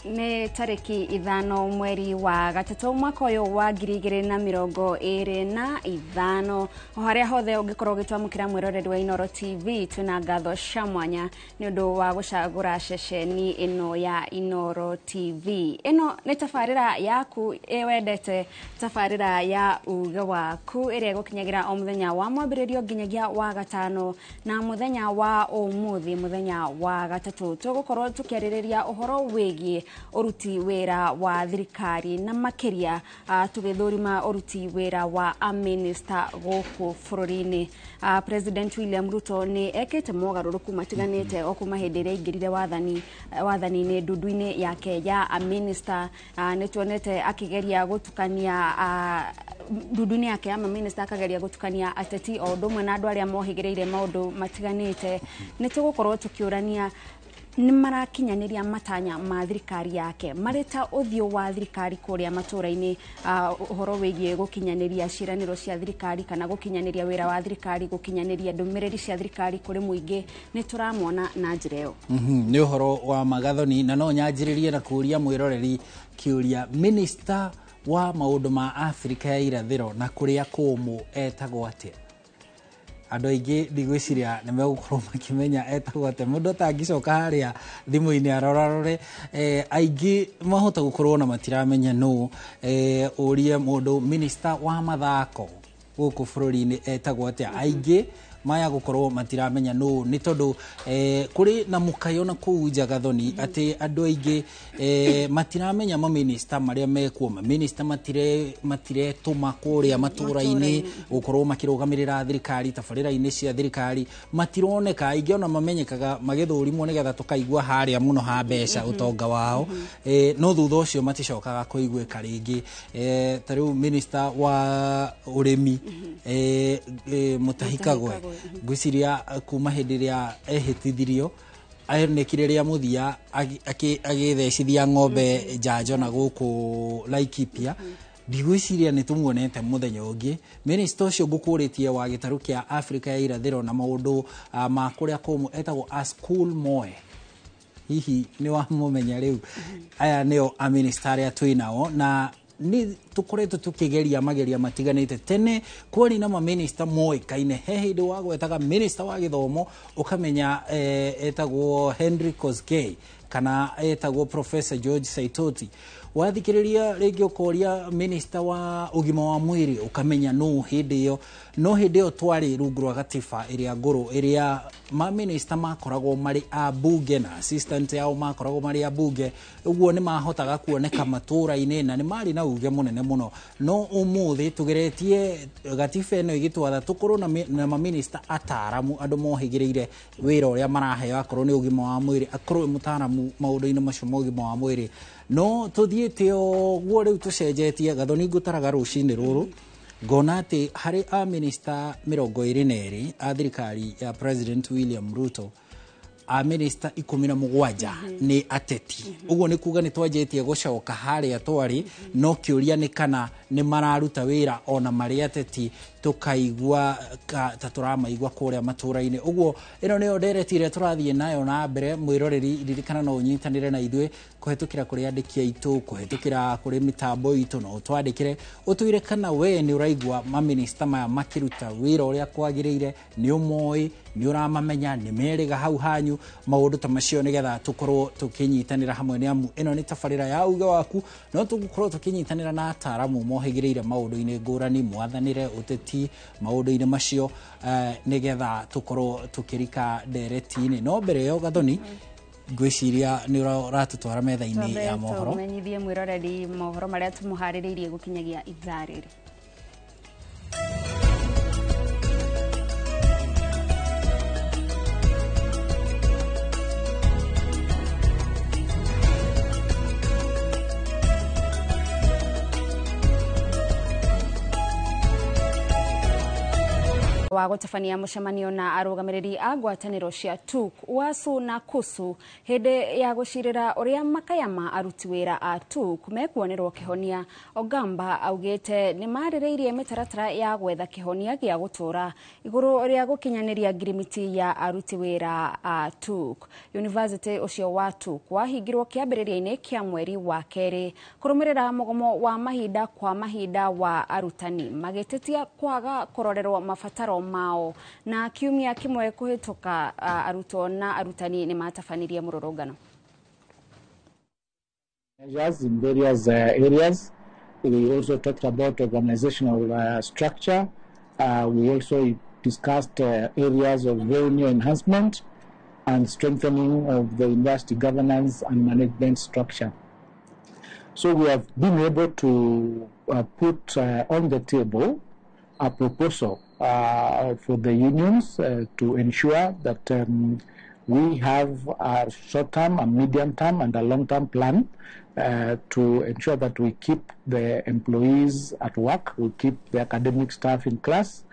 Nĩ tarĩki 5 mweri wa 3 mwaka ũyũ wa 2025 o harĩa hothe ũngĩkorwo ũgĩtwamũkĩra mwĩroreri wa Inooro TV, twĩna ngatho cia mwanya nĩ ũndũ wa gũcagũra ceceni ĩno ya Inooro TV. Ĩno nĩ tabarĩra yaku wendete, tabarĩra ya uge waku ĩrĩa ĩgũkinyagĩra o mũthenya wa mwambĩrĩrio nginyagia wa gatano, na mũthenya wa ũmũthĩ, mũthenya wa gatatũ, tũgũkorwo tũkĩarĩrĩria ũhoro wĩgiĩ ũruti wĩra wa thirikari na makĩria tũgĩthũrima ũruti wĩra wa amĩnĩsta gũkũ bũrũri-inĩ. President William Ruto nĩ ekĩte mogarũrũku matiganĩte o kuma hĩndĩ ĩrĩa aingĩrire wathani-inĩ ndundu-inĩ yake ya amĩnĩsta. Nĩ tuonete akĩgeria gũtukania ndundu-inĩ yake ya mamĩnĩsta, akageria gũtukania ateti o ũndũ ũmwe na andũ arĩa mohĩgĩrĩire maũndũ matiganĩte. Nĩ tũgũkorwo tũkĩũrania nĩ marakinyanĩria matanya ma thirikari yake marĩ ta ũthiũ wa thirikari kũrĩa matũra-inĩ, ũhoro wĩgiĩ gũkinyanĩria ciĩranĩro cia thirikari kana gũkinyanĩria wĩra wa thirikari, gũkinyanĩria ndũmĩrĩri cia thirikari kũrĩ mũingĩ. Nĩ tũramona na njĩra ĩyo. Nĩ ũhoro wa magathoni, na no nyanjĩrĩrie na kũũria mwĩroreri kĩũria, minista wa maũndũ ma Afrika ya irathĩro na kũrĩa kũũmũ etagwo atĩa? Andũ aingĩ ndigwĩciria nĩ megũkorwo makĩmenya etagwo atĩa. Mũndũ atangĩcoka harĩa thimũ-inĩ arorarore, aingĩ mahota gũkorwo na matiramenya nũ. Ũrie mũndũ minista wa mathako gũkũ bũrũri-inĩ etagwo atĩa, aingĩ maya gũkorwo matiramenya nũ, nĩ tondũ kũrĩ na mũkayo na kũu nja gathoni atĩ andũ aingĩ matiramenya maminista marĩa mekuo. Maminista matiretũma kũrĩa matũra-inĩ gũkorwo makĩrũgamĩrĩra thirikari, tabarĩra-inĩ cia thirikari matironeka. Aingĩ ona mamenyekaga magĩthũrimwo nĩgetha tũkaigua harĩa mũno ha mbeca ũtonga wao, no thutha ũcio maticokaga kũiguĩka rĩngĩ. Ta rĩu minista wa ũrĩmi, Mutahi Kagwe, ngwĩciria kuma hĩndĩ ĩrĩa ehĩtithirio onekire rĩa mũthia agĩthecithia ng'ombe njanjo na gũkũ Laikipia, ndigwĩciria nĩ tũmuonete mũthenya ũngĩ. Minista ũcio ngũkũrĩtie wa gĩtarũ kĩa Afrika ya irathĩro na maũndũ ma kũrĩa kũmũ etagwo Askul Moe, hihi nĩ wamũmenya rĩu? Aya nĩo amĩnĩsta arĩa twĩ nao, na nĩ tũkoretwo tũkĩgeria mageria matiganĩte. Tene kwarĩ na mamĩnĩsta moĩkaine, he hĩndĩ wagwetaga minista wa gĩthomo ũkamenya etagwo Henry Kosgei kana etagwo Professor George Saitoti. Wathikĩrĩria rĩngĩ ũkoria minista wa ũgima wa mwĩrĩ ũkamenya nũ hĩndĩ ĩyo. No hĩndĩ ĩyo twarĩ rungu rwa gatiba ĩrĩa ngũrũ, ĩrĩa mamĩnĩsta makoragwo marĩ a bunge na assistant yao makoragwo marĩ a bunge, ũguo nĩ mahotaga kuoneka matũra-inĩ na nĩ marĩ na uge mũnene mũno. No ũmũthĩ tũgeretie gatiba ĩno ĩgĩtwatha tũkorwo na mamĩnĩsta ataramu, andũ mohĩgĩrĩire wĩra ũrĩa maraheo, akorwo nĩ ũgima wa mwĩrĩ, akorwo nĩ mũtaramu maũndũ-inĩ macio ma ũgima wa mwĩrĩ. No tũthiĩte ũguo rĩu tũcenjetie gathoni. Ngũtaraga rũcinĩ rũrũ ngona atĩ harĩ amĩnĩsta 22 a thirikari ya President William Ruto, amĩnĩsta 17 nĩ ateti. Ũguo nĩ kuga nĩ twanjĩtie gũcoka harĩa twarĩ, no kĩũria nĩ kana nĩ mararuta wĩra ona marĩ ateti tũkaigua ta tũramaigua kũrĩa matũra-inĩ. Ũguo ĩno nĩyo ndereti ĩrĩa tũrathiĩ nayo na mbere. Mwĩroreri, ririkana no ũnyitanĩre na ithuĩ kũhetũkĩra kũrĩ andĩki aitũ, kũhetũkĩra kũrĩ mĩtambo itũ, no ũtwandĩkĩre ũtwĩre kana we nĩ ũraigua mamĩnĩsta maya makĩruta wĩra ũrĩa kwagĩrĩire, nĩ ũmoĩ, nĩ ũramamenya, nĩ merĩga hau hanyu, maũndũ ta macio, nĩgetha tũkorwo tũkĩnyitanĩra hamwe, nĩ amu ĩno nĩ tabarĩra ya uge waku. No tũgũkorwo tũkĩnyitanĩra na ataramu mohĩgĩrĩire maũndũ-inĩ ngũrani, mwathanĩre, ũteti, maũndũ-inĩ macio, nĩgetha tũkorwo tũkĩrika ndereti-inĩ. No mbere ĩyo gathoni, ngwĩciria nĩ ũratũtwara metha-inĩ ya mohoro. Tũmenyithie mwĩroreri mohoro marĩa tũmũharĩrĩirie gũkinyagia ithaa rĩrĩ. Wa gũtabania mũcemanio na arũgamĩrĩri a ngwatanĩro cia TUK, UASU na KUSU hĩndĩ ya gũcirĩra ũrĩa makaya ma aruti wĩra a TUK mekuonerwo kĩhonia, Ogamba augĩte nĩ marĩrĩirie mĩtaratara ya gwetha kĩhonia gĩa gũtũra igũrũ rĩa gũkinyanĩria ngirimiti ya aruti wĩra a TUK. University ũcio wa TUK wahingirwo kĩambĩrĩria-inĩ kĩa mweri wa kerĩ kũrũmĩrĩra mũgomo wa mahinda kwa mahinda wa arutani magĩtetia kwaga kũrorerwo mabataro mao. Na kiumia kĩmwe kũhĩtũka, arutwo na arutani nĩ matabanirie mũrũrũngano. Measures in various areas. We also talked about organizational structure. We also discussed areas of revenue enhancement and strengthening of the university governance and management structure. So we have been able to put on the table a proposal for the unions to ensure that we have a short-term, a medium-term, and a long-term plan to ensure that we keep the employees at work, we keep the academic staff in class.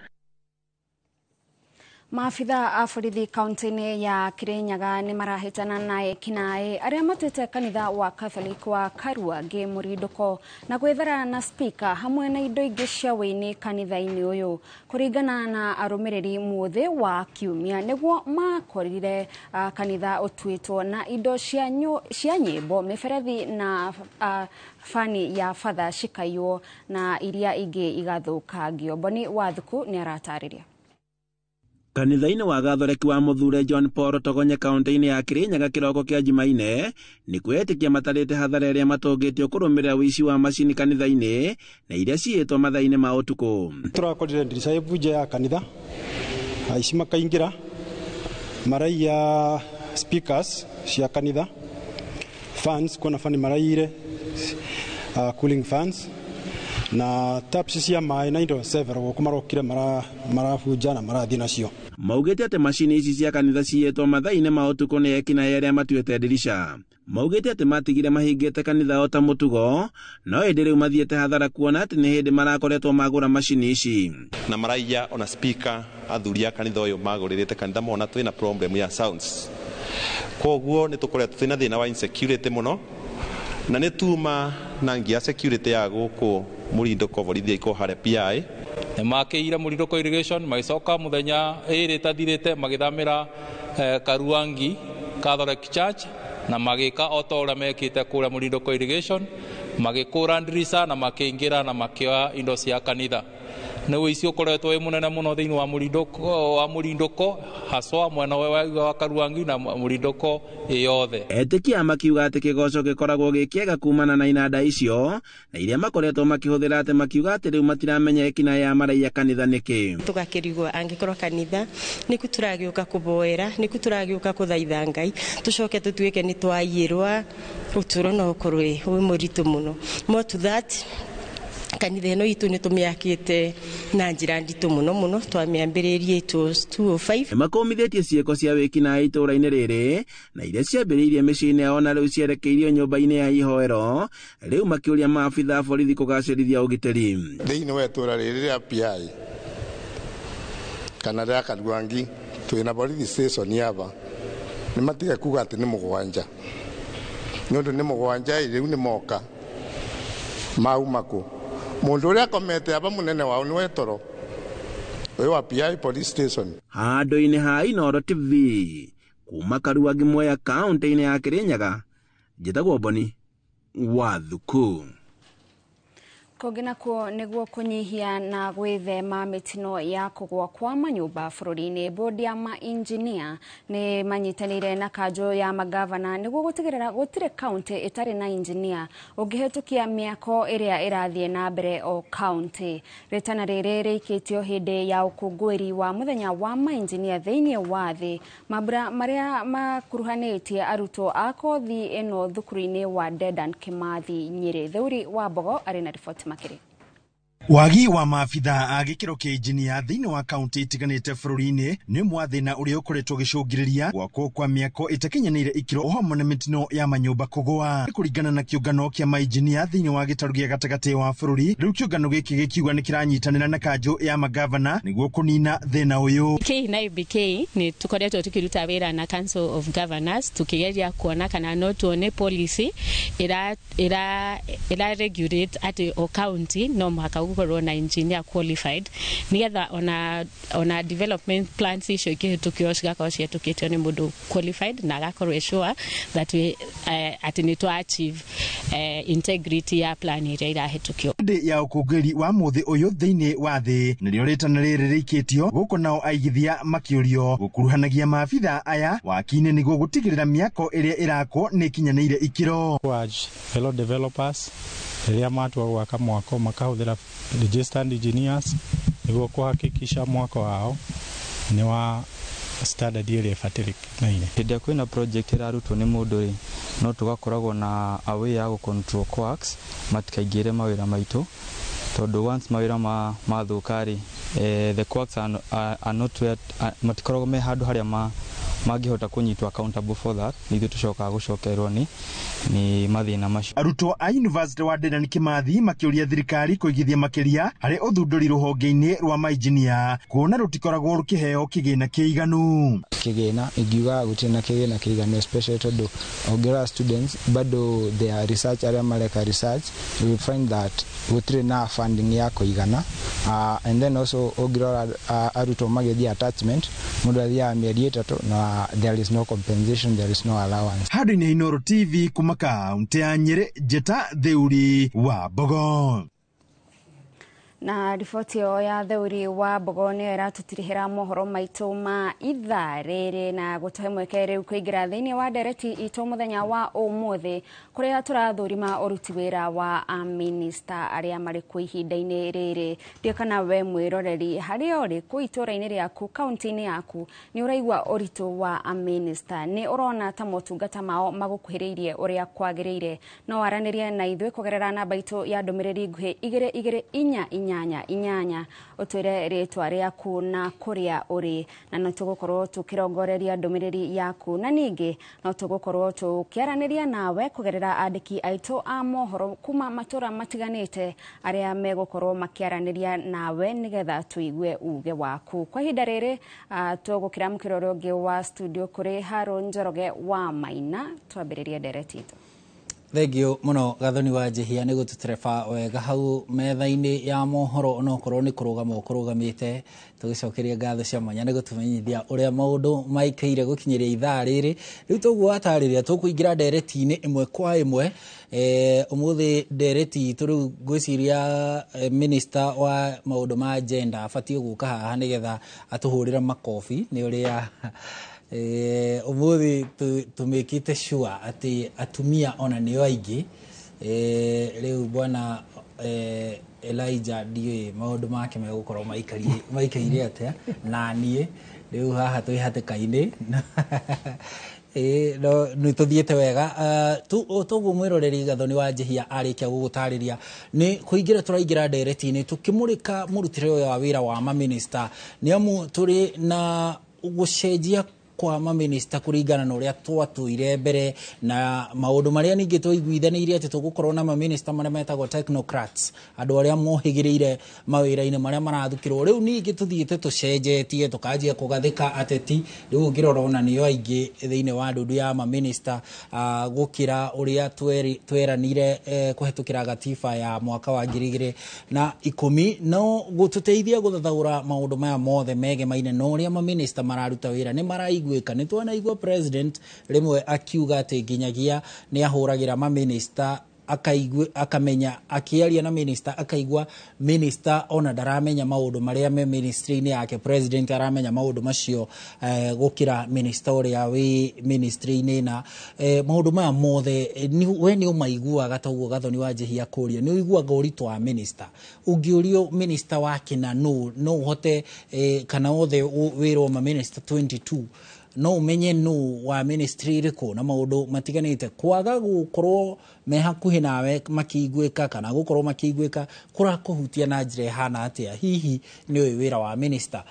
Maabitha a borithi kaunti-inĩ ya Kirinyaga nĩ marahĩtana na ekinaĩ arĩa matuĩte kanitha wa Catholic wa Karuangĩ mũrindũko na gwĩthara na spika hamwe na indo ingĩ cia wĩini kanitha-inĩ ũyũ. Kũringana na arũmĩrĩri, mũthĩ wa kiumia nĩguo makorire kanitha ũtuĩtwo na indo cia nyĩmbo, mĩberethi na fani ya batha cikaiywo na iria ingĩ igathũkangio. Boni Wathuku nĩ aratarĩria. Kanitha-inĩ wa Gathoreki wa Mũthure John Paul Togonye kaunti-inĩ ya Kirinyaga kĩroko kĩa Jumaine nĩ kwĩĩtĩkia matarĩte hathara ĩrĩa matũngĩtio kũrũmĩrĩra ũici wa macini kanitha-inĩ na iria ciĩtwo mathaa-inĩ ma ũtukũ. Tũrakorire ndirica ĩbunje ya kanitha, aici makaingĩra maraiya speakers cia kanitha, fans, kuona fani maraiyire, cooling fans na taps cia maĩ na indo several gũkũ marokire marabunja na marathiĩ nacio. Maugĩte atĩ macini ici cia kanitha ciĩtwo mathaa-inĩ ma ũtukũ nĩ ekinaĩ arĩa matuĩte ndirica. Maugĩte atĩ matigire mahingĩte kanitha o ta mũtugo, no ĩndĩ rĩu mathiĩte hathara kuona atĩ nĩ hĩndĩ marakoretwo magũra macini ici. Na maraiya ona speaker athuri a kanitha ũyũ magũrĩrĩte kanitha mona twĩna problem ya sounds. Koguo nĩ tũkoretwo twĩna thĩna wa insecurity mũno, na nĩ tuma na ngia security ya gũkũ mũrindũko borithi iko harĩa PI. Nĩ makĩire mũrindũko irrigation magĩcoka mũthenya ĩrĩ ĩtathirĩte magĩthamĩra Karuangi Catholic Church na magĩka o ta ũrĩa mekĩte kũrĩa mũrindũko irrigation, magĩkũra ndirica na makĩingĩra na makĩoya indo cia kanitha. Nĩ ũici ũkoretwo wĩ mũnene mũno thĩinĩ wa mũrindũko haswa mwena wa Karuangi na mũrindũko ĩyothe. Etĩkia makiuga atĩ kĩgoco gĩkoragwo gĩ kĩega kumana na inanda icio na iria makoretwo makĩhũthĩra, atĩ makiuga atĩ rĩu matiramenya ekinaĩ ya maraiya kanitha nĩkĩ. Tũgakĩrigwo angĩkorwo kanitha nĩku tũragĩũka kũboera, nĩku tũragĩũka kũthaitha Ngai, tũcoke tũtuĩke nĩ twaiyĩrwa, ũtũũro no ũkorwo wĩ mũritũ mũno. More to that, kanitha ĩno itũ nĩ tũmĩakĩte na njĩra nditũ mũno mũno, twamĩambĩrĩirie it was 205. Makũmithĩtie ciĩko cia wĩkinaĩ itũũra-inĩ rĩrĩ na iria ciambĩrĩirie mĩciĩ-inĩ yao na rĩu cierekeirio nyũmba-inĩ ya ihoero, rĩu makĩũria maabitha a borithi kũgacĩrithia ũgitĩri. Thĩinĩ wa itũũra rĩrĩ rĩa PI kana rĩa Karuangi twĩna borithi station aba, nĩ matige kuga atĩ nĩ mũgwanja, nĩ ũndũ nĩ mũgwanja rĩu nĩ moka mauma kũ. Mũndũ ũrĩa akomete aba mũnene wao nĩ wetoro ũyũ wa PI police station. Handũ-inĩ ha Inooro TV kuma Karuangi Mwea kaunti-inĩ ya Kirinyaga, njĩtagwo Boni Wathuku. Kũngĩ nakuo nĩguo kũnyihia na gwĩthema mĩtino ya kũgũa kwa manyũmba bũrũri-inĩ, bodi ya mainjinia nĩ manyitanĩire na kanjũ ya magavana nĩguo gũtigĩrĩra gũtirĩ kaunti ĩtarĩ na injinia ũngĩhĩtũkia mĩako ĩrĩa ĩrathiĩ na mbere o kaunti. Rĩtana rĩrĩ rĩikĩtio hĩndĩ ya ũkũngũĩri wa mũthenya wa mainjinia thĩinĩ wa thĩ, mambura marĩa makuruhanĩtie arutwo a kothi ĩno thukuru-inĩ wa Dedan Kimathi Nyĩrĩ. Theuri wa Mbogo arĩ na riboti makĩria. Wagi wa maabitha a gĩkĩro kĩa injinia thĩinĩ wa kaunti itiganĩte bũrũri-inĩ nĩ ũmwe wa thĩna ũrĩa ũkoretwo ũgĩcũngĩrĩria gwakwo kwa mĩako ĩtakinyanĩire ikĩro o hamwe na mĩtino ya manyũmba kũgũa. Kũringana na kĩũngano kĩa mainjinia thĩinĩ wa gĩtarũ gĩa gatagatĩ wa bũrũri, rĩu kĩũngano gĩkĩ gĩkiuga nĩ kĩranyitanĩra na kanjũ ya magavana nĩguo kũnina thĩna ũyũ. K na IBK nĩ tũkoretwo tũkĩruta wĩra na Council of Governors tũkĩgeria kuona kana no tuone policy ĩra regulate atĩ o county no mũhaka gũkorwo na engineer qualified nigetha ona development plans icio ikĩhĩtũkio cigakorwo cihetũkĩtio nĩ mũndũ qualified na agakorwo sure that we atĩ nĩ twa achieve integrity ya plan ĩrĩa ĩrahĩtũkio. Hĩndĩ ya ũkũngũĩri wa mũthĩ ũyũ thĩinĩ wa thĩ nĩrĩo rĩtana rĩrĩ rĩikĩtio gũkũ nao aigithia makĩũrio gũkuruhanagia maabitha aya waki-inĩ nĩguo gũtigĩrĩra mĩako ĩrĩa ĩrakwo nĩ ĩkinyanĩire ikĩro. Fellow developers rĩrĩa matua gwaka mwako makahũthĩra registered engineers nĩguo kũhakikisha mwako wao nĩ wa standard ĩrĩa ĩbatarĩkanaine. Hĩndĩ ĩrĩa kwĩna project ĩrarutwo nĩ mũndũ rĩ, no tũgakoragwo na a way ya gũ control quacks matikaingĩre mawĩra maitũ, tondũ once mawĩra mathũka rĩ, the quacks are not where, matikoragwo me handũ harĩa mangĩhota kũnyitwo accountable for that, nĩ ithuĩ tũcokaga gũcokerwo nĩ mathĩna macio. Arutwo a University wa Dedan Kimathi makĩũria thirikari kũigithia makĩria harĩ ũthundũri rũhonge-inĩ rwa mainjinia kuona rũtikoragwo rũkĩheo kĩgĩna kĩiganu. Kĩgĩna ingiuga gũtirĩ na kĩgĩna kĩiganu, especially tondũ ũngĩrora students bado their research arĩa mareka research, you will find that gũtirĩ na funding ya kũigana, and then also ũngĩrora arutwo magĩthiĩ attachment, mũndũ athiaga mĩeri 3 na there is no compensation, there is no allowance. Handũ-inĩ Inooro TV kuma kaunti ya Nyĩrĩ, Njĩta Theuri wa Mbogo. Na riboti ĩyo ya Theuri wa Mbogo nĩyo ĩratũtirihĩra mohoro maitũ ma ithaa rĩrĩ na gũtũhe mweke rĩu kũingĩra thĩinĩ wa ndereti itũ mũthenya wa ũmũthĩ kũrĩa tũrathũrima ũruti wĩra wa amĩnĩsta arĩa marĩ kuo ihinda-inĩ rĩrĩ. Ndiũĩ kana we mwĩroreri harĩa ũrĩ kũu itũũra-inĩ rĩaku kaunti-inĩ yaku nĩ ũraigua ũritũ wa amĩnĩsta, nĩ ũrona ta motungata mao magũkuhĩrĩirie ũrĩa kwagĩrĩire? No waranĩrie na ithuĩ kũgerera namba itũ ya ndũmĩrĩri nguhĩ 2 2 4 8 8 ũtwĩre rĩtwa rĩaku na kũrĩa ũrĩ, na no tũgũkorwo tũkĩrongoreria ndũmĩrĩri yaku, na ningĩ no tũgũkorwo tũkĩaranĩria nawe kũgerera andĩki aitũ a mohoro kuma matũra matiganĩte arĩa megũkorwo makĩaranĩria nawe nĩgetha tũigue uge waku. Kwa ihinda rĩrĩ tũgũkĩra mũkĩra ũrĩa ũngĩ wa studio kũrĩ Haron Njoroge wa Maina twambĩrĩrie ndereti itũ. Thengio muno Gathoni wa Njihia nĩ gũtũtereba wega hau metha-inĩ ya mohoro, onokorwo nĩ kũrũgama ũkũrũgamĩte, tũgĩcokeria ngatho cia mwanya nĩ gũtũmenyithia ũrĩa maũndũ maikaire gũkinyĩria ithaa rĩrĩ. Rĩu toguo watarĩria tũkũingĩra ndereti-inĩ ĩmwe kwa ĩmwe. Ũmũthĩ ndereti itũ rĩu ngwĩciria minister wa maũndũ ma gender abatiĩ gũka haha nĩgetha atũhũrĩre makobi nĩ ũrĩa ũmũthĩ tũmĩkĩte sure atĩ atumia ona nĩo aingĩ. Rĩu bwana Elijah ndiũĩ maũndũ make megũkorwo maikaire atĩa, na niĩ rĩu haha twĩ hatĩka-inĩ no nĩ tũthiĩte wega. Toguo mwĩroreri Gathoni wa Njihia arĩkia gũgũtarĩria nĩ kũingĩra tũraingĩra ndereti-inĩ tũkĩmũrĩka mũrutĩre ũyũ wa wĩra wa mamĩnĩsta, nĩ amu tũrĩ na gũcenjia kwa mamĩnĩsta kũringana na ũrĩa twatũire mbere na maũndũ marĩa ningĩ twaiguithanĩirie atĩ tũgũkorwo na mamĩnĩsta marĩa metagwo technocrats, andũ arĩa mohĩgĩrĩire mawĩra-inĩ marĩa marathukĩrwo. Rĩu ningĩ tũthiĩte tũcenjetie tũkanjia kũgathĩka ateti, rĩu ũngĩrora ona nĩo aingĩ thĩinĩ wa ndundu ya mamĩnĩsta gũkĩra ũrĩa tweranire kũhetũkĩra gatiba ya mwaka wa 2010. No gũtũteithia gũthathaũra maũndũ maya mothe megemaine na ũrĩa mamĩnĩsta mararuta wĩra nĩ maraigua. Nĩ twanaigua president rĩmwe akiuga atĩ nginyagia nĩ ahũragĩra mamĩnĩsta akamenya akĩaria na minister akaigua minister ona ndaramenya maũndũ marĩa me ministry-inĩ yake, president aramenya maũndũ macio gũkĩra minister ũrĩa wĩ ministry-inĩ. Na maũndũ maya mothe we nĩ ũmaiguaga toguo Gathoni wa Njihia kũria, nĩ ũiguaga ũritũ wa minister? Ũngĩũrio minister wa kĩna no ũhote kana othe wĩrwo ma minister 22 No ũmenye nũ wa ministry ĩrĩkũ na maũndũ matiganĩte kwaga gũkorwo me hakuhĩ nawe makĩiguĩka kana gũkorwo makĩiguĩka kũrakũhutia na njĩra ĩhana atĩa. Hihi nĩ ũĩ wĩra wa minister?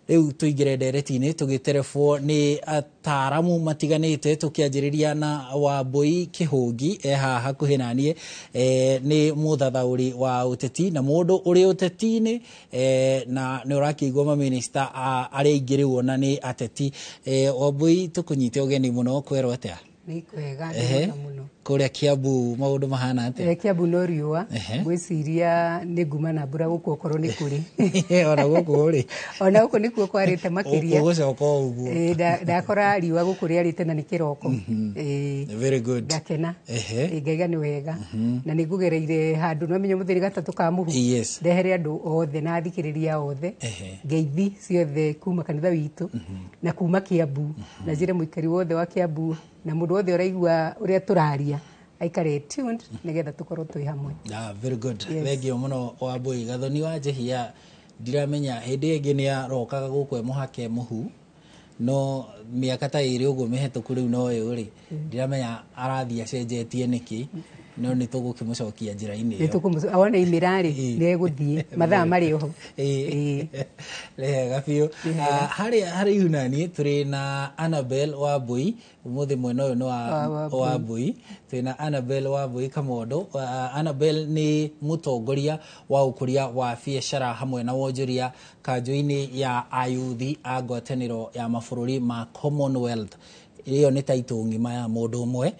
Rĩu tũingĩre ndereti-inĩ tũgĩterebwo nĩ ataramu matiganĩte, tũkĩanjĩrĩria na Wambui Kĩhũngi e haha hakuhĩ naniĩ. Nĩ mũthathaũri wa ũteti na mũndũ ũrĩ ũteti-inĩ, na nĩ ũrakĩigua maminista arĩa aingĩ rĩu ona nĩ ateti. Wambui, tũkũnyite ũgeni mũno, kwerwo atĩa? Nĩ kwega mũno. Kũrĩa Kiambu maũndũ mahana atĩa? Kiambu no riũa. Ngwĩciria nĩ nguma na mbura gũkũ okorwo nĩ kũrĩ. Ona gũkũ rĩ? Ona gũkũ nĩkuo kwarĩte makĩria. Ũgũcoka o ũguo. Ndakora riũa gũkũ rĩarĩte na nĩ kĩroko. Very good. Ngakena. Ngaiga nĩ wega. Na nĩ ngũgereire handũ no menya mũthĩ gatatũ ka mũhu. Ndehere andũ othe na athikĩrĩria othe. Ngeithi ciothe kuma kanitha witũ na kuma Kiambu. Na njĩre mũikari wothe wa Kiambu na mũndũ wothe ũraigua ũrĩa tũraria aikare tuned nigetha tukorwo twĩ hamwe. Very good. Thengio mũno Wambui. Gathoni wa Njehia, ndiramenya hĩndĩ ĩngĩ nĩ arokaga gũkũ e mũhake mũhu, no mĩaka ta ĩrĩ ũguo mĩhetũku rĩu no ĩũ rĩ, ndiramenya arathiĩ acenjetie nĩkĩ, no nĩ tũgũkĩmũcokia njĩra-inĩ ĩyo. Wona imĩra rĩ, nĩ egũthiĩ mathaa marĩ oho. Nĩ hega biũ. Harĩa harĩ ihu naniĩ tũrĩ na Annabel Wambui, ũmũthĩ mwena ũyũ nĩ wa Wambui. Twĩ na Annabel Wambui Kamondo. Annabel nĩ mũtongoria wa ũkũria wa biacara hamwe na wonjoria kanjũ-inĩ ya ayuthi a ngwatanĩro ya mabũrũri ma Commonwealth. Ĩyo nĩ taitũ ng'ima ya mũndũ ũmwe.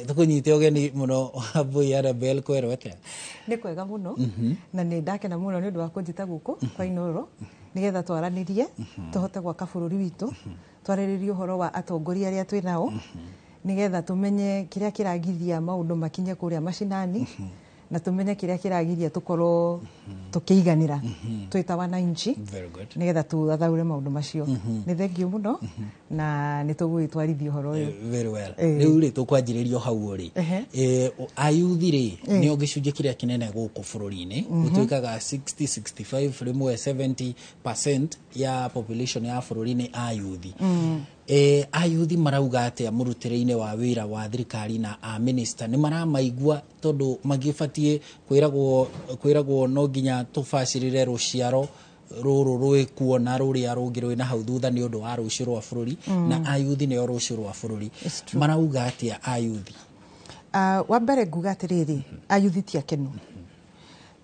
Tũkũnyite ũgeni mũno Wambui Annabel, kwerwo atĩa? Nĩ kwega mũno, na nĩ ndakena mũno nĩ ũndũ wa kũnjĩta gũkũ kwa Inooro nĩgetha twaranĩrie tũhote gwaka bũrũri witũ, twarĩrĩrie ũhoro wa atongoria arĩa twĩ nao nĩgetha tũmenye kĩrĩa kĩragithia maũndũ makinye kũrĩa macinani, na tũmenye kĩrĩa kĩragiria tũkorwo tũkĩiganĩra twĩ ta wananchi, nĩgetha tũthathaũre maũndũ macio. Nĩ thengio mũno na nĩ tũgũgĩtwarithia ũhoro ũyũ. Very well. Rĩu rĩ, tũkwanjĩrĩria hau rĩ, ayuthi rĩ nĩo gĩcunjĩ kĩrĩa kĩnene gũkũ bũrũri-inĩ, gũtuĩkaga 60 65 rĩmwe 70% ya population ya bũrũri nĩ ayuthi. Ayuthi marauga atĩa mũrutĩre-inĩ wa wĩra wa thirikari na a minister nĩ maramaigua, tondũ magĩbatiĩ kwĩragwo no nginya tũbacĩrĩre rũciaro rũrũ rwĩkuo na rũrĩa rũngĩ rwĩ na hau thutha nĩ ũndũ wa rũciũ rwa bũrũri, na ayuthi nĩo rũciũ rwa bũrũri. Marauga atĩa ayuthi? Wa mbere nguga atĩrĩrĩ, ayuthi ti akenu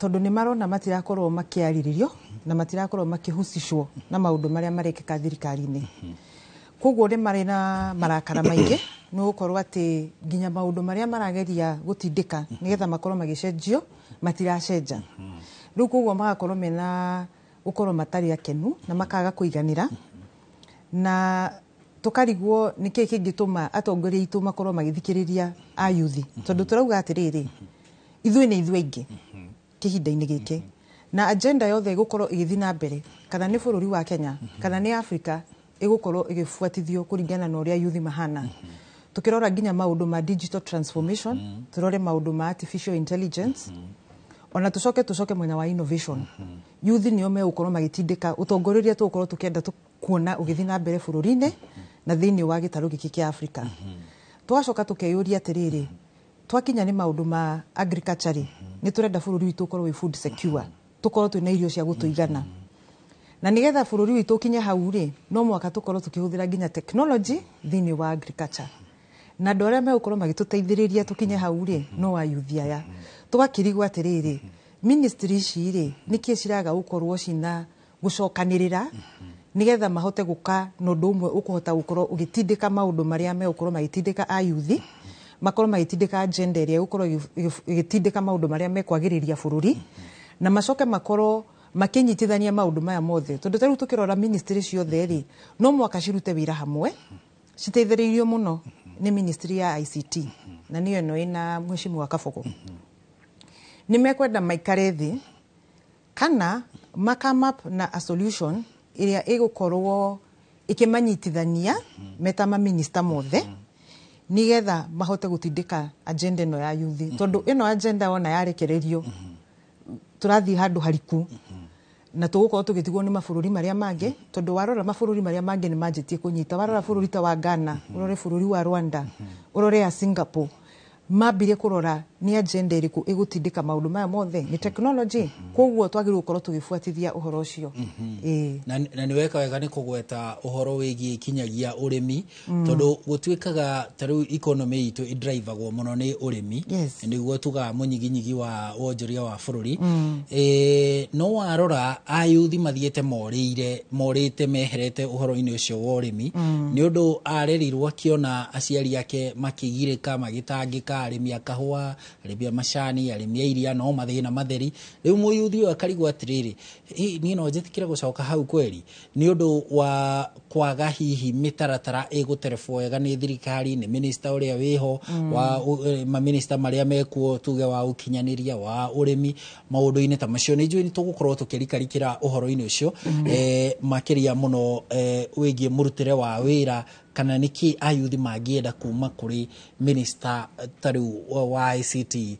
tondũ nĩ marona matirakorwo makĩarĩrĩrio na matirakorwo makĩhusishwo na maũndũ marĩa marekĩka thirikari-inĩ. Koguo nĩ marĩ na marakara maingĩ nĩ gũkorwo atĩ nginya maũndũ marĩa marageria gũtindĩka nĩgetha makorwo magĩcenjio matiracenja. Rĩu koguo magakorwo mena gũkorwo matarĩ akenu na makaga kũiganĩra, na tũkarigwo nĩkĩĩ kĩngĩtũma atongoria aitũ makorwo magĩthikĩrĩria ayuthi, tondũ tũrauga atĩrĩrĩ, ithuĩ nĩ ithuĩ aingĩ kĩhinda-inĩ gĩkĩ, na agenda yothe ĩgũkorwo ĩgĩthiĩ na mbere, kana nĩ bũrũri wa Kenya kana nĩ Afrika, ĩgũkorwo ĩgĩbuatithio kũringana na ũrĩa yuthi mahana. Tukirora nginya maũndũ ma digital transformation, turore maũndũ ma artificial intelligence, ona tucoke mwena wa innovation. Yuthi nĩo megũkorwo magĩtindĩka ũtongoria ũrĩa tũgũkorwo tũkĩenda kuona ũgĩthiĩ na mbere bũrũri-inĩ na thĩinĩ wa gĩtarũ gĩkĩ kĩa Afrika. Tũgacoka tũkeyũria atĩrĩrĩ, twakinya nĩ maũndũ ma agriculture, nĩ tũrenda bũrũri witũ ũkorwo wĩ food secure, tũkorwo twĩna irio cia gũtũigana. Na nigetha bũrũri witũ ũkinye hau rĩ, no mũhaka tũkorwo tũkĩhũthĩra nginya technology thĩinĩ wa agriculture. Na andũ arĩa megũkorwo magĩtũteithĩrĩria tũkinye hau rĩ, no ayuthi aya. Tũgakĩrigwo atĩrĩrĩ, ministry ici rĩ, nĩkĩĩ ciraga gũkorwo cina gũcokanĩrĩra nigetha mahote gũka na ũndũ ũmwe ũkũhota gũkorwo ũgĩtindĩka maũndũ marĩa megũkorwo magĩtindĩka ayuthi, makorwo magĩtindĩka agenda ĩrĩa ĩgũkorwo ĩgĩtindĩka maũndũ marĩa mekwagĩrĩria bũrũri, na macoke makorwo makĩnyitithania maũndũ maya mothe. Tondũ ta rĩu tũkĩrora ministry ciothe rĩ, no mũhaka cirute wĩra hamwe, citeithĩrĩirio mũno nĩ ministry ya ICT, na nĩyo ĩno ĩna Mheshimiwa Kabogo. Nĩ mekwenda maikare thĩ kana ma come up na a solution ĩrĩa ĩgũkorwo ĩkĩmanyitithania meta maminista mothe nigetha mahote gũtindĩka agenda ĩno ya yuthi. Tondũ ĩno agenda ona yarekererio tũrathiĩ handũ hariku, Na tũgũkorwo tũgĩtigwo nĩ mabũrũri marĩa mangĩ, tondũ warora mabũrũri marĩa mangĩ nĩ manjĩtie kũnyita. Warora bũrũri ta wa Ghana, ũrore bũrũri wa Rwanda, ũrore ya Singapore, mambire kũrora nĩ agenda ĩrĩkũ ĩgũtindĩka maũndũ maya mothe nĩ technology. Koguo twagĩrĩirwo gũkorwo tũgĩbuatithia ũhoro ũcio. Ĩĩ. Na nĩ weka wega nĩ kũgweta ũhoro wĩgiĩ kinyagia ũrĩmi, tondũ gũtuĩkaga ta rĩu economy itũ ĩdrivagwo mũno nĩ ũrĩmi. Nĩguo tugaga mũnyiginyigi wa wonjoria wa bũrũri. No warora ayuthi mathiĩte morĩire, morĩte meherete ũhoro-inĩ ũcio wa ũrĩmi, nĩ ũndũ arerirwo akĩona aciari ake makĩgirĩka, magĩtangĩka, arĩmi a kahũa, arĩmi a macani, arĩmi a iria, no mathĩna matheri. Rĩu mũyuthi ũyũ akarigwo atĩrĩrĩ, niĩ no njĩtĩkĩre gũcoka hau kweri nĩ ũndũ wa kwaga hihi mĩtaratara ĩgũterebwo wega nĩ thirikari, nĩ minista ũrĩa wĩho, wa maminista marĩa mekuo, tuge wa ũkinyanĩria wa ũrĩmi, maũndũ-inĩ ta macio. Nĩ njũĩ nĩ tũgũkorwo tũkĩrikarikĩra ũhoro-inĩ ũcio, makĩria mũno wĩgiĩ mũrutĩre wa wĩra, kana nĩkĩ ayuthi mangĩenda kuma kũrĩ minista ta rĩu wa ICT,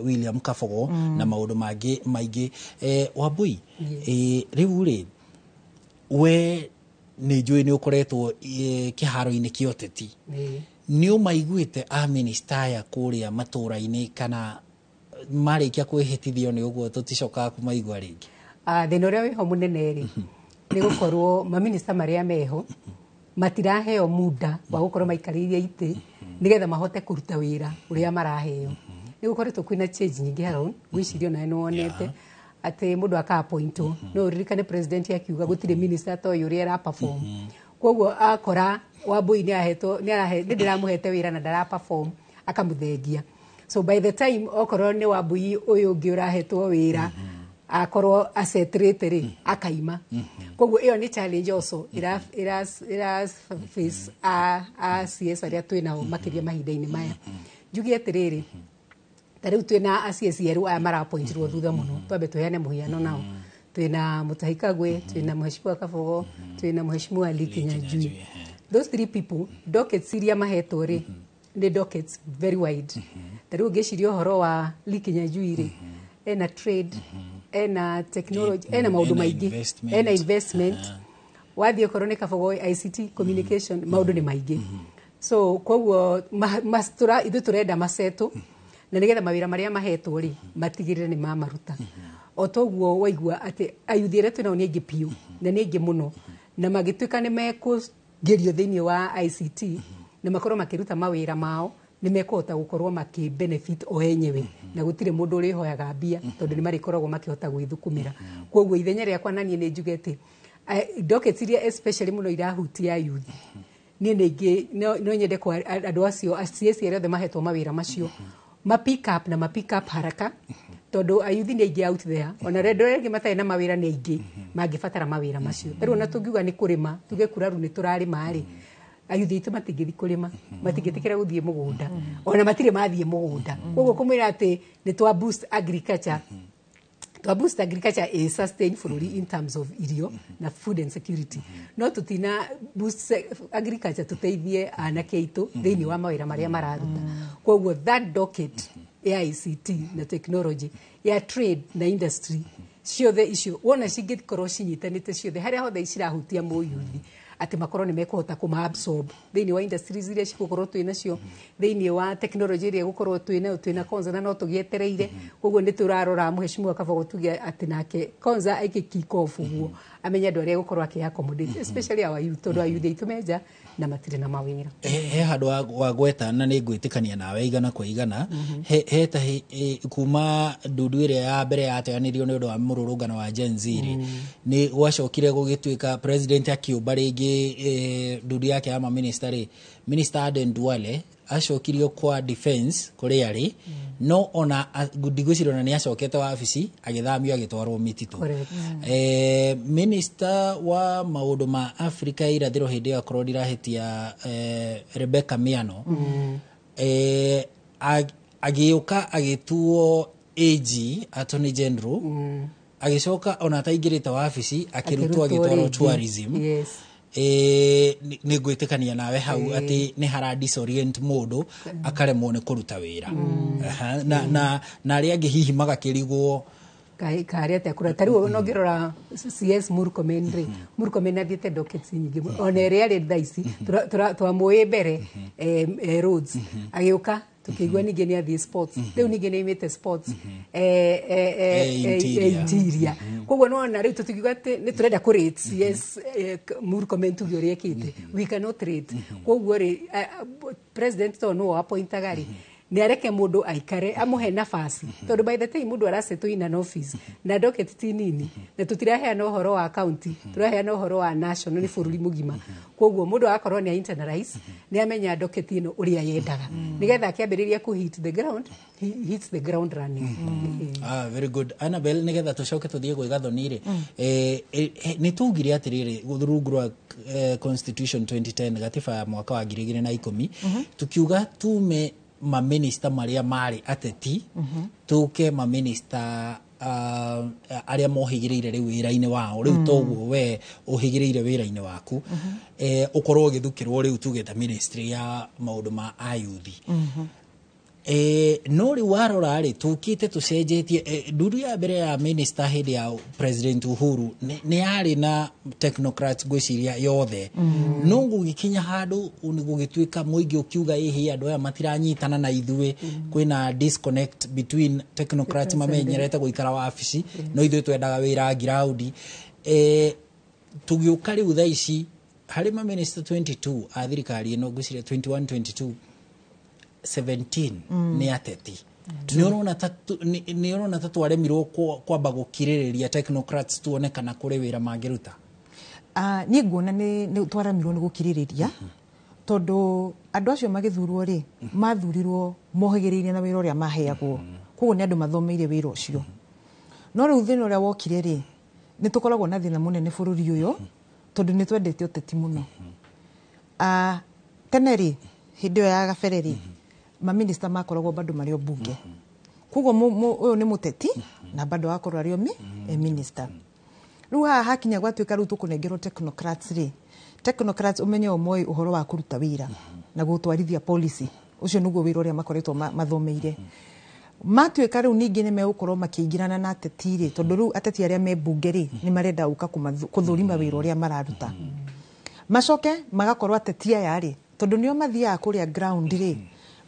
William Kabogo, na maũndũ mangĩ maingĩ. Wambui, rĩu rĩ, we nĩ njũĩ nĩ ũkoretwo kĩharo-inĩ kĩa ũteti, nĩ ũmaiguĩte a minista aya kũrĩa matũra-inĩ, kana marĩkia kwĩhĩtithio nĩ ũguo tũticokaga kũmaigua rĩngĩ? Thĩna ũrĩa wĩho mũnene rĩ, nĩ gũkorwo maminista marĩa meho matiraheo muda wa gũkorwo maikarĩire itĩ nĩgetha mahote kũruta wĩra ũrĩa maraheo. Nĩ gũkoretwo kwĩna change nyingĩ around, ngwĩciria onawe nĩ wonete atĩ mũndũ aka-appointwo. No ũririkane president akiuga gũtirĩ minister ta ũyũ ũrĩa ĩra-perform. Koguo akora Wambui nĩ ahetwo, nĩ ndĩramũhete wĩra na ndara-perform, akamũthengia. So by the time okorwo nĩ Wambui ũyũ ũngĩ ũrahetwo wĩra akorwo acetrĩte rĩ, akaima. Koguo ĩyo nĩ challenge also ĩra ĩra ĩra face a CS arĩa twĩ nao makĩria mahinda-inĩ maya. Njuge atĩrĩrĩ, ta rĩu twĩna a CS erũ aya marapointirwo thutha mũno, twambe tũheane mũhiano nao. Twĩna Mutahi Kagwe, twĩna Mheshimiwa Kabogo, twĩna Mheshimiwa Lee Kinyanjui. Those three people, dockets iria mahetwo rĩ, nĩ dockets very wide. Ta rĩu ũngĩciria ũhoro wa Lee Kinyanjui rĩ, ena trade, ena technology, ena maũndũ maingĩ, ena investment. Wathiĩ okorwo nĩ Kabogo, ICT, communication, maũndũ nĩ maingĩ. So koguo ithuĩ tũrenda masetũ na nĩgetha mawĩra marĩa mahetwo rĩ, matigĩrĩre nĩ mamaruta. O toguo waigua atĩ ayuthi arĩa twĩnao nĩ aingĩ biũ, na nĩ aingĩ mũno, na magĩtuĩka nĩ mekũgerio thĩinĩ wa ICT na makorwo makĩruta mawĩra mao, nĩ mekũhota gũkorwo makĩ benefit o enyewe, na gũtirĩ mũndũ ũrĩhoyaga mbia tondũ nĩ marĩkoragwo makĩhota gwĩthũkũmĩra. Koguo ithenya rĩakwa na niĩ nĩ njuge atĩ dockets iria especially mũno irahutia youth, niĩ nĩ no nyende kwa andũ acio CS arĩa othe mahetwo mawĩra macio ma pick up na ma pick up haraka, tondũ ayuthi nĩ aingĩ out there, ona andũ arĩa angĩ matarĩ na mawĩra nĩ aingĩ mangĩbatara mawĩra macio. Ta rĩu ona tũngiuga nĩ kũrĩma, tuge kuraru nĩ tũrarĩma rĩ, ayuthi aitũ matingĩthiĩ kũrĩma, matingĩtĩkĩra gũthiĩ mũgũnda, ona matirĩ mathiĩ mũgũnda. Koguo kũmwĩra atĩ nĩ twa boost agriculture, twa boost agriculture ĩ sustain bũrũri in terms of irio na food and security, no tũtina boost agriculture tũteithie anake aitũ thĩinĩ wa mawĩra marĩa mararuta. Koguo that docket ya ICT na technology, ya trade na industry, ciothe icio wona cingĩkorwo cinyitanĩte ciothe harĩa hothe cirahutia mũyuthi, atĩ makorwo nĩ mekũhota kũma absorb thĩinĩ wa industries iria cigũkorwo twĩ nacio, thĩinĩ wa technology ĩrĩa ĩgũkorwo twĩ nayo, twĩ na Konza na no tũgĩetereire. Koguo nĩ tũrarora Mheshimiwa Kabogo, tuge atĩ nake Konza ĩkĩ kick off ũguo amenye andũ arĩa egũkorwo akĩ accommodate, especially our youth, tondũ ayuthi aitũ menja na matirĩ na mawĩra. He handũ wagweta na nĩ ngwĩtĩkania nawe igana kwa igana. He ta kuma ndundu ĩrĩa ya mbere yateanĩrio nĩ ũndũ wa mũrũrũngano wa Gen Z rĩ, nĩ gwacokire gũgĩtuĩka president akĩũmba rĩngĩ ndundu yake ya maminista rĩ, Minister Aden Duale acokirio kwa defense kũrĩa arĩ, no ona ndigwĩciria ona nĩ acokete wabici, agĩthamio agĩtwarwo mĩtitũ. Minister wa maũndũ ma Afrika ya irathĩro hĩndĩ ĩyo, akorwo ndirahĩtia, Rebecca Miano, agĩũka agĩtuo AG, Attorney General, agĩcoka ona ataingĩrĩte wabici akĩrutwo agĩtwarwo tourism. Nĩ ngwĩtĩkania nawe hau atĩ nĩ hara disorient mũndũ, akaremwo nĩ kũruta wĩra, na arĩa angĩ hihi magakĩrigwo. Karĩa atĩa kũra ta rĩu ona ũngĩrora CS Murkomen rĩ, Murkomen athiĩte dockets nyingĩ mũno. Ona ĩrĩa arĩ thaa ici twamũĩ mbere roads, agĩũka tukĩigua ningĩ nĩ athiĩ sports, rĩu ningĩ nĩ aimĩte sports interior. Interior. Koguo nĩwona rĩu tũtingiuga atĩ nĩ tũrenda kũ rate CS Murkomen tuge ũrĩa ekĩte, we cannot rate. Koguo rĩ, president tondũ nĩwe appointaga rĩ, nĩ areke mũndũ aikare, amũhe nafasi, tondũ by the time mũndũ arasetwo in an office na docket ti nini, na tũtiraheana ũhoro wa county, tũraheana ũhoro wa national, nĩ bũrũri mũgima. Koguo mũndũ agakorwo nĩ internalize, nĩ amenya docket ĩno ũrĩa yendaga, nĩgetha akĩambĩrĩria kũ hit the ground, he hits the ground running. Ah, very good. Annabel, nigetha tucoke tuthie gwĩ Gathoni rĩ, nĩ tugire atĩrĩrĩ, rungu rwa Constitution 2010, gatiba ya mwaka wa 2010, tukiuga tume maminista marĩa marĩ ateti, tuke maminista arĩa mohĩgĩrĩire rĩu wĩra-inĩ wao rĩu. Toguo we ũhĩgĩrĩire wĩra-inĩ waku, ũkorwo ũgĩthukĩrwo rĩu tuge ta ministry ya maũndũ ma ayuthi. No rĩu warora rĩ, tũkĩte tũcenjetie. Ndundu ya mbere ya minister hĩndĩ ya President Uhuru nĩ yarĩ na technocrats ngwĩciria yothe. No gũgĩkinya handũ nĩ gũgĩtuĩka mũingĩ ũkiuga ĩhĩ, andũ aya matiranyitana na ithuĩ, kwĩna disconnect between technocrats mamenyerete gũikara wabici, no ithuĩ twendaga wĩra ground. Tũgĩũka rĩu thaa ici harĩ maminista 22 a thirikari ĩno, ngwĩciria 21, 22, 17 nĩ ateti. Nĩ ũrona ta twaremirwo kwamba gũkirĩrĩria technocrats tuone kana kũrĩ wĩra mangĩruta? Ah, niĩ nguona nĩ twaramirwo nĩ gũkirĩrĩria, tondũ andũ acio magĩthurwo rĩ, mathurirwo mohĩgĩrĩire na wĩra ũrĩa maheagwo, koguo nĩ andũ mathomeire wĩra ũcio. No rĩu thĩna ũrĩa wokire rĩ, nĩ tũkoragwo na thĩna mũnene bũrũri ũyũ, tondũ nĩ twendete ũteti mũno. Ah, tene rĩ, hĩndĩ ĩyo ya gabere rĩ, maminista makoragwo bado marĩ o bunge, koguo ũyũ nĩ mũteti na bado agakorwo arĩ o e minister. Rĩu haha hakinya gwatuĩka rĩu tũkũnengerwo technocrats rĩ, technocrats ũmenye o moĩ ũhoro wa kũruta wĩra na gũtwarithia policy, ũcio nĩguo wĩra ũrĩa makoretwo mathomeire. Matuĩka rĩu ningĩ nĩ megũkorwo makĩingĩrana na ateti rĩ, tondũ rĩu ateti arĩa me mbunge rĩ, nĩ marenda gũka kũthũrima wĩra ũrĩa mararuta, macoke magakorwo ateti aya rĩ, tondũ nĩo mathiaga kũrĩa ground rĩ,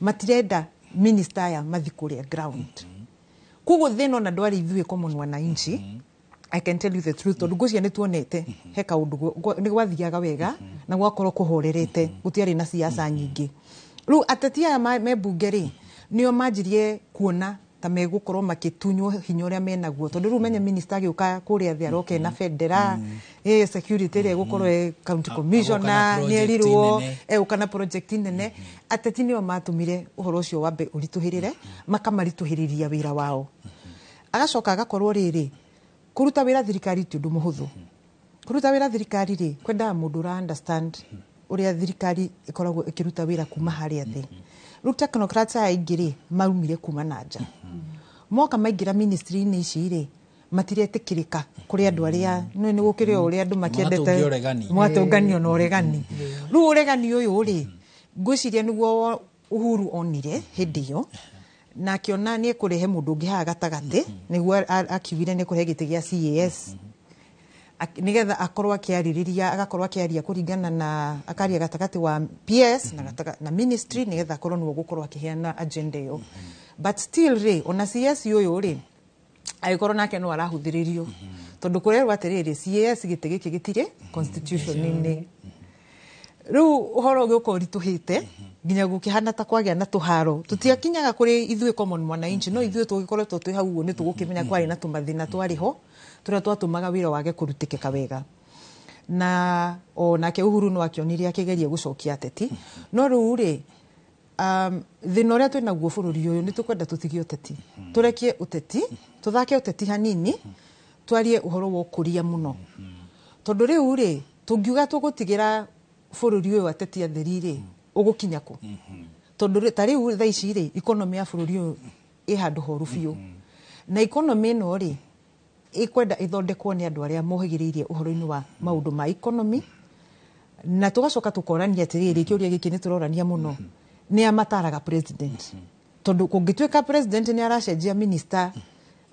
matirenda minister aya mathi kũrĩa ground. Koguo thĩna ona ndwarĩ ithuĩ common wananchi, I can tell you the truth, tondũ ngwĩciria nĩ tuonete he kaũndũ nĩ gwathiaga wega na gwakorwo kũhorerete, gũtiarĩ na siasa nyingĩ. Rĩu ateti aya me mbunge rĩ, nĩo manjirie kuona ta megũkorwo makĩtunywo hinya ũrĩa menaguo, tondũ rĩu menye minister agĩũka kũrĩa thĩ aroka ena bendera, security ĩrĩa ĩgũkorwo ĩ county commissioner agoka na nĩ project erirwo nene. Egũka na project nene. Ateti nĩo matũmire ũhoro ũcio wambe ũritũhĩrĩre, makamaritũhĩrĩria wĩra wao. Agacoka agakorwo rĩrĩ, kũruta wĩra thirikari ti ũndũ mũhũthũ. Kũruta wĩra thirikari rĩ, kwendaga mũndũ ũra understand ũrĩa thirikari ĩkoragwo ĩkĩruta wĩra kuma harĩa thĩ. Rĩu technocrats aya aingĩ rĩ, maumire kuma na nja, moka maingĩra ministry-inĩ ici rĩ, matiretĩkĩrĩka kũrĩ andũ arĩa nĩ gũkĩrĩ o ũrĩa andũ makĩendete. Magatũngio ũregani. Magatũnganio na ũregani. Rĩu ũregani ũyũ rĩ, ngwĩciria nĩguo Uhuru onire hĩndĩ ĩyo na akĩona nĩ ekũrehe mũndũ ũngĩ haha gatagatĩ, nĩguo akiugire nĩ ekũrehe gĩtĩ gĩa CAS, nĩgetha akorwo akĩarĩrĩria, agakorwo akĩaria kũringana na akaria gatagatĩ wa PS na, na ministry, nĩgetha akorwo nĩwe ũgũkorwo akĩheana agenda ĩyo. But still rĩ, ona CS ũyũ rĩ, agĩkorwo nake no arahũthĩrĩrio, tondũ kũrerwo atĩrĩrĩ, CAS gĩtĩ gĩkĩ gĩtirĩ constitution-inĩ. Rĩu ũhoro ũgĩũka ũritũhĩte nginya gũkĩhana ta kwagĩa na tũharo tũtiakinyaga kũrĩ ithuĩ common mwananchi, no ithuĩ tũgĩkoretwo twĩ hau ũguo nĩ tũgũkĩmenya kwarĩ na tũmathĩna twarĩ ho tũrĩa twatũmaga wĩra wage kũrutĩkĩka wega. Na o nake Uhuru no akĩonire akĩgeria gũcokia ateti. No rĩu rĩ, thĩna ũrĩa twĩ naguo bũrũri ũyũ, nĩ tũkwenda tũtige ũteti, tũrekie ũteti, tũthake ũteti hanini, twarie ũhoro wa ũkũria mũno, tondũ rĩu rĩ, tũngiuga tũgũtigĩra bũrũri ũyũ ateti atheri rĩ, ũgũkinya kũ? Tondũ ta rĩu thaa ici rĩ, economy ya bũrũri ũyũ ĩ handũ horu biũ, na economy ĩno rĩ, ĩkwenda ĩthondekwo nĩ andũ arĩa mohĩgĩrĩirie ũhoro-inĩ wa maũndũ ma economy. Na tũgacoka tũkorania atĩrĩrĩ, kĩũria gĩkĩ nĩ tũrorania mũno, nĩ a mataraga president? Tondũ kũngĩtuĩka president nĩ aracenjia minister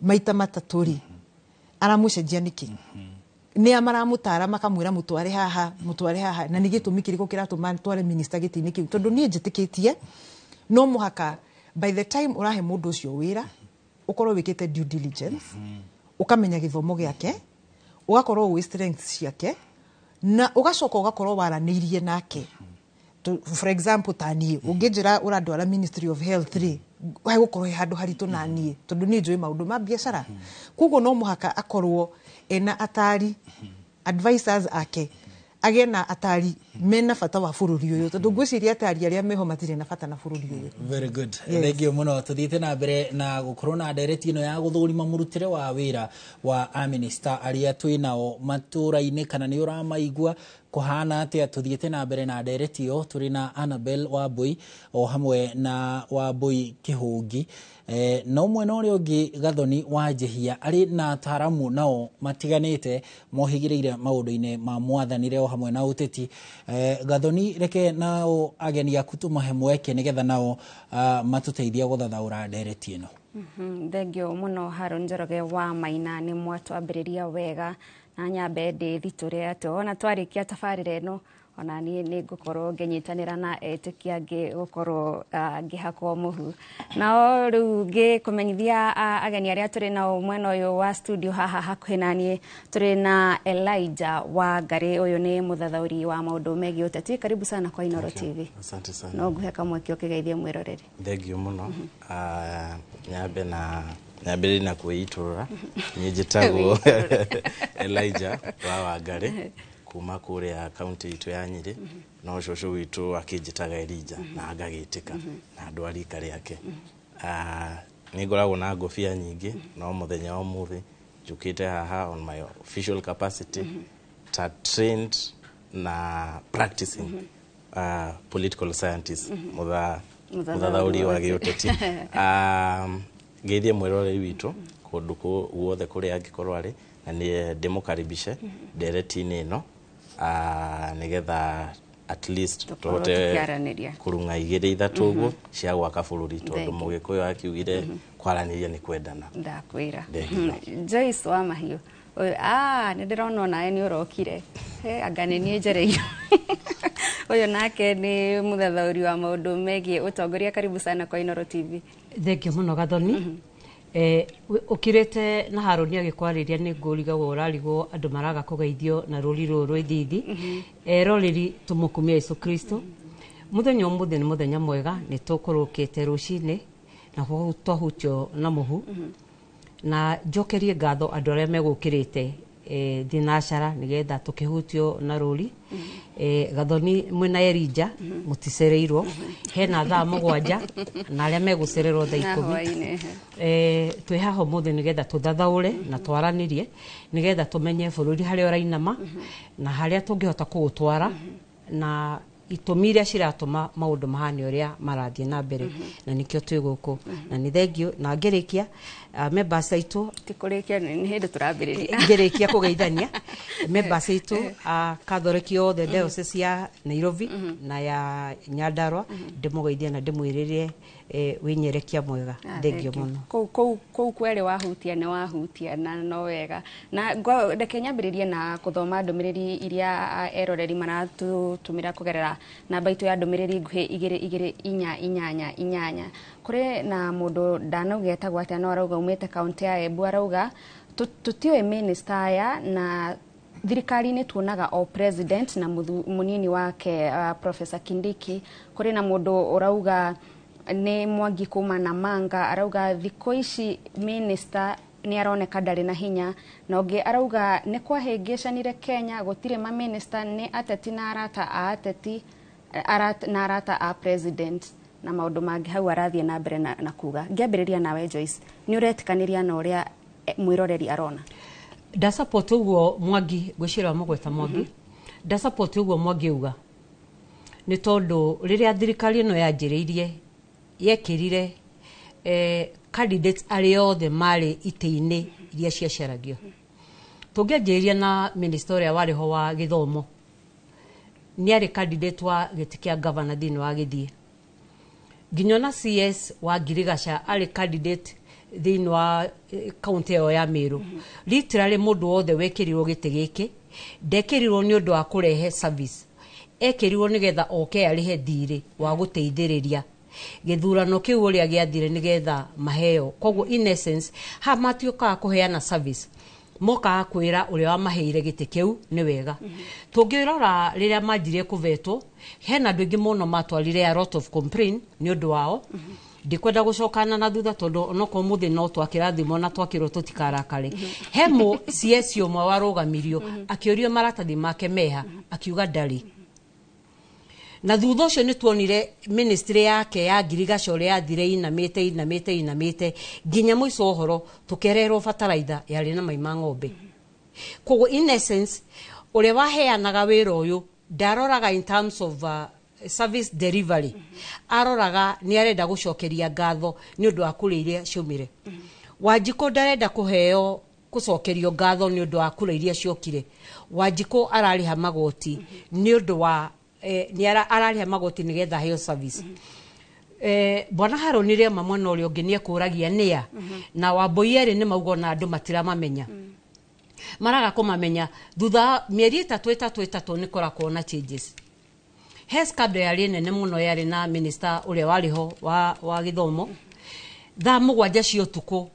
Maita matatũ rĩ, aramũcenjia nĩkĩ? Nĩ a maramũtara makamwĩra mũtware haha, mũtware haha, na nĩ gĩtũmi kĩrĩkũ kĩratũma tware minister gĩtĩ-inĩ kĩu? Tondũ niĩ njĩtĩkĩtie no mũhaka by the time ũrahe mũndũ ũcio wĩra ũkorwo wĩkĩte due diligence, ũkamenya gĩthomo gĩake, ũgakorwo ũĩ strengths ciake, na ũgacoka ũgakorwo waranĩirie nake. For example, ta niĩ ũngĩnjĩra ũrandwara Ministry of Health rĩ, hegũkorwo he handũ haritũ na niĩ tondũ niĩ njũĩ maũndũ ma biacara. Koguo no mũhaka akorwo ena atari, advisors ake, agĩe na atari mena bata wa bũrũri ũyũ, tondũ ngwĩciria atari arĩa meho matirĩ na bata na bũrũri ũyũ. Very good. Yes. Thank you muno. Tuthiĩte na mbere na gũkorwo na ndereti ĩno ya gũthũrima mũrutĩre wa wĩra wa amĩnĩsta arĩa twĩ nao matũra-inĩ, kana nĩ ũramaigua kũhana atĩa. Tuthiĩte na mbere na ndereti ĩyo tũrĩ na Annabel Wambui o hamwe na Wambui Kĩhũngi, no mwena ũrĩa ũngĩ Gathoni wa Njehia arĩ na ataramu nao matiganĩte mohĩgĩrĩire maũndũ-inĩ ma mwathanĩre o hamwe na ũteti. Gathoni, reke nao ageni aku tũmahe mweke nĩgetha nao matũteithie gũthathaũra ndereti ĩno. Thengio mũno Haron Njoroge wa Maina, nĩ mwatwambĩrĩria wega, na nyambe ndĩthitũre atĩ ona twarĩkia tabarĩra ĩno ona niĩ nĩ ngũkorwo ngĩnyitanĩra na etĩkia angĩ gũkorwo ngĩhakwo mũhu. Nao rĩu ngĩkũmenyithia ageni arĩa tũrĩ nao mwena ũyũ wa studio haha hakuhĩ na niĩ tũrĩ na Elijah wa Ngarĩ, ũyũ nĩ mũthathaũri wa maũndũ megiĩ ũteti. Karibu sana kwa Inooro TV. Asante sana. No nguhe kamweke ũkĩgeithie mwĩroreri. Thengio mũno. Nyambe na nyambĩrĩrie na kwĩitũrũra. Niĩ njĩtagwo Elijah wa Wangarĩ kuma kũrĩa kaunti itũ ya Nyĩrĩ, no cũcũ witũ akĩnjĩtaga Elijah na ngagĩtĩka na andũ a rika rĩake. Nĩ ngoragwo na ngũbia nyingĩ, no mũthenya wa ũmũthĩ njũkĩte haha on my official capacity ta trained na practicing political scientist, mũthathaũri wa gĩũteti. Ngeithie mwĩroreri witũ kũndũ guothe kũrĩa angĩkorwo arĩ, na nĩ ndĩmũkaribishe ndereti-inĩ ĩno, nĩgetha at least tũkorwo tũhote tũkĩaranĩria kũrung'a igĩrĩ ithatũ ũguo cia gwaka bũrũri, tondũ Thank you. Mũgĩkũyũ akiugire kwaranĩria nĩ kwendana. Ndakwĩra. Thank you. Joyce wa Mahiũ, ũyũ nĩ ndĩrona onawe nĩ ũrokire. He, anga nĩ niĩ njereirwo. Ũyũ nake nĩ mũthathaũri wa maũndũ megiĩ ũtongoria. Karibu sana kwa Inooro TV. Thengio mũno Gathoni. Ũkirĩte na Harũni agĩkwarĩria nĩ ngũrigagwo ũrarigwo andũ maraga kũgeithio na rũri rũrũ rwa ithithi. Eroreri tũmũkumia Jesũ Kristo. Mũthenya ũmũthĩ nĩ mũthenya mwega, nĩ tũkũrũkĩte rũcinĩ na twahutio na mũhu, na njokerie ngatho andũ arĩa megũkĩrĩte thinacara nĩgetha tũkĩhutio na rũri. Gathoni mwĩna Elijah mũticereirwo, hena thaa 7 na arĩa megũcererwo thaa Na 10. hwaĩ-inĩ. Twĩ haha ũmũthĩ nĩgetha tũthathaũre na twaranĩrie nĩgetha tũmenye bũrũri harĩa ũrainama na harĩa tũngĩhota kũũtwara na itũmi iria ciratũma maũndũ mahane ũrĩa marathiĩ na mbere, na nĩkĩo twĩ gũkũ. Na nĩ thengio, na ngĩrĩkia, members aitũ Ti kũrĩkia, nĩ hĩndĩ tũrambĩrĩria. Ngĩrĩkia kũgeithania members aitũ a Catholic othe diocese ya Nairobi na ya Nyandarua, ndĩmũgeithie na ndĩmwĩrĩre wĩnyerekia mwega. Thengio Thank you. mũno. Kũu kwerĩ wahutia nĩ wahutia na no wega. Na reke nyambĩrĩrie na gũthoma ndũmĩrĩri iria eroreri maratũtũmĩra kũgerera namba itũ ya ndũmĩrĩri nguhĩ 22488. Kũrĩ na mũndũ ndanauga etagwo atĩa, no arauga umĩte kaũntĩ ya Embu, arauga tũtiũĩ minister aya na thirikari-inĩ tuonaga o president na mũnini wake, Professor Kindiki. Kũrĩ na mũndũ ũrauga nĩ Mwangi kuma na Manga, arauga thikũ ici minister nĩ aroneka ndarĩ na hinya, na ũngĩ arauga nĩ kwahĩngĩcanire Kenya, gũtirĩ ma minister, nĩ ateti na arata a ateti na arata a president na maũndũ mangĩ hau arathiĩ na mbere na kuga. Ngĩambĩrĩria nawe Joyce, nĩ ũretĩkanĩria na ũrĩa mwĩroreri arona? Nda support ũguo Mwangi, ngwĩciria wamũgweta Mwangi. Nda support ũguo Mwangi auga, nĩ tondũ rĩrĩa thirikari ĩno yanjĩrĩirie yekĩrire candidates arĩa othe marĩ itĩ-inĩ iria ciacaragio. Tũngĩanjĩrĩria na minister ũrĩa warĩ ho wa gĩthomo, nĩ arĩ candidate wa gĩtĩ kĩa governor thĩinĩ wa Gĩthiĩ, nginya ona CS wa Ngirigaca arĩ candidate Thĩinĩ wa kaunti ĩyo ya Meru, literally mũndũ wothe wekĩrirwo gĩtĩ gĩkĩ ndekĩrirwo nĩ ũndũ wa kũrehe service, ekĩrirwo nĩgetha oke arĩhe thirĩ wa gũteithĩrĩria gĩthurano kĩu ũrĩa gĩathire nĩgetha maheo. Koguo in essence ha matiũkaga kũheana service, mokaga kwĩra ũrĩa wamaheire gĩtĩ kĩu nĩ wega. Tũngĩrora rĩrĩa manjirie kũvetwo, hena andũ aingĩ mũno matwarire a lot of complaint nĩ ũndũ wao. Ndikwenda gũcokana na thutha tondũ onokorwo mũthĩ no twakĩra thimo na twakĩrwo tũtikarakare. He mũ CS ũmwe warũgamirio akĩũrio maratathi make meha, akiuga ndarĩ. Na thutha ũcio nĩ tuonire ministry yake ya ngirigaca ũrĩa yathire inamĩte inamĩte inamĩte nginya mũico wa ũhoro tũkererwo bataraitha yarĩ na mai ma ng'ombe. Koguo in essence ũrĩa waheanaga wĩra ũyũ ndaroraga in terms of service delivery, aroraga nĩ arenda gũcokeria ngatho nĩ ũndũ wa kura iria ciaumire. Wanjikũ ndarenda kũheo gũcokerio ngatho nĩ ũndũ wa kura iria ciokire. Wanjikũ ararĩha magoti nĩ ũndũ wa nĩ ararĩha magoti nĩgetha aheo service. Bwana Harũni rĩama mwena ũrĩa ũngĩ nĩ ekũragia nĩa na Wambui erĩ nĩ mauga ona andũ matiramamenya, maraga kũmamenya thutha mĩeri 3 3 3 nĩ kũrakorwo na changes. He scandal yarĩ nene mũno yarĩ na minister ũrĩa warĩ ho wa gĩthomo thaa 7 cia ũtukũ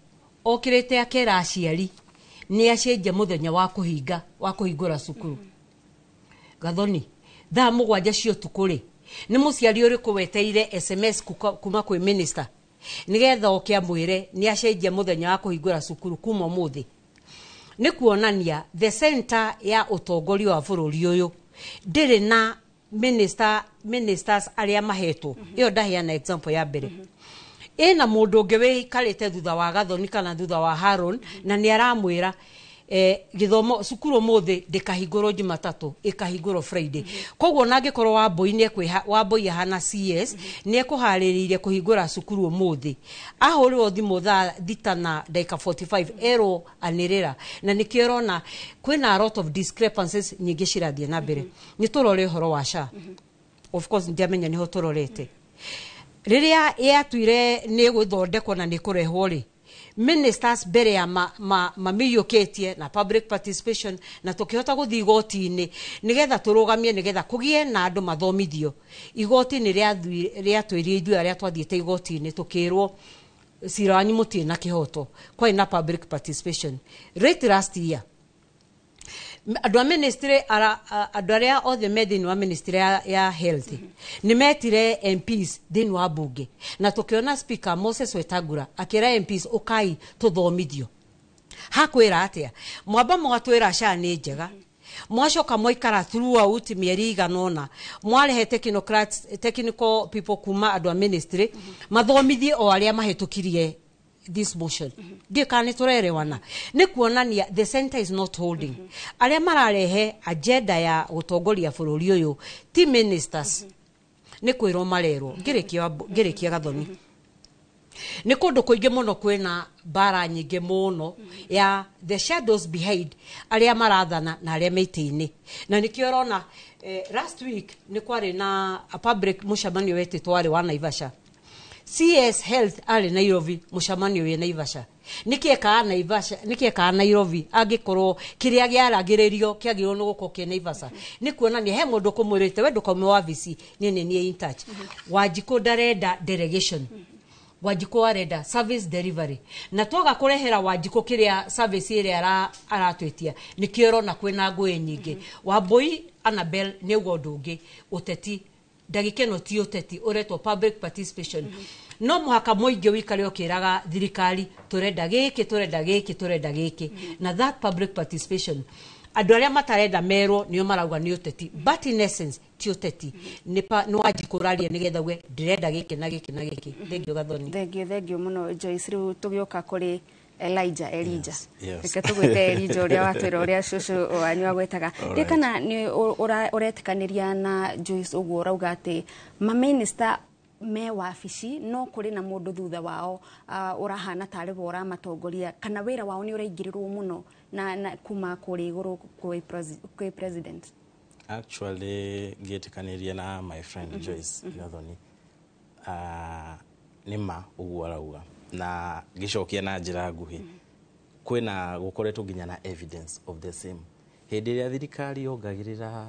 okĩrĩte akera aciari nĩ acenjia mũthenya wa kũhinga wa kũhingũra cukuru. Gathoni, thaa 7 cia ũtukũ rĩ, nĩ mũciari ũrĩkũ weteire SMS kuma kwĩ minister nĩgetha oke amwĩre nĩ acenjia mũthenya wa kũhingũra cukuru kuma ũmũthĩ? Nĩ kuonania the center ya ũtongoria wa bũrũri ũyũ ndĩrĩ na ministers arĩa mahetwo. Ĩyo ndaheana example ya mbere. Ĩna mũndũ ũngĩ wĩikarĩte thutha wa Gathoni kana thutha wa Haron na nĩ aramwĩra gĩthomo cukuru ũmũthĩ ndĩkahingũrwo Jumatatũ, ĩkahingũrwo Friday. Koguo ona angĩkorwo Wambui nĩ Wambui ahana CS nĩ ekũharĩrĩirie kũhingũra cukuru ũmũthĩ, ahũrĩrwo thimũ thaa 6:45 erwo anĩrĩra. Na nĩkĩo ũrona kwĩna a lot of discrepancies nyingĩ cirathiĩ na mbere. Nĩ tũrore ũhoro wa SHA. Of course ndiamenya nĩho tũrorete. Rĩrĩa yatuire nĩ gũthondekwo na nĩ kũrehwo rĩ, ministers mbere ya mamĩiyũkĩtie na public participation na tũkĩhota gũthiĩ igoti-inĩ nĩgetha tũrũgamie nĩgetha kũgĩe na andũ mathomithio. Igoti nĩ rĩatwĩrire ithuĩ arĩa twathiĩte igoti-inĩ tũkĩrwo cira wanyu mũtirĩ na kĩhoto, kwarĩ na public participation. Late last year andũ a ministry andũ arĩa othe me thĩinĩ wa ministry ya health nĩ metire MPs thĩinĩ wa bunge na tũkĩona Speaker Moses Wetangula akĩra MPs ũkai tũthomithio. Hakwĩra atĩa? Mwamba mũgatwĩra SHA nĩ njega, mwacoka mwaikara throughout mĩeri igana ũna mwarehe technocrats, technical people kuma andũ a ministry mathomithie o arĩa mahĩtũkirie this motion. Ndiĩ kana nĩ tũrerewana. Nĩ kuonania the center is not holding. Arĩa mararehe agenda ya gũtongoria bũrũri ũyũ ti ministers, nĩ kwĩrwo marerwo. Ngĩrĩkia Gathoni, nĩ kũndũ kũingĩ mũno kwĩna mbara nyingĩ mũno ya the shadows behind arĩa marathana na arĩa me itĩ-inĩ. Na nĩkĩo ũrona last week nĩ kwarĩ na a public mũcemanio wetĩtwo warĩ wa Naivasha. CS Health arĩ Nairobi, mũcemanio wĩ Naivasha. Nĩkĩ ekaga Naivasha? Nĩkĩ ekaga Nairobi angĩkorwo kĩrĩa gĩaragĩrĩrio kĩagĩrĩirwo nĩ gũkorwo kĩ Naivasha? Nĩ kuonania he mũndũ ũkũmwĩrĩte we ndũkaume wabici, niĩ nĩ niĩ in touch. Wanjikũ ndarenda delegation, Wanjikũ arenda service delivery. Na twaga kũrehera Wanjikũ kĩrĩa service ĩrĩa aratwĩtia, nĩkĩo ũrona kwĩna ngũĩ nyingĩ. Wambui Annabel nĩ auga ũndũ ũngĩ, ũteti ndagĩka ĩno ti ũteti, ũretwo public participation. No mũhaka mũingĩ ũikare ũkĩraga thirikari tũrenda gĩkĩ, tũrenda gĩkĩ, tũrenda gĩkĩ. Na that public participation andũ arĩa matarenda merwo nĩo marauga nĩ ũteti, but in essence ti ũteti, nĩ Wanjikũ ũraria nĩgetha uge ndĩrenda gĩkĩ na gĩkĩ na gĩkĩ. Thengiũ Gathoni. Thengiũ mũno Joyce. Rĩu tũgĩũka kũrĩ Elijah. Reke tũgwĩte Elijah ũrĩa watwĩra ũrĩa cũcũ wanyu agwĩtaga. Ndiĩ kana nĩ ũretĩkanĩria na Joyce ũguo ũrauga atĩ maminista me wabici no kũrĩ na mũndũ thutha wao ũrahana tarĩ we ũramatongoria, kana wĩra wao nĩ ũraingĩrĩrwo mũno na kuma kũrĩa igũrũ kwĩ president? Actually ngĩtĩkanĩria na my friend Joyce Gathoni, nĩ ma ũguo arauga. Na ngĩcokia na njĩra nguhĩ, kwĩna gũkoretwo nginya na evidence of the same. Hĩndĩ ĩrĩa thirikari yongagĩrĩra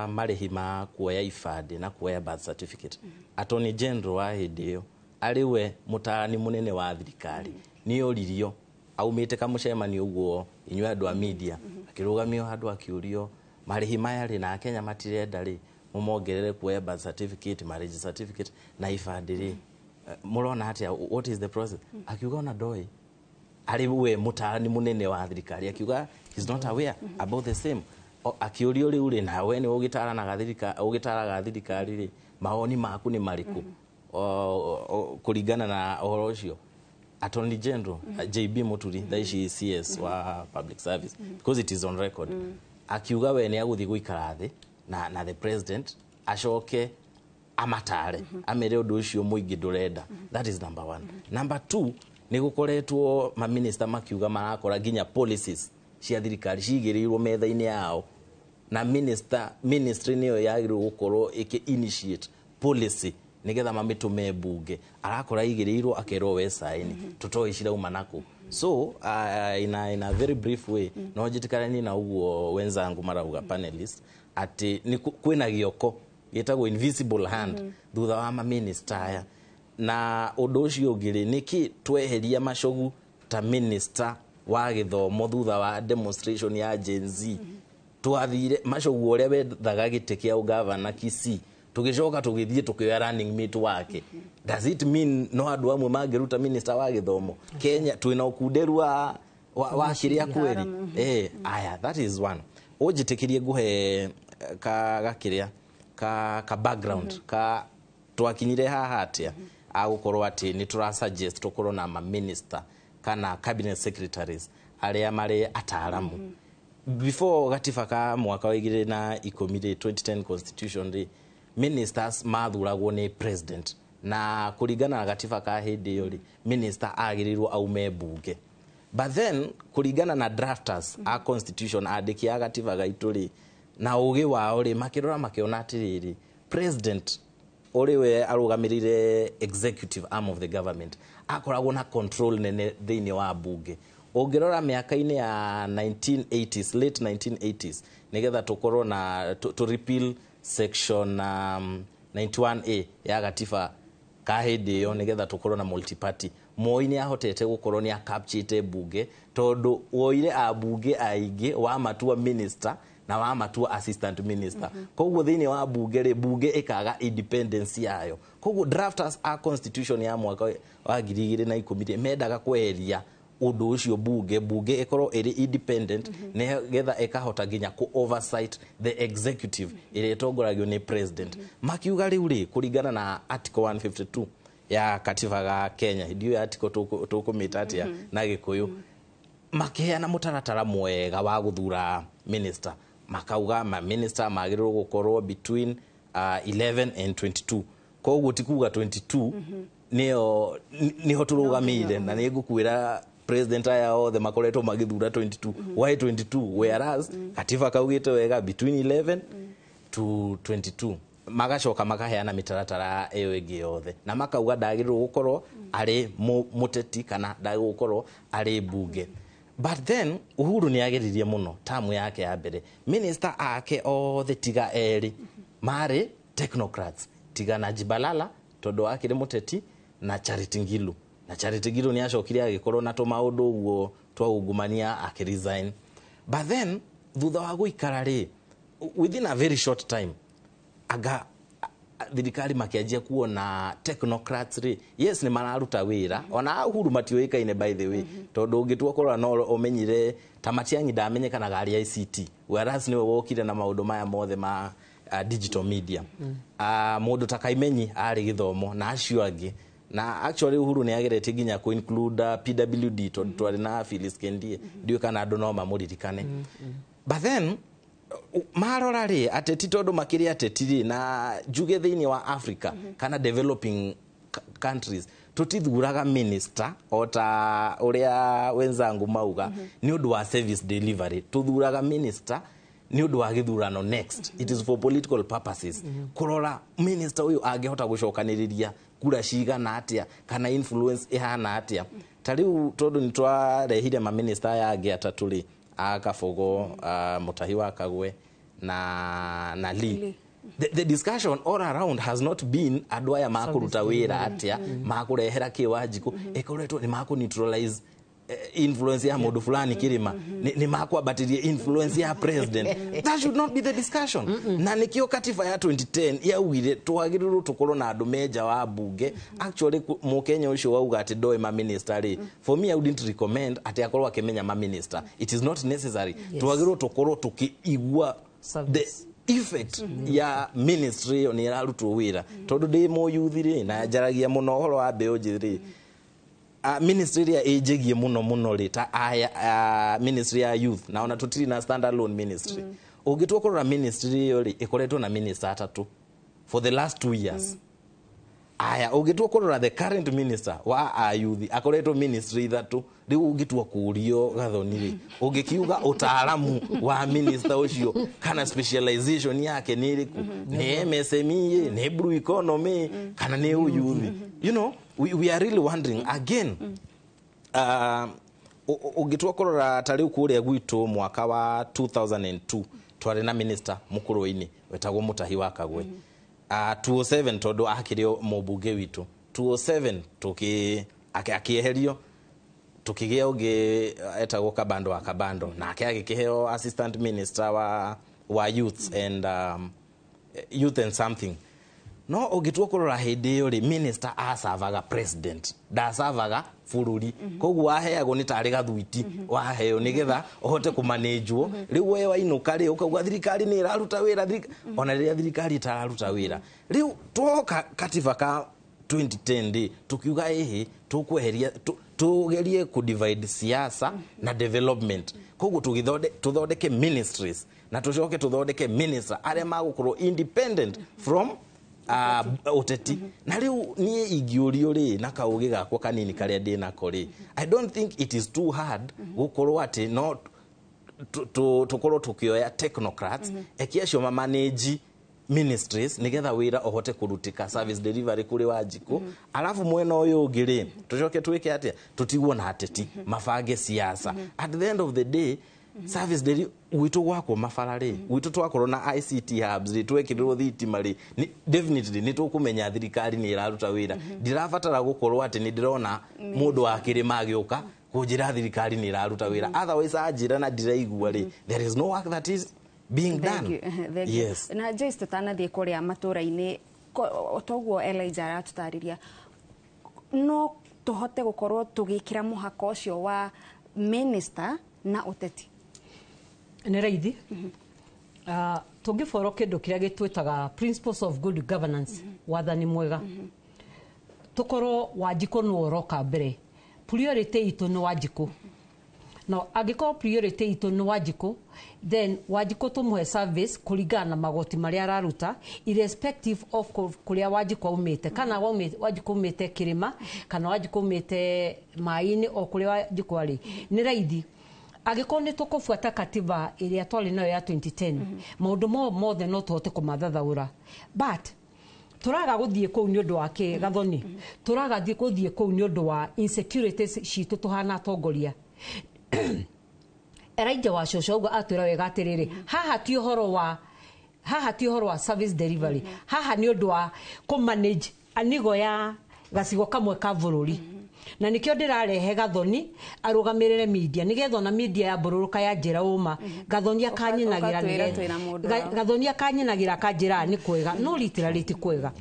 marĩhi ma kuoya ibandĩ na kuoya birth certificate, Attorney General wa hĩndĩ ĩyo, arĩ we mũtaarani mũnene wa thirikari, nĩ oririo aumĩte kamũcemanio ũguo inyuĩ andũ a media, akĩrũgamio handũ akĩũrio, marĩhi maya rĩ, na Akenya matirenda rĩ, mũmongerere kuoya birth certificate, marriage certificate na ibandĩ rĩ, mũrona atĩa? What is the process? Akiuga ona ndoĩ. Arĩ we mũtaarani mũnene wa thirikari akiuga he's not aware about the same. Akĩũrio, rĩu rĩ, nawe nĩ ũgĩtaranaga thirikari, ũgĩtaraga thirikari rĩ, mawoni maku nĩ marĩkũ kũringana na ũhoro ũcio? Attorney General JB Muturi, thaa ici CS wa public service, because it is on record, akiuga we nĩ agũthiĩ gũikara thĩ na the president, acoke amatare, amere ũndũ ũcio mũingĩ ndũrenda. That is number one. Number two, nĩ gũkoretwo maminista makiuga marakora nginya policies cia thirikari cigĩrĩirwo metha-inĩ yao, na minister, ministry nĩyo yagĩrĩirwo gũkorwo ĩkĩ initiate policy nĩgetha mamĩtũme mbunge. Arakora igĩrĩirwo, akerwo we saini, tũtoĩ cirauma nakũ. So in a very brief way, no njĩtĩkananie na ũguo wenzangu marauga, panelist, atĩ nĩ kwĩna gĩoko gĩtagwo invisible hand thutha wa maminista aya. Na ũndũ ũcio ũngĩ rĩ, nĩkĩ tweheria Machogu ta minister wa gĩthomo thutha wa demonstration ya Gen Z? Twathire Machogu ũrĩa wethaga gĩtĩ kĩa ũgavana Kisii, tũgĩcoka tũgĩthiĩ tũkĩoya running mate wake. Does it mean no andũ amwe mangĩruta minister wa gĩthomo Kenya? Twĩna ũkunderu wa kĩrĩa kweri? Aya, that is one. Ũnjĩtĩkĩrie nguhe ka gakĩrĩa ka background ka twakinyire haha atĩa, agũkorwo atĩ nĩ tũra suggest tũkorwo na ma minister kana cabinet secretaries arĩa marĩ ataaramu. Before gatiba ka mwaka wa 2010 rĩ, 2010 constitution rĩ, ministers mathuragwo nĩ president, na kũringana na gatiba ka hĩndĩ ĩyo rĩ, minister agĩrĩirwo aume mbunge. But then kũringana na drafters a constitution, andĩki a gatiba gaitũ rĩ, na ũgĩ wao rĩ, makĩrora makĩona atĩrĩrĩ, president ũrĩ we arũgamĩrĩire executive arm of the government, akoragwo na control nene thĩinĩ wa mbunge. Ũngĩrora mĩaka-inĩ ya 1980s, late 1980s, nĩgetha tũkorwo na to repeal section 91A ya gatiba ka hĩndĩ ĩyo, nĩgetha tũkorwo na multiparty, Moi nĩ ahotete gũkorwo nĩ acapturĩte mbunge, tondũ woire ambunge aingĩ wamatua minister na wamatua assistant minister. Koguo thĩinĩ wa mbunge rĩ, mbunge ĩkaga independence yayo. Koguo drafters a constitution ya mwaka wa 2010 rĩ, mendaga kweheria ũndũ ũcio, mbunge ĩkorwo ĩrĩ independent, nĩgetha ĩkahota nginya ku oversight the executive ĩrĩa ĩtongoragio nĩ president. Makiuga rĩu rĩ, kũringana na article 152 ya katiba ga Kenya, ndiũĩ article tũkũmĩta atĩa na Gĩkũyũ, makĩheana mũtaratara mwega wa gũthura minister. Makauga ma minister magĩrĩirwo gũkorwo between 11 and 22. Koguo ti kuga 22 nĩyo nĩho tũrũgamĩire. Na nĩ ngũkwĩra, president aya othe makoretwo magĩthura 22. Why 22, whereas katiba kaugĩte wega between 11 to 22? Magacoka makaheana mĩtaratara ĩyo ĩngĩ yothe, na makauga ndagĩrĩirwo gũkorwo arĩ mũteti kana ndagĩrĩirwo gũkorwo arĩ mbunge. But then Uhuru nĩ ageririe mũno. Tamu yake ya mbere, minister ake othe tiga erĩ marĩ technocrats, tiga Najib Balala tondũ akĩrĩ mũteti, na Charity Ngilu. Na Charity Ngilu nĩ acokire agĩkorwo na tũmaũndũ ũguo twa ungumania, akĩresign. But then thutha wa gũikara rĩ, within a very short time, anga thirikari makĩanjia kuona technocrats rĩ, yes, nĩ mararuta wĩra. Ona Uhuru matiũĩkaine, by the way, tondũ ũngĩtua kũrora no ũmenyire ta Matiang'i ndamenyekanaga arĩ ICT, whereas nĩwe wokire na maũndũ maya mothe ma digital media. Mũndũ ta Kaimenyi arĩ gĩthomo na acio angĩ. Na actually Uhuru nĩ ageretie nginya ku include PWD, tondũ twarĩ na Phyllis Kendie, ndiũĩ kana andũ no mamũririkane. But then marora rĩ, ateti tondũ makĩrĩ ateti rĩ, na njuge thĩinĩ wa Africa kana developing countries, tutithuraga minister o ta ũrĩa wenzangu mauga nĩ ũndũ wa service delivery. Tuthuraga minister nĩ ũndũ wa gĩthurano next. It is for political purposes, kũrora minister ũyũ angĩhota gũcokanĩrĩria. kura cigana atia kana influence ihana atia. Ta riu tondu ni twarehire ma minister aya angĩ atatũ rĩ, a Kabogo, Mutahi wa Kagwe na Lee. The discussion all around has not been andũ aya makũruta wĩra atia, makũrehera kĩ Wanjikũ, ĩkoretwo nĩ makũ neutralize influence ya mũndũ fulani Kirima, nĩ makwambatirie influence ya president. That should not be the discussion. Na nĩkĩo katiba ya 2010 yaugire twagĩrĩirwo tũkorwo na andũ me nja wa bunge. Actually mũkenya ũcio wauga atĩ ndoĩ ma minister rĩ, for me I wouldn't recommend atĩ akorwo akĩmenya ma minister. It is not necessary. Twagĩrĩirwo tũkorwo tũkĩigua the effect ya ministry ĩyo nĩ ĩrarutwo wĩra. Tondũ ndĩ mũyuthi rĩ, na njaragia mũno ũhoro wa mbeũ njĩthĩ rĩ, ministry ĩrĩa ĩnjĩgie mũno mũno rĩ, ta ministry ya youth, na ona tũtirĩ na standalone ministry. Ũngĩtua kũrora ministry ĩyo rĩ, ĩkoretwo na minister atatũ for the last 2 years. Aya, ũngĩtua kũrora the current minister wa youth akoretwo ministry ithatũ. Rĩu ũngĩtua kũũrio Gathoni rĩ, ũngĩkiuga ũtaaramu wa minister ũcio kana specialization yake nĩ ĩrĩkũ? Nĩ MSME, nĩ blue economy, kana nĩ ũyuthi? You know, we are really wondering again. Ũngĩtua kũrora ta rĩu kũrĩa gwitũ mwaka wa 2002 twarĩ na minister mũkũrũ-inĩ wetagwo Mutahi wa Kagwe. 2007 tondũ akĩrĩ mũmbunge witũ, 2007 akĩeherio, tukigĩa ũngĩ etagwo Kabando wa Kabando, nake agĩkĩheo assistant minister wa youth and youth and something. No ũngĩtua kũrora hĩndĩ ĩyo rĩ, minister acavaga president, ndacavaga bũrũri. Koguo waheagwo nĩ tarĩ gathuiti waheo nĩgetha ũhote kũmanĩnjwo. Rĩu we wainũka rĩ, ũkauga thirikari nĩ ĩraruta wĩra, ona rĩrĩa thirikari ĩtararuta wĩra. Rĩu twoka katiba ka 2010 rĩ, tukiuga ĩhĩ tũkweheria, tugerie ku divide siasa na development. Koguo tũthondeke ministries na tũcoke tũthondeke minister arĩa magũkorwo independent from ũteti. Na rĩu niĩ ingĩũrio rĩ, na kaũgĩ gakwa kanini karĩa ndĩ nako rĩ, I don't think it is too hard gũkorwo atĩ no tũkorwo tũkĩoya technocrats eki acio ma manage ministries nigetha wĩra ũhote kũrutĩka, service delivery kũrĩ Wanjikũ. Alafu mwena ũyũ ũngĩ rĩ, tũcoke twĩke atĩa? Tũtigwo na ateti mabange siasa. At the end of the day, service delivery gwitũ gwakwo mabara rĩ, gwitũ twakorwo na ICT hubs rĩ, twekĩrĩrwo thitima rĩ, definitely nĩ tũkũmenya thirikari nĩ ĩraruta wĩra. Ndirabatara gũkorwo atĩ nĩ ndĩrona mũndũ wa kĩrĩma agĩũka kũnjĩra thirikari nĩ ĩraruta wĩra. Otherwise anjĩra na ndiraigua rĩ, there is no work that is being done. Thank you. Yes. Na Joyce, tũtanathiĩ kũrĩa matũra-inĩ, toguo Elijah aratũtarĩria, no tũhote gũkorwo tũgĩkĩra mũhaka ũcio wa minister na ũteti? Nĩ raithi. Tũngĩboro kĩndũ kĩrĩa gĩtwĩtaga principles of good governance, wathani mwega, tũkorwo Wanjikũ nĩwe ũroka mbere. Priority itũ nĩ Wanjikũ. No angĩkorwo priority itũ nĩ Wanjikũ, then Wanjikũ tũmũhe service kũringana na magoti marĩa araruta, irrespective of kũrĩa Wanjikũ aumĩte, kana Wanjikũ aumĩte kĩrĩma, kana Wanjikũ aumĩte maĩ-inĩ, o kũrĩa Wanjikũ arĩ. Nĩ raithi. Angĩkorwo nĩ tũkũbuata katiba ĩrĩa twarĩ nayo ya 2010, maũndũ mothe no tũhote kũmathathaũra. But tũraga gũthiĩ kũu nĩ ũndũ wa kĩ, Gathoni? Tũraga gũthiĩ kũu nĩ ũndũ wa insecurities citũ tũhana atongoria. Elijah wa cũcũ ũguo atwĩra wega atĩrĩrĩ, haha ti ũhoro wa service delivery, haha nĩ ũndũ wa kũ manage anigo ya gacigo kamwe ka bũrũri. Na nikio ndĩrarehe Gathoni arũgamĩrĩre media nĩgetha ona media ya mbũrũrũka ya njĩra ũma Gathoni akanyinagĩra, Gathoni akanyinagĩra akanjĩra nĩ kwega, no literally ti kwega.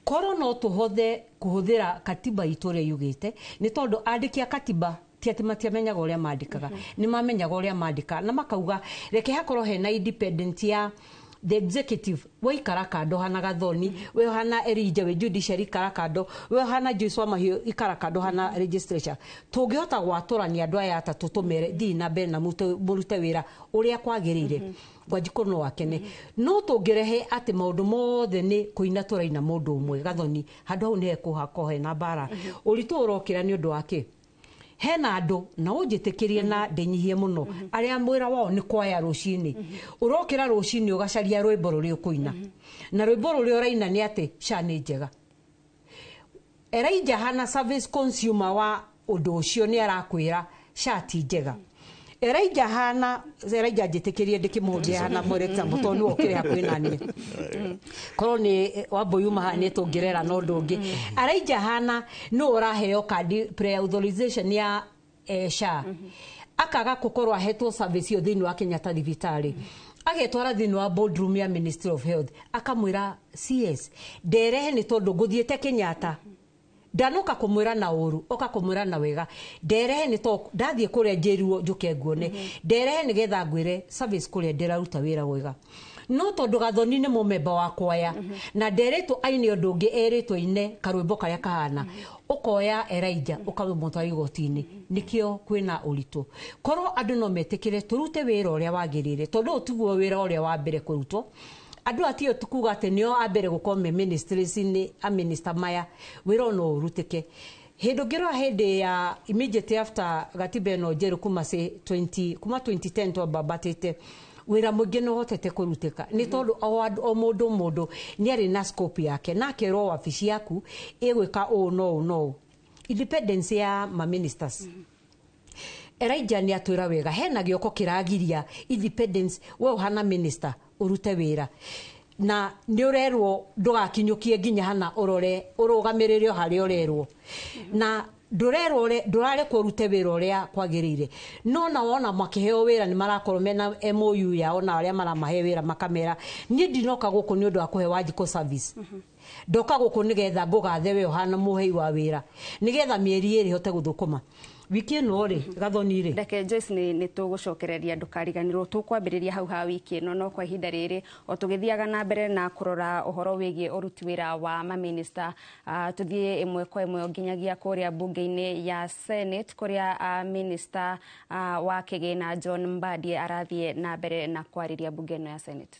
Korwo no tũhothe kũhũthĩra katiba itũ ũrĩa yugĩte, nĩ tondũ andĩki a katiba ti atĩ matiamenyaga ũrĩa mandĩkaga, nĩ mamenyaga ũrĩa mandĩkaga na makauga reke hakorwo hena independent ya the executive. Waikara kando hana Gathoni, we hana Elijah, we judiciary ikara kando, we hana Joyce Wamahiũ ikara kando, hana legislature. Tũngĩhota gwatũrania andũ aya atatũ tũmere thiĩ na mbere na mũrute wĩra ũrĩa kwagĩrĩire, Wanjikũ no akene. No tũngĩrehe atĩ maũndũ mothe nĩ kũina tũraina mũndũ ũmwe, Gathoni, handũ hau nĩ hekũhakwo hena mbara. Ũritũ ũrokĩra nĩ ũndũ wa kĩ? Hena andũ na ũnjĩtĩkĩrie na ndĩnyihie mũno arĩa mwĩra wao nĩ kwaya rũcinĩ. Ũrokĩra rũcinĩ ũgacaria rwĩmbo rũrĩa ũkũina, na rwĩmbo rũrĩa ũraina nĩ atĩ SHA nĩ njega. Elijah hana service consumer wa ũndũ ũcio nĩ arakwĩra SHA ti njega. Elijah hana Elijah njĩtĩkĩrie ndĩkĩmũhũthie hana for example tondũ nĩwe ũkĩrĩ hakuhĩ na niĩ, korwo nĩ Wambui uma haha nĩ tũngĩrera na ũndũ ũngĩ. Elijah hana nĩ ũraheo kandi pre-authorization ya SHA, akaga gũkorwo ahetwo service ĩyo thĩinĩ wa Kenyatta thibitarĩ, agetwara thĩinĩ wa boardroom ya Ministry of Health, akamwĩra CS nderehe nĩ tondũ ngũthiĩte Kenyatta, ndanoka kumwira na uru oka kumwira na wega, nderehe ni to ndathie kuria njiruo njuke nguone, nderehe nigetha ngwire service kuria ndiraruta wira wega. No tondu Gathoni ni mumemba wa kwaya na nderetwo aine undu ungi eritwo ine karwimbo karia kahana, ukoya Elijah ukamũtwara igoti-inĩ, nikio kwina ũritũ. Korwo andu no metikire turute wira uria wagirire, tondu ũyũ tiguo wira uria wa mbere kũrutwo. Andũ atio tukuga atĩ nĩo a mbere gũkorwo me ministries-inĩ, a minister maya wĩra no ũrutĩke. Hĩndĩ ũngĩrora hĩndĩ ya immediately after gatiba ĩno njerũ kuma say 20 kuma 2010 twambambatĩte wĩra mũingĩ nĩ ũhotete kũrutĩka nĩ tondũ o mũndũ nĩ arĩ na scope yake na akerwo wabici yaku ĩgwĩka ũũ no ũũ no ũũ. Independence ya ma ministers. Elijah nĩ atwĩra wega hena gĩoko kĩragiria independence, we ũhana minister ũrute wĩra na nĩ ũrerwo ndũgakinyũkie nginya hana ũrore ũrũgamĩrĩre o harĩa ũrerwo na ndũrerwo ndũrarekwo ũrute wĩra ũrĩa kwagĩrĩire. No na wona makĩheo wĩra nĩ marakorwo mena MOU yao na arĩa maramahe wĩra makamera niĩ ndinoka gũkũ nĩ ũndũ wa kũhe Wanjikũ service, ndoka gũkũ nĩgetha ngũgathe we ũhana mũhei wa wĩra nĩgetha mĩeri ĩrĩ hote gũthũkũma. Wiki ĩno rĩ Gathoni rĩ, reke Joyce nĩ tũgũcokereria ndũkariganĩrwo tũkwambĩrĩria hau ha wiki ĩno, no kwa ihinda rĩrĩ o tũgĩthiaga na mbere na kũrora ũhoro wĩgiĩ ũruti wĩra wa maminista, tũthiĩ ĩmwe kwa ĩmwe nginyagia kũrĩa bunge-inĩ ya Senate kũrĩa minister wa kĩgĩna John Mbadi arathiĩ na mbere na kwarĩria bunge ĩno ya Senate.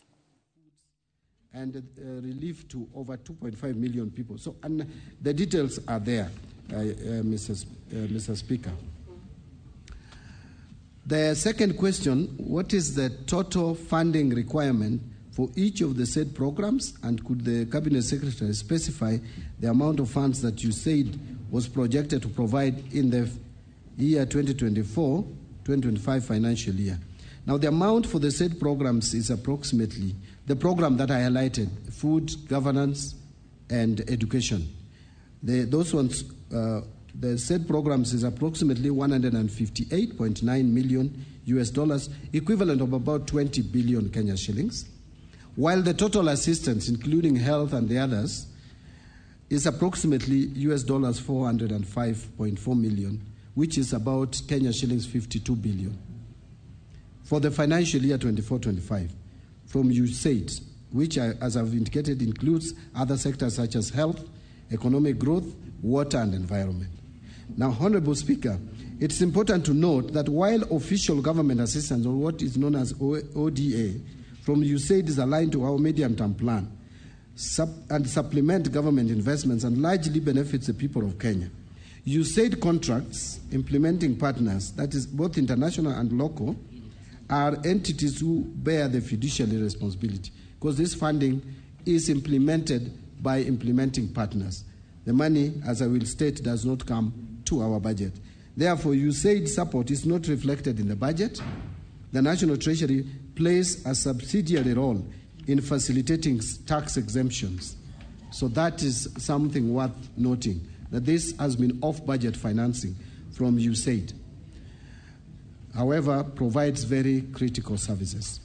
And relief to over 2.5 million people. So, and the details are there, Mr. Speaker. The second question, what is the total funding requirement for each of the said programs, and could the Cabinet Secretary specify the amount of funds that you said was projected to provide in the year 2024-2025 financial year? Now, the amount for the said programs is approximately the program that I highlighted, food, governance, and education. Those ones, the said programs is approximately $158.9 million US dollars, equivalent of about 20 billion Kenya shillings, while the total assistance, including health and the others, is approximately US dollars 405.4 million, which is about Kenya shillings 52 billion. For the financial year 24-25, from USAID, which, as I've indicated, includes other sectors such as health, economic growth, water and environment. Now, Honorable Speaker, it's important to note that while official government assistance, or what is known as ODA, from USAID is aligned to our medium-term plan and supplement government investments and largely benefits the people of Kenya, USAID contracts implementing partners, that is both international and local, are entities who bear the fiduciary responsibility, because this funding is implemented by implementing partners. The money, as I will state, does not come to our budget. Therefore, USAID support is not reflected in the budget. The National Treasury plays a subsidiary role in facilitating tax exemptions. So that is something worth noting, that this has been off-budget financing from USAID. However, provides very critical services.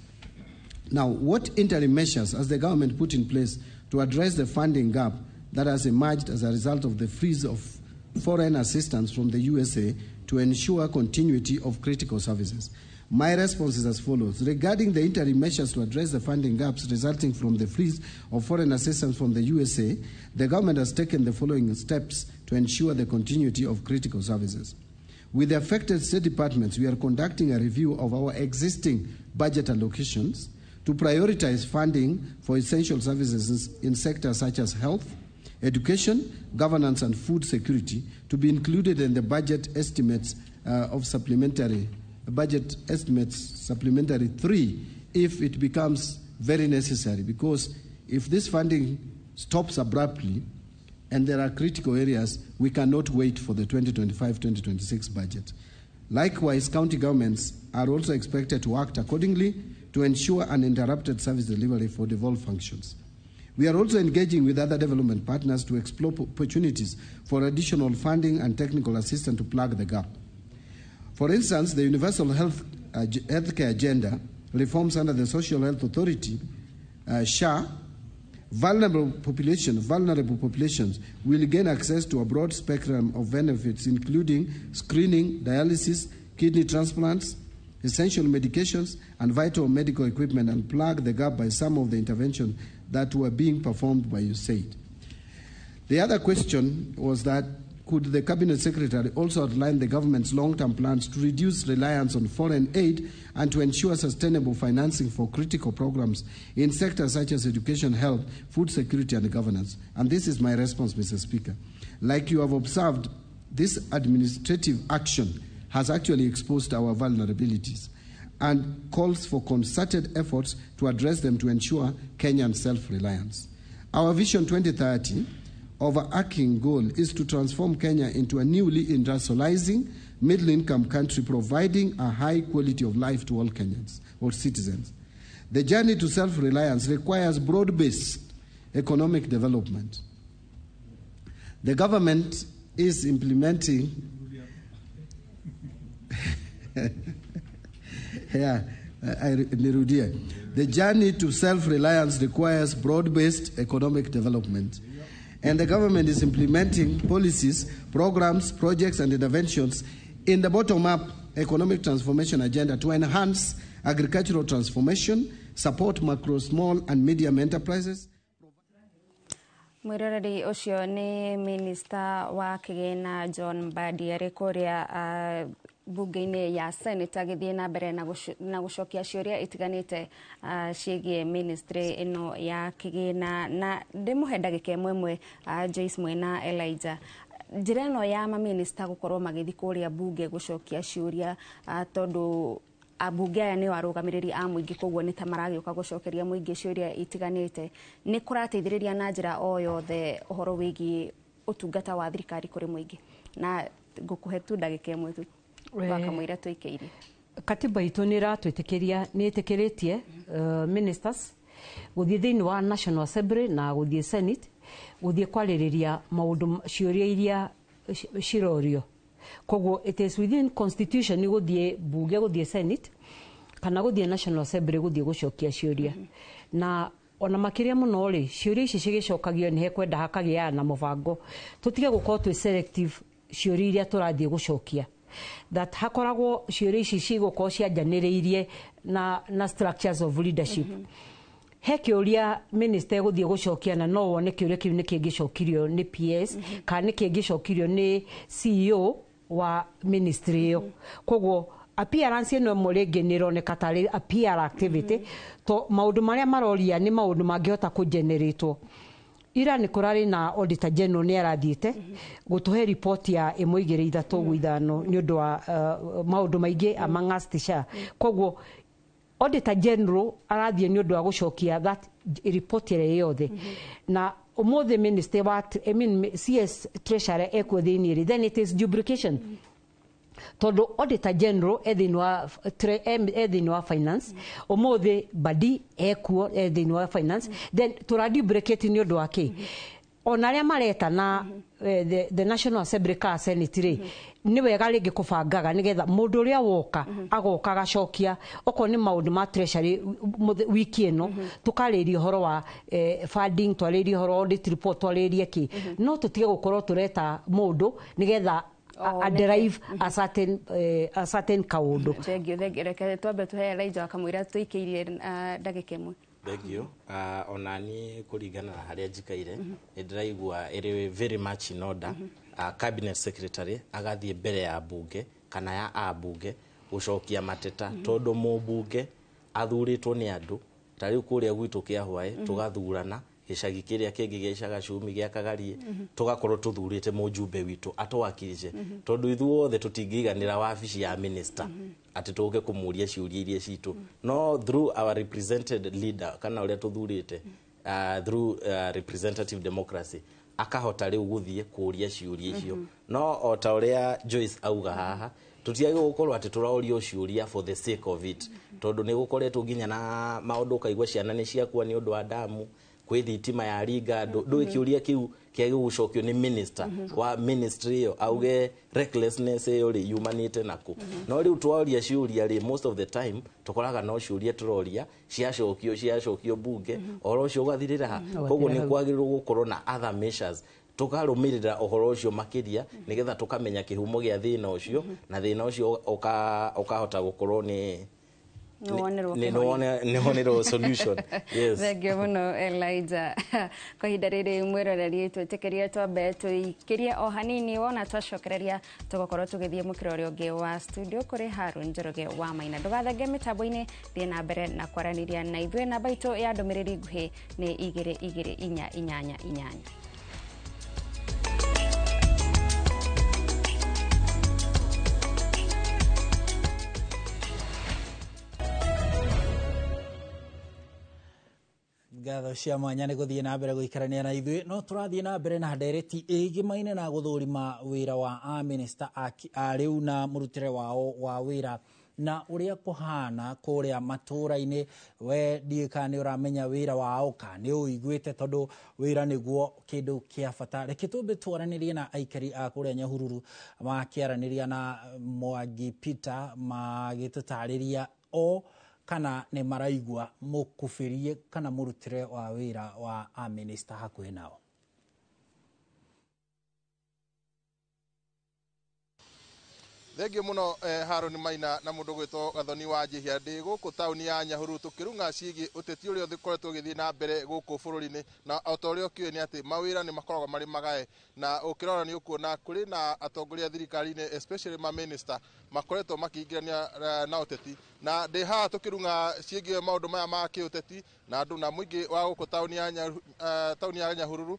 Now, what interim measures has the government put in place to address the funding gap that has emerged as a result of the freeze of foreign assistance from the USA to ensure continuity of critical services? My response is as follows. Regarding the interim measures to address the funding gaps resulting from the freeze of foreign assistance from the USA, the government has taken the following steps to ensure the continuity of critical services. With the affected state departments, we are conducting a review of our existing budget allocations to prioritize funding for essential services in sectors such as health, education, governance, and food security to be included in the budget estimates of supplementary budget estimates supplementary 3 if it becomes very necessary, because if this funding stops abruptly And there are critical areas we cannot wait for the 2025-2026 budget. Likewise, county governments are also expected to act accordingly to ensure uninterrupted service delivery for devolved functions. We are also engaging with other development partners to explore opportunities for additional funding and technical assistance to plug the gap. For instance, the Universal Healthcare Agenda reforms under the Social Health Authority, SHA, vulnerable populations will gain access to a broad spectrum of benefits, including screening, dialysis, kidney transplants, essential medications, and vital medical equipment, and plug the gap by some of the interventions that were being performed by USAID. The other question was that could the Cabinet Secretary also outline the government's long-term plans to reduce reliance on foreign aid and to ensure sustainable financing for critical programs in sectors such as education, health, food security, and governance? And this is my response, Mr. Speaker. Like you have observed, this administrative action has actually exposed our vulnerabilities and calls for concerted efforts to address them to ensure Kenyan self-reliance. Our Vision 2030 overarching goal is to transform Kenya into a newly industrializing middle-income country, providing a high quality of life to all Kenyans or citizens. The journey to self-reliance requires broad-based economic development. The government is implementing The journey to self-reliance requires broad-based economic development. And the government is implementing policies, programs, projects, and interventions in the bottom-up economic transformation agenda to enhance agricultural transformation, support macro, small, and medium enterprises. Mwiroreri ucio ni minister wa kigina John Mbadi arĩ kũrĩa bunge-inĩ ya Senate agĩthiĩ na mbere na gũcokia ciũria itiganĩte ciĩgiĩ ministry ĩno ya kĩgĩna. Na ndĩmũhe ndagĩka ĩmwe Joyce Mwena Elijah, njĩra ĩno ya maminista gũkorwo magĩthiĩ kũrĩa bunge gũcokia ciũria, tondũ ambunge aya nĩo arũgamĩrĩri a mũingĩ, koguo nĩ ta maragĩũka gũcokeria mũingĩ ciũria itiganĩte, nĩ kũrateithĩrĩria na njĩra o yothe ũhoro wĩgiĩ ũtungata wa thirikari kũrĩ mũingĩ? Na ngũkũhe tu ndagĩka ĩmwe tu wakamwĩra tũikĩirie. Katiba itũ nĩ ĩratwĩtĩkĩria, nĩ ĩtĩkĩrĩtie ministers gũthiĩ thĩinĩ wa National Assembly na gũthiĩ Senate gũthiĩ kwarĩrĩria maũndũ ciũria iria cirorio. Koguo it is within constitution nĩ gũthiĩ bunge, gũthiĩ Senate kana gũthiĩ National Assembly gũthiĩ gũcokia ciũria. Na ona makĩria mũno rĩ, ciũria ici cigĩcokagio nĩ hekwenda hakagĩa na mũbango, tũtige gũkorwo twĩ selective ciũria iria tũrathiĩ gũcokia, that hakoragwo ciũria ici cigũkorwo cianjanĩrĩirie na structures of leadership. He kĩũria minister gũthiĩ gũcokia na no wone kĩũria kĩu nĩ kĩngĩcokirio nĩ PS kana nĩ kĩngĩcokirio nĩ CEO wa ministry ĩyo. Koguo appearance ĩno ĩmwe rĩngĩ nĩ ĩroneka tarĩ a PR activity, to maũndũ marĩa maroria nĩ maũndũ mangĩhota kũgeneratwo. Ira nĩ kũrarĩ na Auditor General nĩ arathiĩte gũtũhe report ya 1 2 3 5 nĩ ũndũ wa maũndũ maingĩ among us SHA. Koguo Auditor General arathiĩ nĩ ũndũ wa gũcokia that report ĩrĩa yothe. Na ũmũthĩ minister wa CS Treasury ekuo thĩinĩ rĩ, then it is duplication. Tondũ Auditor General e thĩinĩ wa finance, ũmũthĩ Mbadi ekuo e thĩinĩ wa finance, then tũraduplicate nĩ ũndũ wa kĩ? Ona arĩa mareta na the National Assembly ka Senate rĩ, nĩ wega rĩngĩ kũbangaga nĩgetha mũndũ ũrĩa woka agoka agacokia okorwo nĩ maũndũ ma treasury wiki ĩno, tũkarĩria ũhoro wa funding, twarĩrie ũhoro wa audit report, twarĩrie kĩ, no tũtige gũkorwo tũreta mũndũ nĩgetha a drive a certain kaũndũ. Thank you. Reke twambe tũhe Elijah wakamwĩra tũikĩirie ndagĩka ĩmwe. Thank you. Ona niĩ kũringana na harĩa njikaire nĩ ndĩraigua ĩrĩ very much in order. Cabinet secretary agathiĩ mbere ya bunge kana ya ambunge gũcokia mateta, tondũ mũmbunge athurĩtwo nĩ andũ. Ta rĩu kũrĩa gwitũ kĩa Hwaĩ tũgathurana gĩcagi kĩrĩa kĩngĩ gĩa Icagacumi gĩa Kagarie, tũgakorwo tũthurĩte mũjumbe witũ atũwakirice, tondũ ithuothe tũtingĩiganĩra wabici ya minister atĩ tũke kũmũria ciũria iria citũ. No through our represented leader kana ũrĩa tũthurĩte through representative democracy, Akahota rĩu gũthiĩ kũũria ciũria icio. No o ta ũrĩa Joyce auga haha, tũtiagĩrĩirwo gũkorwo atĩ tũrorio ciũria for the sake of it, tondũ nĩ gũkoretwo nginya na maũndũ ũkaigua ciana nĩ ciakua nĩ ũndũ wa damu, kwĩ thitima ya ringa andũ. Ndũĩ kĩũria kĩu kĩagĩrĩirwo gũcokio nĩ minister wa ministry ĩyo, auge recklessness ĩyo rĩ yumanĩte nakũ. No rĩu twaria ciũria rĩ, most of the time tũkoraga no ciũria tũroria ciacokio bunge, ũhoro ũcio ũgathirĩra ha. Koguo nĩ kwagĩrĩirwo gũkorwo na other measures, tũkarũmĩrĩra ũhoro ũcio makĩria, nĩgetha tũkamenya kĩhumo gĩa thĩna ũcio, na thĩna ũcio ũkahota gũkorwo nĩ nĩwonerwo solution. Yes. Thengiũ mũno, Elijah. Kwa ihinda rĩrĩ, mwĩroreri, twĩtĩkĩrie twambe tũikĩrie o hanini. Wona twacokereria, tũgũkorwo tũgĩthiĩ mũkĩra ũrĩa ũngĩ wa studio kũrĩ Harun Njoroge wa Maina. Ndũgathenge mĩtambo-inĩ, thiĩ na mbere na kwaranĩria na ithuĩ. Namba itũ ya ndũmĩrĩri nguhĩ nĩ 22488. Ngatho cia mwanya nĩ gũthiĩ na mbere gũikarania na ithuĩ. No tũrathiĩ na mbere na ndereti ĩgĩmaine na gũthũrima wĩra wa amĩnĩsta a rĩu na mũrutĩre wao wa wĩra na ũrĩa kũhana kũrĩa matũũra-inĩ. We ndiũĩ kana nĩ ũramenya wĩra wao kana nĩ ũiguĩte, tondũ wĩra nĩguo kĩndũ kĩa bata. Reke tũmbe twaranĩrie na aikari a kũrĩa Nyahururu, makĩaranĩria na Mwangi Peter, magĩtũtarĩria o kana nĩ maraigua mũkũbĩrie kana mũrutĩre wa wĩra wa amĩnĩsta hakuhĩ nao. Thengio muno, Harũni Maina na mũndũ gwĩtwo Gathoni wa Njihia. Ndĩ gũkũ taũni ya Nyahururu tũkĩrung'a ciĩgiĩ ũteti ũrĩa ũkoretwo ũgĩthiĩ na mbere gũkũ bũrũri-inĩ, na o ta ũrĩa ũkĩũĩ nĩ atĩ mawĩra nĩ makoragwo marĩ magae, na ũkĩrora nĩ ũkuona kũrĩ na atongoria thirikari-inĩ, especially ma minister, makoretwo makĩingĩrania na ũteti. Na ndĩ haha tũkĩrung'a ciĩgiĩ maũndũ maya ma kĩũteti na andũ na mũingĩ wa gũkũ taũni ya Nyahururu,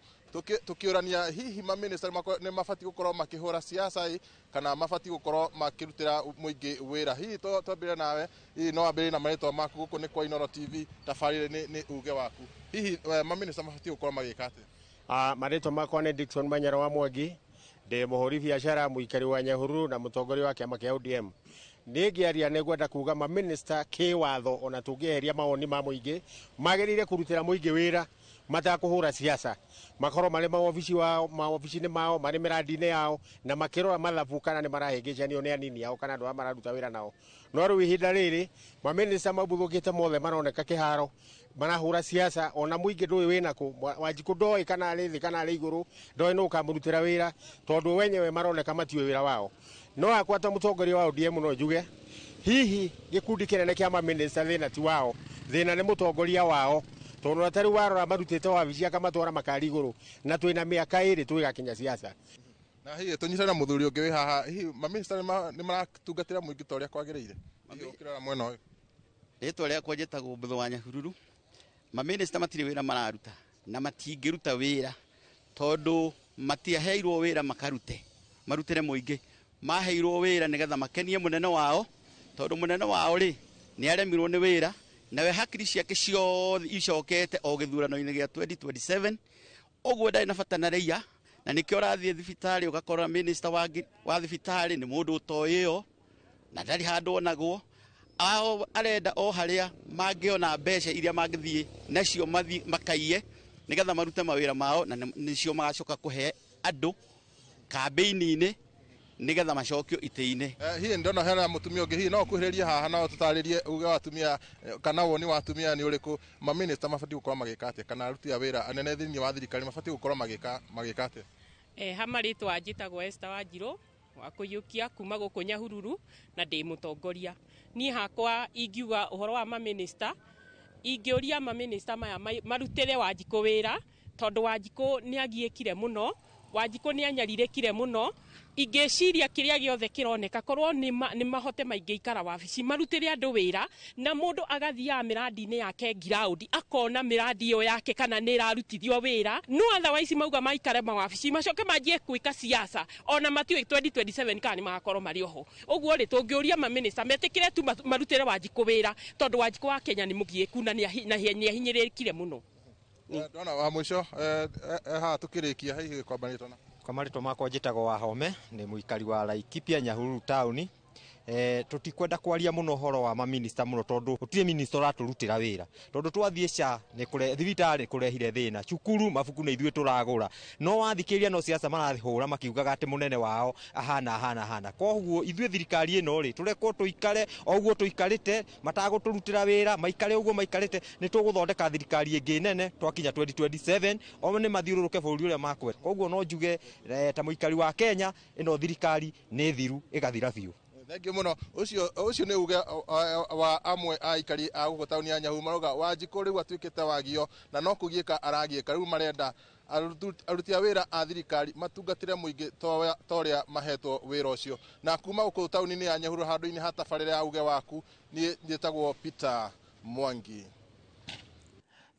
tukiurania hihi ma minister nĩ mabatiĩ gũkorwo makĩhũra siasa ĩ kana mabatiĩ gũkorwo makĩrutĩra mũingĩ wĩra. Hihi twambĩrĩrie nawe, hihi no wambĩrĩrie na marĩtwa maku. Gũkũ nĩ kwa Inooro TV, tabarĩre nĩ uge waku. Hihi ma minister mabatiĩ gũkorwo magĩka atĩa? Marĩtwa makwa nĩ Dickson Manyara wa Mwangi, ndĩ mũhũri biacara, mũikari wa Nyahururu na mũtongoria wa kĩama kĩa ODM. Niĩ ngĩaria nĩ ngwenda kuga ma minister kĩwatho, ona tũngĩeheria mawoni ma mũingĩ, magĩrĩire kũrutĩra mũingĩ wĩra matakũhũra siasa, makorwo marĩ mawobici wao, mawobici-inĩ mao, marĩ mĩrandi-inĩ yao, na makĩrora mathabu kana nĩ marahĩngĩcanio nĩ anini ao kana andũ arĩa mararuta wĩra nao. No rĩu ihinda rĩrĩ mamĩnĩsta mabuthũkĩte mothe maroneka kĩharo marahũra siasa, ona mũingĩ ndũĩ wĩna kũ. Wanjikũ ndoĩ kana arĩ thĩ kana arĩ igũrũ, ndoĩ nũ ũkamũrutĩra wĩra, tondũ wenyewe maroneka matiũĩ wĩra wao. No akwa ta mũtongoria wa ODM no njuge hihi gĩkundi kĩnene kĩa mamĩnĩsta thĩna ti wao, thĩna nĩ mũtongoria wao, tondũ ta rĩu warora marutĩte wabici akamatwara makari igũrũ, na twĩna mĩaka 2 tũgĩgakinya siasa. Na hihi tũnyitane na mũthuri ũngĩ wĩ haha, hihi mamĩnĩsta nĩ maratungatĩra mũingĩ ta ũrĩa kwagĩrĩire? Hihi ũkĩrora mwena ũyũ. Rĩtwa rĩakwa njĩtagwo Mbũthũ wa Nyahururu. Mamĩnĩsta matirĩ wĩra mararuta na matingĩruta wĩra tondũ matiaheirwo wĩra makarute, marutĩre mũingĩ. Maheirwo wĩra nĩgetha makenie mũnene wao, tondũ mũnene wao rĩ nĩ aremirwo nĩ wĩra, nawe hakiri ciake ciothe icokete o gĩthurano-inĩ gĩa 2027. Ũguo ndarĩ na bata na raia, na nĩkĩo ũrathiĩ thibitarĩ ũgakora minister wa thibitarĩ nĩ mũndũ ũtoĩo na ndarĩ handũ onagwo. Ao arenda o harĩa mangĩona mbeca iria mangĩthiĩ nacio mathiĩ makaiye nĩgetha marute mawĩra mao, na nĩcio magacoka kũhe andũ kambĩini-inĩ nĩgetha macokio itĩ-inĩ. Hihi ndona hena mũtumia ũngĩ, hihi no ũkuhĩrĩrie haha na ũtũtarĩrie uge wa atumia kana woni wa atumia nĩ ũrĩkũ? Mamĩnĩsta mabatiĩ gũkorwo magĩka atĩa, kana aruti a wĩra anene thĩinĩ wa thirikari mabatiĩ gũkorwo magĩka atĩa? Ha marĩtwa njĩtagwo Esther Wanjirũ wa kũiyũkia kuma gũkũ Nyahururu na ndĩ mũtongoria. Niĩ hakwa ingiuga ũhoro wa mamĩnĩsta, ingĩũria mamĩnĩsta maya marutĩre Wanjikũ wĩra, tondũ Wanjikũ nĩ agiĩkire mũno, Wanjikũ nĩ anyarirĩkire mũno. Ingĩciria kĩrĩa gĩothe kĩroneka korwo nĩ mahote maingĩikara wabici marutĩre andũ wĩra, na mũndũ agathiaga mĩrandi-inĩ yake ground akona mĩrandi ĩyo yake kana nĩ ĩrarutithio wĩra. No otherwise mauga maikare mawabici macoke manjie gwĩka siasa, ona matiũĩ 2027 kana nĩ magakorwo marĩ oho. Ũguo rĩ, tũngĩũria mamĩnĩsta metĩkĩre tu marutĩre Wanjikũ wĩra, tondũ Wanjikũ wa Kenya nĩ mũgiĩku na nĩ ahinyĩrĩrĩkire mũno. Ndona wa mũico haha tũkĩrĩkia hihi kwamba rĩtwa na Kwa marĩtwa makwa njĩtagwo Wahome, nĩ mũikari wa Laikipia Nyahururu taũni. Tũtikwenda kwaria mũno ũhoro wa maminista mũno tondũ gũtirĩ minista ũratũrutĩra wĩra, tondũ twathiĩ SHA nĩ kũre thibitarĩ kũrehire thĩna, cukuru mabuku nĩ ithuĩ tũragũra, no wathikĩrĩria no siasa marahũra makiugaga atĩ mũnene wao ahana ahana ahana. Koguo ithuĩ thirikari ĩno rĩ, tũrekwo tũikare o ũguo tũikarĩte, matagũtũrutĩra wĩra, maikare ũguo maikarĩte, nĩ tũgũthondeka thirikari ĩngĩ nene twakinya 2027, o nĩ mathiũrũrũke bũrũri ũrĩa makwenda. Koguo no njuge ta mũikari wa Kenya, ĩno thirikari nĩ thiru ĩgathira biũ. Thank you muno. Ucio nĩ uge wa amwe a aikari a gũkũ taũni ya Nyahururu marauga Wanjikũ rĩu atuĩkĩte wagio na no kũgiĩka aragiĩka. Rĩu marenda aruti a wĩra a thirikari matungatĩre mũingĩ ta ũrĩa mahetwo wĩra ũcio. Na kuma gũkũ taũni-inĩ ya Nyahururu handũ-inĩ ha tabarĩra ya uge waku, niĩ njĩtagwo Peter Mwangi.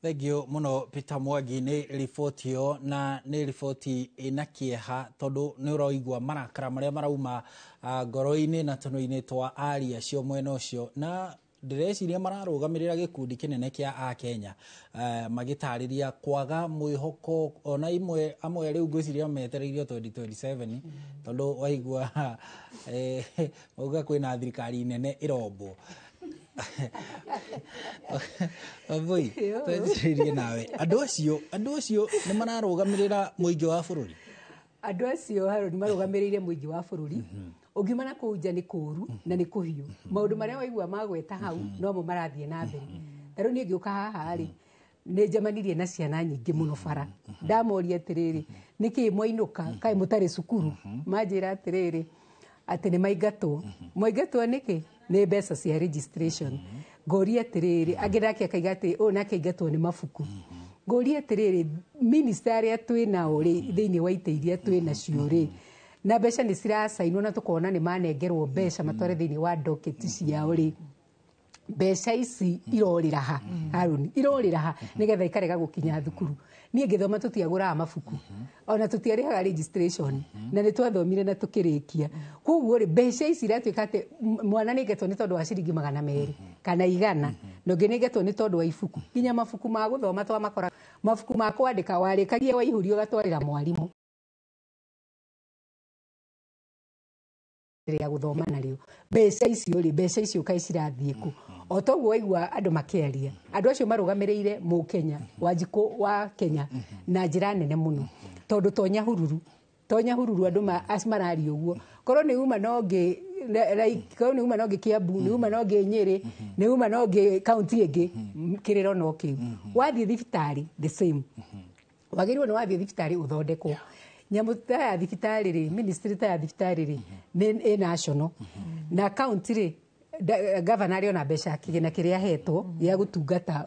Thank you muno Peter Mwangi nĩ riboti ĩyo, na nĩ riboti ĩna kĩeha tondũ nĩ ũraigua marakara marĩa marauma ngoro-inĩ na tũnua-inĩ twa aria acio mwena ũcio, na ndĩreciria mararũgamĩrĩra gĩkundi kĩnene kĩa Akenya magĩtarĩria kwaga mwĩhoko, ona imwe amwe rĩu ngwĩciria metereirio 2027 tondũ waigua mauga kwĩna thirikari nene ĩrombwo. Wambui, twanjĩrĩrie nawe. Andũ acio nĩ mararũgamĩrĩra mũingĩ wa bũrũri? Andũ acio Harold marũgamĩrĩire mũingĩ wa bũrũri. Ũngiuma na kũu nja nĩ kũũru na nĩ kũhiũ. Maũndũ marĩa waigua magweta hau nomo marathiĩ na mbere. Ta rĩu niĩ ngĩũka haha rĩ, nĩ njemanirie na ciana nyingĩ mũno bara. Ndamoria atĩrĩrĩ, nĩkĩ mwainũka kaĩ mũtarĩ cukuru? Manjĩra atĩrĩrĩ, atĩ nĩ maingatwo. Mwaingatwo nĩkĩ? Nĩ mbeca cia registration. Ngoria atĩrĩrĩ, angĩ nake akaiga atĩ ũyũ nake aingatwo nĩ mabuku. Ngoria atĩrĩrĩ, minister arĩa twĩ nao rĩ, thĩinĩ wa itĩ iria twĩ nacio rĩ, na mbeca nĩ ciracainwo na tũkona nĩ manengerwo mbeca matware thĩinĩ wa docket ciao rĩ, mbeca ici irorĩra ha? Harũni, irorĩra ha nĩgetha ikarega gũkinya thukuru? Niĩ ngĩthoma tũtiagũraga mabuku, ona tũtiarĩhaga registration, na nĩ twathomire na tũkĩrĩkia. Koguo rĩ, mbeca ici iratuĩka atĩ mwana nĩ aingatwo nĩ tondũ wa ciringi 200 kana 100, na ũngĩ nĩ aingatwo nĩ tondũ wa ibuku. Nginya mabuku ma gũthoma twamakora, mabuku ma kwandĩka warĩkagia waihũria ũgatwarĩra mwarimũ rĩa gũthoma narĩo. Mbeca icio rĩ, mbeca icio kaĩ cirathiĩ kũ? O toguo waigua andũ makĩaria, andũ acio marũgamĩrĩire mũkenya, Wanjikũ wa Kenya na njĩra nene mũno, tondũ to Nyahururu andũ mararia ũguo. Korwo nĩ uma na ũngĩ, korwo nĩ uma na ũngĩ Kiambu, nĩ uma na ũngĩ Nyĩrĩ, nĩ uma na ũngĩ kaunti ĩngĩ, kĩrĩro no kĩu. Wathiĩ thibitarĩ the same, wagĩrĩirwo nĩ wathiĩ thibitarĩ ũthondekwo. Nyamũ ta ya thibitarĩ rĩ, ministry ta ya thibitarĩ rĩ, nĩ ĩ national na county rĩ, governor arĩ ona mbeca kĩgĩna kĩrĩa ahetwo gĩa gũtungata,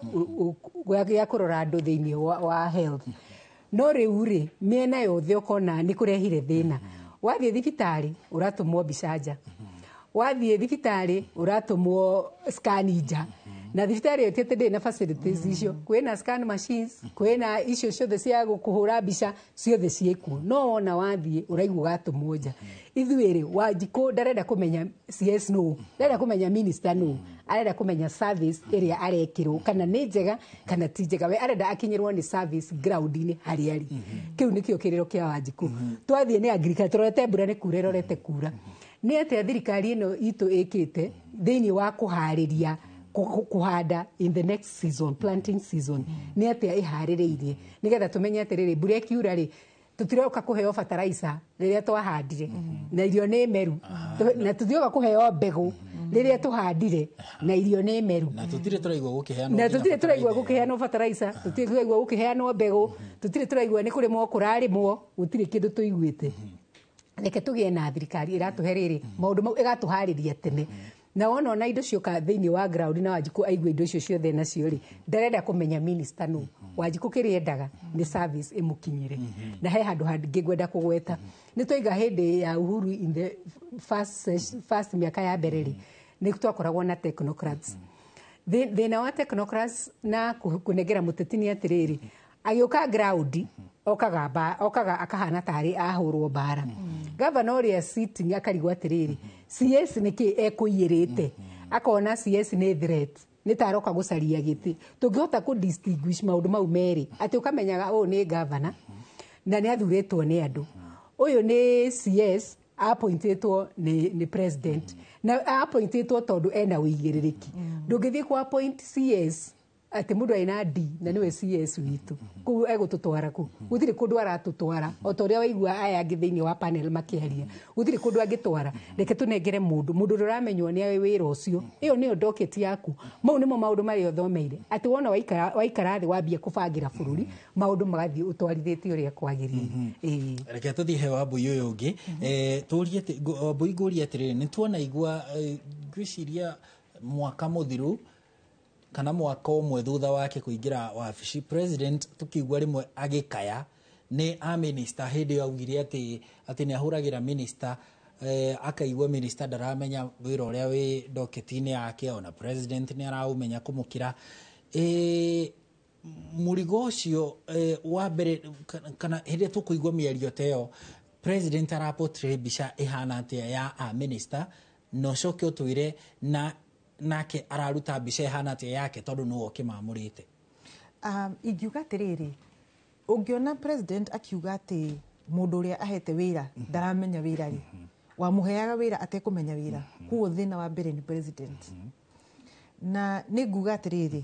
gĩa kũrora andũ thĩinĩ wa health. No rĩu rĩ, mĩena yothe ũkona nĩ kũrehire thĩna. Wathiĩ thibitarĩ ũratũmwo mbica nja, wathiĩ thibitarĩ ũratũmwo scan nja, na thibitarĩ ĩyo ti atĩ ndĩrĩ na facilities icio, kwĩna scan machines, kwĩna icio ciothe cia kũhũra mbica ciothe ciĩkuo, no wona wathiĩ ũraigua ũgatũmwo nja. Ithuĩ rĩ, Wanjikũ ndarenda kũmenya CS nũ, ndarenda kũmenya minister nũ, arenda kũmenya service ĩrĩa arekĩrwo kana nĩ njega kana ti njega. We arenda akinyĩrwo nĩ service ground-inĩ harĩa arĩ. Kĩu nĩkĩo kĩrĩro kĩa Wanjikũ. Twathiĩ nĩ agriculture, tũrorete mbura nĩ kura ĩrorete kura. Nĩ atĩa thirikari ĩno itũ ĩkĩte thĩinĩ wa kũharĩria kũhanda in the next season, planting season? Nĩ atĩa ĩharĩrĩirie nĩgetha tũmenye atĩrĩrĩ, mbura ĩkiura rĩ, tũtiroka kũheo fertilizer rĩrĩa twahandire na irio nĩ meru, na tũtirioka kũheo mbegũ rĩrĩa tũhandire na irio nĩ meru, na tũtirĩ tũraigua gũkĩheanwo, na tũtirĩ tũraigua gũkĩheanwo fertilizer, tũtirĩ tũraigua gũkĩheanwo mbegũ, tũtirĩ tũraigua nĩ kũrĩmwo kũrarĩmwo, gũtirĩ kĩndũ tũiguĩte. Reke tũgĩe na thirikari ĩratũhe rĩrĩ maũndũ mau, ĩgatũharĩria tene. Na wona ona indo cioka thĩinĩ wa ground na Wanjikũ aigua indo icio ciothe nacio rĩ, ndarenda kũmenya minister nũ. Wanjikũ kĩrĩa endaga nĩ service ĩmũkinyĩre. Na he handũ hangĩ ngwenda kũgweta. Nĩ twaiga hĩndĩ ya Uhuru in the first mĩaka ya mbere rĩ, nĩ twakoragwo na technocrats. Thĩna wa technocrats na kũnengera mũteti nĩ atĩrĩrĩ, agĩũka ground okaga akahana tarĩ ahũrwo mbara. Governor ũrĩa sitting akarigwo atĩrĩrĩ, CS nĩkĩ ekũiyĩrĩte, akona CS nĩ threat. Nĩ ta aroka gũcaria gĩtĩ. Tũngĩhota kũ distinguish maũndũ mau merĩ, atĩ ũkamenyaga ũyũ nĩ gavana na nĩ athurĩtwo nĩ andũ, ũyũ nĩ CS appointĩtwo nĩ president, na appointĩtwo tondũ ena ũigĩrĩrĩki. Ndũngĩthiĩ ku appoint CS atĩ mũndũ ena D na nĩwe CS witũ kũu egũtũtwara kũ? Gũtirĩ kũndũ aratũtwara. O ta ũrĩa waigua aya angĩ thĩinĩ wa panel makĩaria, gũtirĩ kũndũ angĩtwara. Reke tũnengere mũndũ ũrĩa ũramenywo nĩ arĩ wĩra ũcio. Ĩyo nĩyo docket yaku. Mau nĩmo maũndũ marĩa ũthomeire, atĩ wona waikara thĩ wambia kũbangĩra bũrũri, maũndũ magathiĩ ũtwarithĩtie ũrĩa kwagĩrĩire. Ĩĩ. Reke tũthiĩ he Wambui ũyũ ũngĩ. Tũrie Wambui, ngũrie atĩrĩrĩ, nĩ tuona igua, ngwĩciria mwaka mũthiru kana mwaka ũmwe thutha wake kũingĩra wabici, president tũkiigua rĩmwe agĩkaya nĩ a minister. Hĩndĩ ĩyo augire atĩ nĩ ahũragĩra minister, akaigua minister ndaramenya wĩra ũrĩa wĩ docket-inĩ yake, ona president nĩ araũmenya kũmũkĩra. Mũrigo ũcio, wa mbere, kana hĩndĩ ĩrĩa tũkũigua mĩario ta ĩyo, president araportray mbica ĩhana atĩa ya a minister? Na ũcoke ũtwĩre na nake araruta mbica ĩhana atĩa yake, tondũ nĩwe ũkĩmamũrĩte. Ingiuga atĩrĩrĩ, ũngĩona president akiuga atĩ mũndũ ũrĩa ahete wĩra ndaramenya wĩra rĩ, wamũheaga wĩra atekũmenya wĩra, koguo thĩna wa mbere nĩ president. Na nĩ nguga atĩrĩrĩ,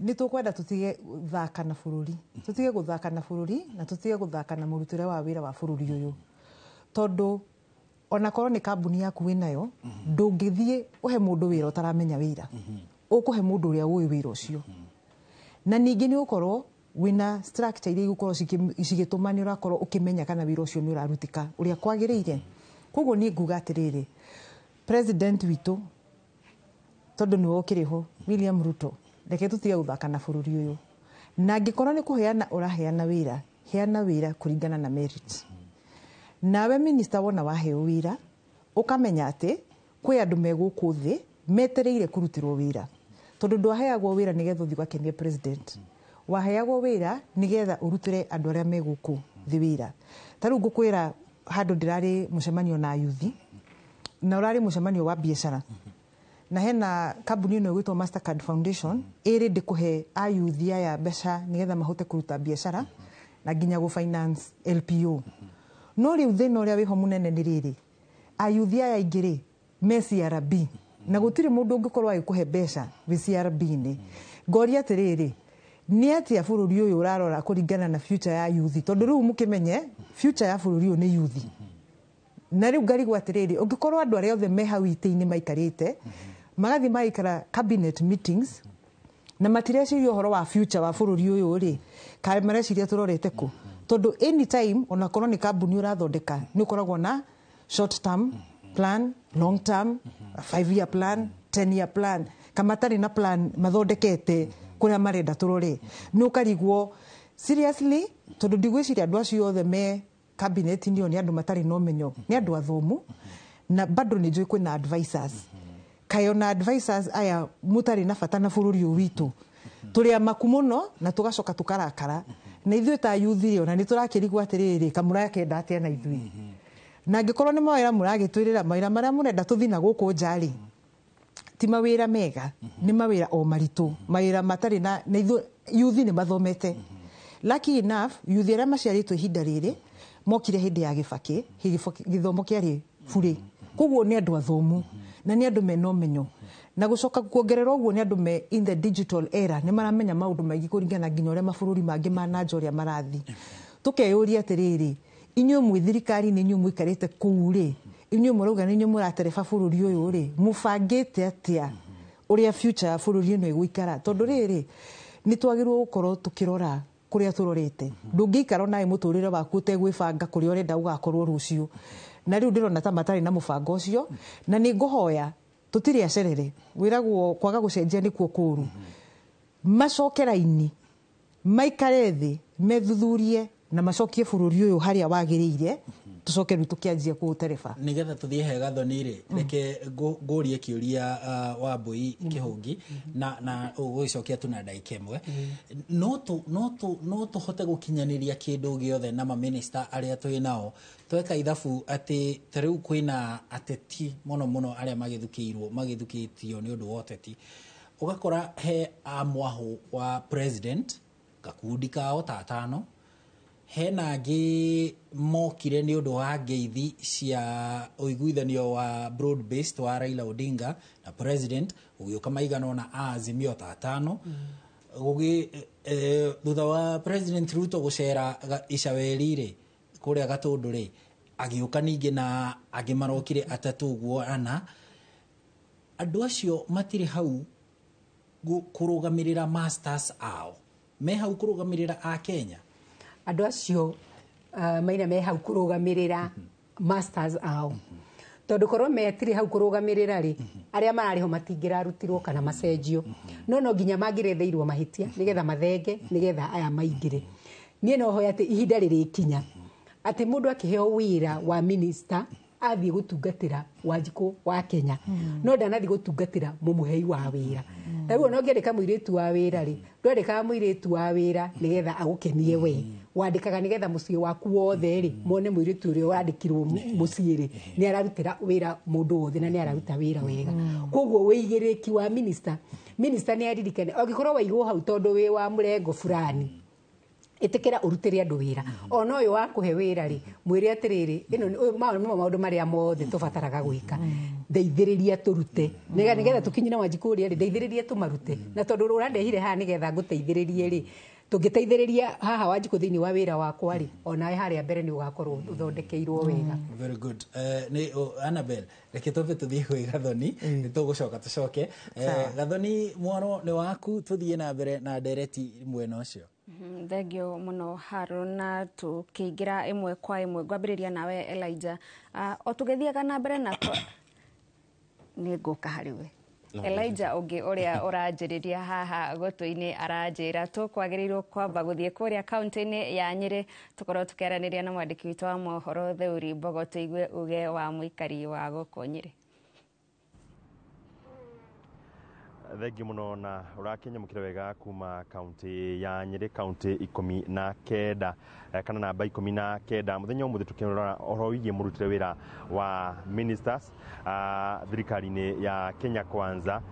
nĩ tũkwenda tũtige thaka na bũrũri, tũtige gũthaka na bũrũri, na tũtige gũthaka na mũrutĩre wa wĩra wa bũrũri ũyũ, tondũ onakorwo nĩ kambuni yaku wĩnayo, ndũngĩthiĩ ũhe mũndũ wĩra ũtaramenya wĩra. Ũkũhe mũndũ ũrĩa ũĩ wĩra ũcio. Na ningĩ nĩ ũkorwo wĩna structure iria igũkorwo cigĩtũma nĩ ũrakorwo ũkĩmenya kana wĩra ũcio nĩ ũrarutĩka ũrĩa kwagĩrĩire. Koguo niĩ nguga atĩrĩrĩ, president witũ, tondũ nĩwe ũkĩrĩ ho, William Ruto, reke tũtige gũthaka na bũrũri ũyũ. Na angĩkorwo nĩ kũheana ũraheana wĩra, heana wĩra kũringana na merit. Nawe minister, wona waheo wĩra, ũkamenya atĩ kwĩ andũ me gũkũ thĩ metereire kũrutĩrwo wĩra, tondũ ndwaheagwo wĩra nĩgetha ũthiĩ ũgakenie president. Waheagwo wĩra nĩgetha ũrutĩre andũ arĩa me gũkũ thĩ wĩra. Ta rĩu ngũkwĩra, handũ ndĩrarĩ mũcemanio na yuthi, na ũrarĩ mũcemanio wa biacara, na hena kambuni ĩno ĩgwĩtwo Mastercard Foundation ĩrĩ ndĩkũhe ayuthi aya mbeca nĩgetha mahote kũruta biacara na nginya gũ finance LPO. No rĩu thĩna ũrĩa wĩho mũnene nĩ rĩrĩ, ayuthi aya aingĩ rĩ me CRB, na gũtirĩ mũndũ ũngĩkorwo agĩkũhe mbeca wĩ CRB-inĩ. Ngoria atĩrĩrĩ, nĩ atĩa bũrũri ũyũ ũrarora kũringana na future ya yuthi? Tondũ rĩu mũkĩmenye future ya bũrũri ũyũ nĩ yuthi. Na rĩu ngarigwo atĩrĩrĩ, ũngĩkorwo andũ arĩa othe me hau itĩ-inĩ maikarĩte magathiĩ magaikara cabinet meetings na matireciria ũhoro wa future wa bũrũri ũyũ rĩ, kaĩ mareciria tũrorete kũ? Tondũ anytime, onakorwo nĩ kambuni ũrathondeka, nĩ ũkoragwo na short term plan, long term, 5 year plan, 10 year plan. Kamatarĩ na plan mathondekete kũrĩa marenda tũrore, nĩ ũkarigwo seriously, tondũ ndigwĩciria andũ acio othe me cabinet-inĩ ĩyo nĩ andũ matarĩ na ũmenyo. Nĩ andũ athomu, na bado nĩ njũĩ kwĩna advisors. Kaĩ ona advisors aya mũtarĩ na bata na bũrũri ũyũ witũ? Tũrĩ amaku mũno na tũgacoka tũkarakara. Na ithuĩ ta yuthi rĩ, ona nĩ tũrakĩrigwo atĩrĩrĩ, kamũrakĩenda atĩa na ithuĩ? Na angĩkorwo nĩ mawĩra mũragĩtwĩrĩra, mawĩra marĩa mũrenda tũthiĩ na gũkũ nja rĩ, ti mawĩra mega, nĩ mawĩra o maritũ, mawĩra matarĩ na ithuĩ yuthi nĩ mathomete. Lucky enough, yuthi arĩa maciarĩtwo ihinda rĩrĩ mokire hĩndĩ ya Gĩbakĩ, gĩthomo kĩarĩ burĩ, koguo nĩ andũ athomu na nĩ andũ mena ũmenyo. Na gũcoka kuongerera ũguo, nĩ andũ me in the digital era, nĩ maramenya maũndũ maingĩ kũringana nginya ũrĩa mabũrũri mangĩ ma nanja ũrĩa marathiĩ. Tũkeyũria atĩrĩrĩ, inyuĩ mwĩ thirikari-inĩ, inyuĩ mũikarĩte kũu rĩ, inyuĩ mũrauga nĩ inyuĩ mũratereba bũrũri ũyũ rĩ, mũbangĩte atĩa ũrĩa future ya bũrũri ĩno ĩgũikara? Tondũ rĩrĩ, nĩ twagĩrĩirwo gũkorwo tũkĩrora kũrĩa tũrorete. Ndũngĩikara onawe mũtũrĩre waku ũtegwĩbanga kũrĩa ũrenda ũgakorwo rũciũ. Na rĩu ndĩrona ta matarĩ na mũbango ũcio. Na nĩ ngũhoya, tũtirĩ acerere, wĩragwo kwaga gũcenjia nĩkuo kũũru. Macoke raini, maikare thĩ, methuthurie na macokie bũrũri ũyũ harĩa wagĩrĩire. Tũcoke rĩu tũkĩanjia kũũtereba. Nigetha tuthiĩ he Gathoni rĩ, reke ngũrie kĩũria Wambui Kĩhũngi, na ũgũgĩcokia tu na ndagĩka 1. No tũhote gũkinyanĩria kĩndũ gĩothe na maminista arĩa twĩ nao tweka ithabu atĩ ta rĩu kwĩna ateti mũno mũno arĩa magĩthukĩirwo magĩthukĩtio nĩ ũndũ wa ũteti, ũgakora he a mwahũ wa president gakundi kao ta atano, hena angĩ mokire nĩ ũndũ wa ngeithi cia ũiguithanio wa broad based wa Raila Odinga na president, gũgĩũka maigana ũna a Azimio ta atano. Gũgĩ thutha wa President Ruto gũcera Icaweri rĩ, kũrĩa Gatũndũ rĩ, agĩũka ningĩ na angĩ marokire atatũ ũguo ana. Andũ acio matirĩ hau kũrũgamĩrĩra masters ao, me hau kũrũgamĩrĩra a Kenya. Andũ acio maina me hau kũrũgamĩrĩra masters ao, tondũ korwo metirĩ hau kũrũgamĩrĩra rĩ, arĩa mararĩ ho matingĩrarutirwo kana macenjio, no nginya mangĩretheirwo mahĩtia nĩgetha mathenge, nĩgetha aya maingĩre. Niĩ no hoya atĩ ihinda rĩrĩkinya atĩ mũndũ akĩheo wĩra wa minister athiĩ gũtungatĩra Wanjikũ wa Kenya, no ndanathiĩ gũtungatĩra mũmũhei wa wĩra. Ta rĩu ona ũngĩandĩka mũirĩtu wa wĩra rĩ, ndwandĩkaga mũirĩtu wa wĩra nĩgetha agũkenie we, wandĩkaga nĩgetha mũciĩ waku wothe rĩ mone mũirĩtu ũrĩa wandĩkirwo mũciĩ rĩ nĩ ararutĩra wĩra mũndũ wothe na nĩ araruta wĩra wega. Koguo wĩigĩrĩki wa minister nĩ aririkane angĩkorwo waigwo hau tondũ wĩ wa mũrengo fulani, ĩtĩkĩra ũrutĩre andũ wĩra. Ona ũyũ wa kũhe wĩra rĩ, mwĩre atĩrĩrĩ, ĩno nĩ maũndũ marĩa mothe tũbataraga gwĩka, ndeithĩrĩria tũrute nĩgetha tũkinyĩre Wanjikũ ũrĩa rĩ, ndeithĩrĩria tũmarute, na tondũ ũrandehire haha nĩgetha ngũteithĩrĩrie rĩ, tũngĩteithĩrĩria haha Wanjikũ thĩinĩ wa wĩra wakwa rĩ, onawe harĩa mbere nĩ ũgakorwo ũthondekeirwo wega. Very good. Nĩ Annabel, reke twambe tũthiĩ kwĩ Gathoni, nĩ tũgũcoka tũcoke. Gathoni, mwaro nĩ waku, tũthiĩ na mbere na ndereti mwena ũcio. Thengio mũno Harũn, na tũkĩingĩra ĩmwe kwa ĩmwe ngwambĩrĩria nawe Elijah. O tũgĩthiaga na mbere na nĩ ngũka harĩ we Elijah ũngĩ ũrĩa ũranjĩrĩria haha gũtũ-inĩ aranjĩra tũkwagĩrĩirwo kwamba gũthiĩ kũrĩa kaunti-inĩ ya Nyĩrĩ tũkorwo tũkĩaranĩria na mwandĩki witũ wa mohoro Theuri Mbogo tũigue uge wa mũikari wa gũkũ Nyĩrĩ. Thengi muno na ũrakinyamũkĩra wega kuma kaunti ya Nyĩrĩ, kaunti 19 kana namba 19. Mũthenya ũmũthĩ tũkĩrora ũhoro wĩgiĩ mũrutĩre wĩra wa ministers thirikari-inĩ ya Kenya Kwanza.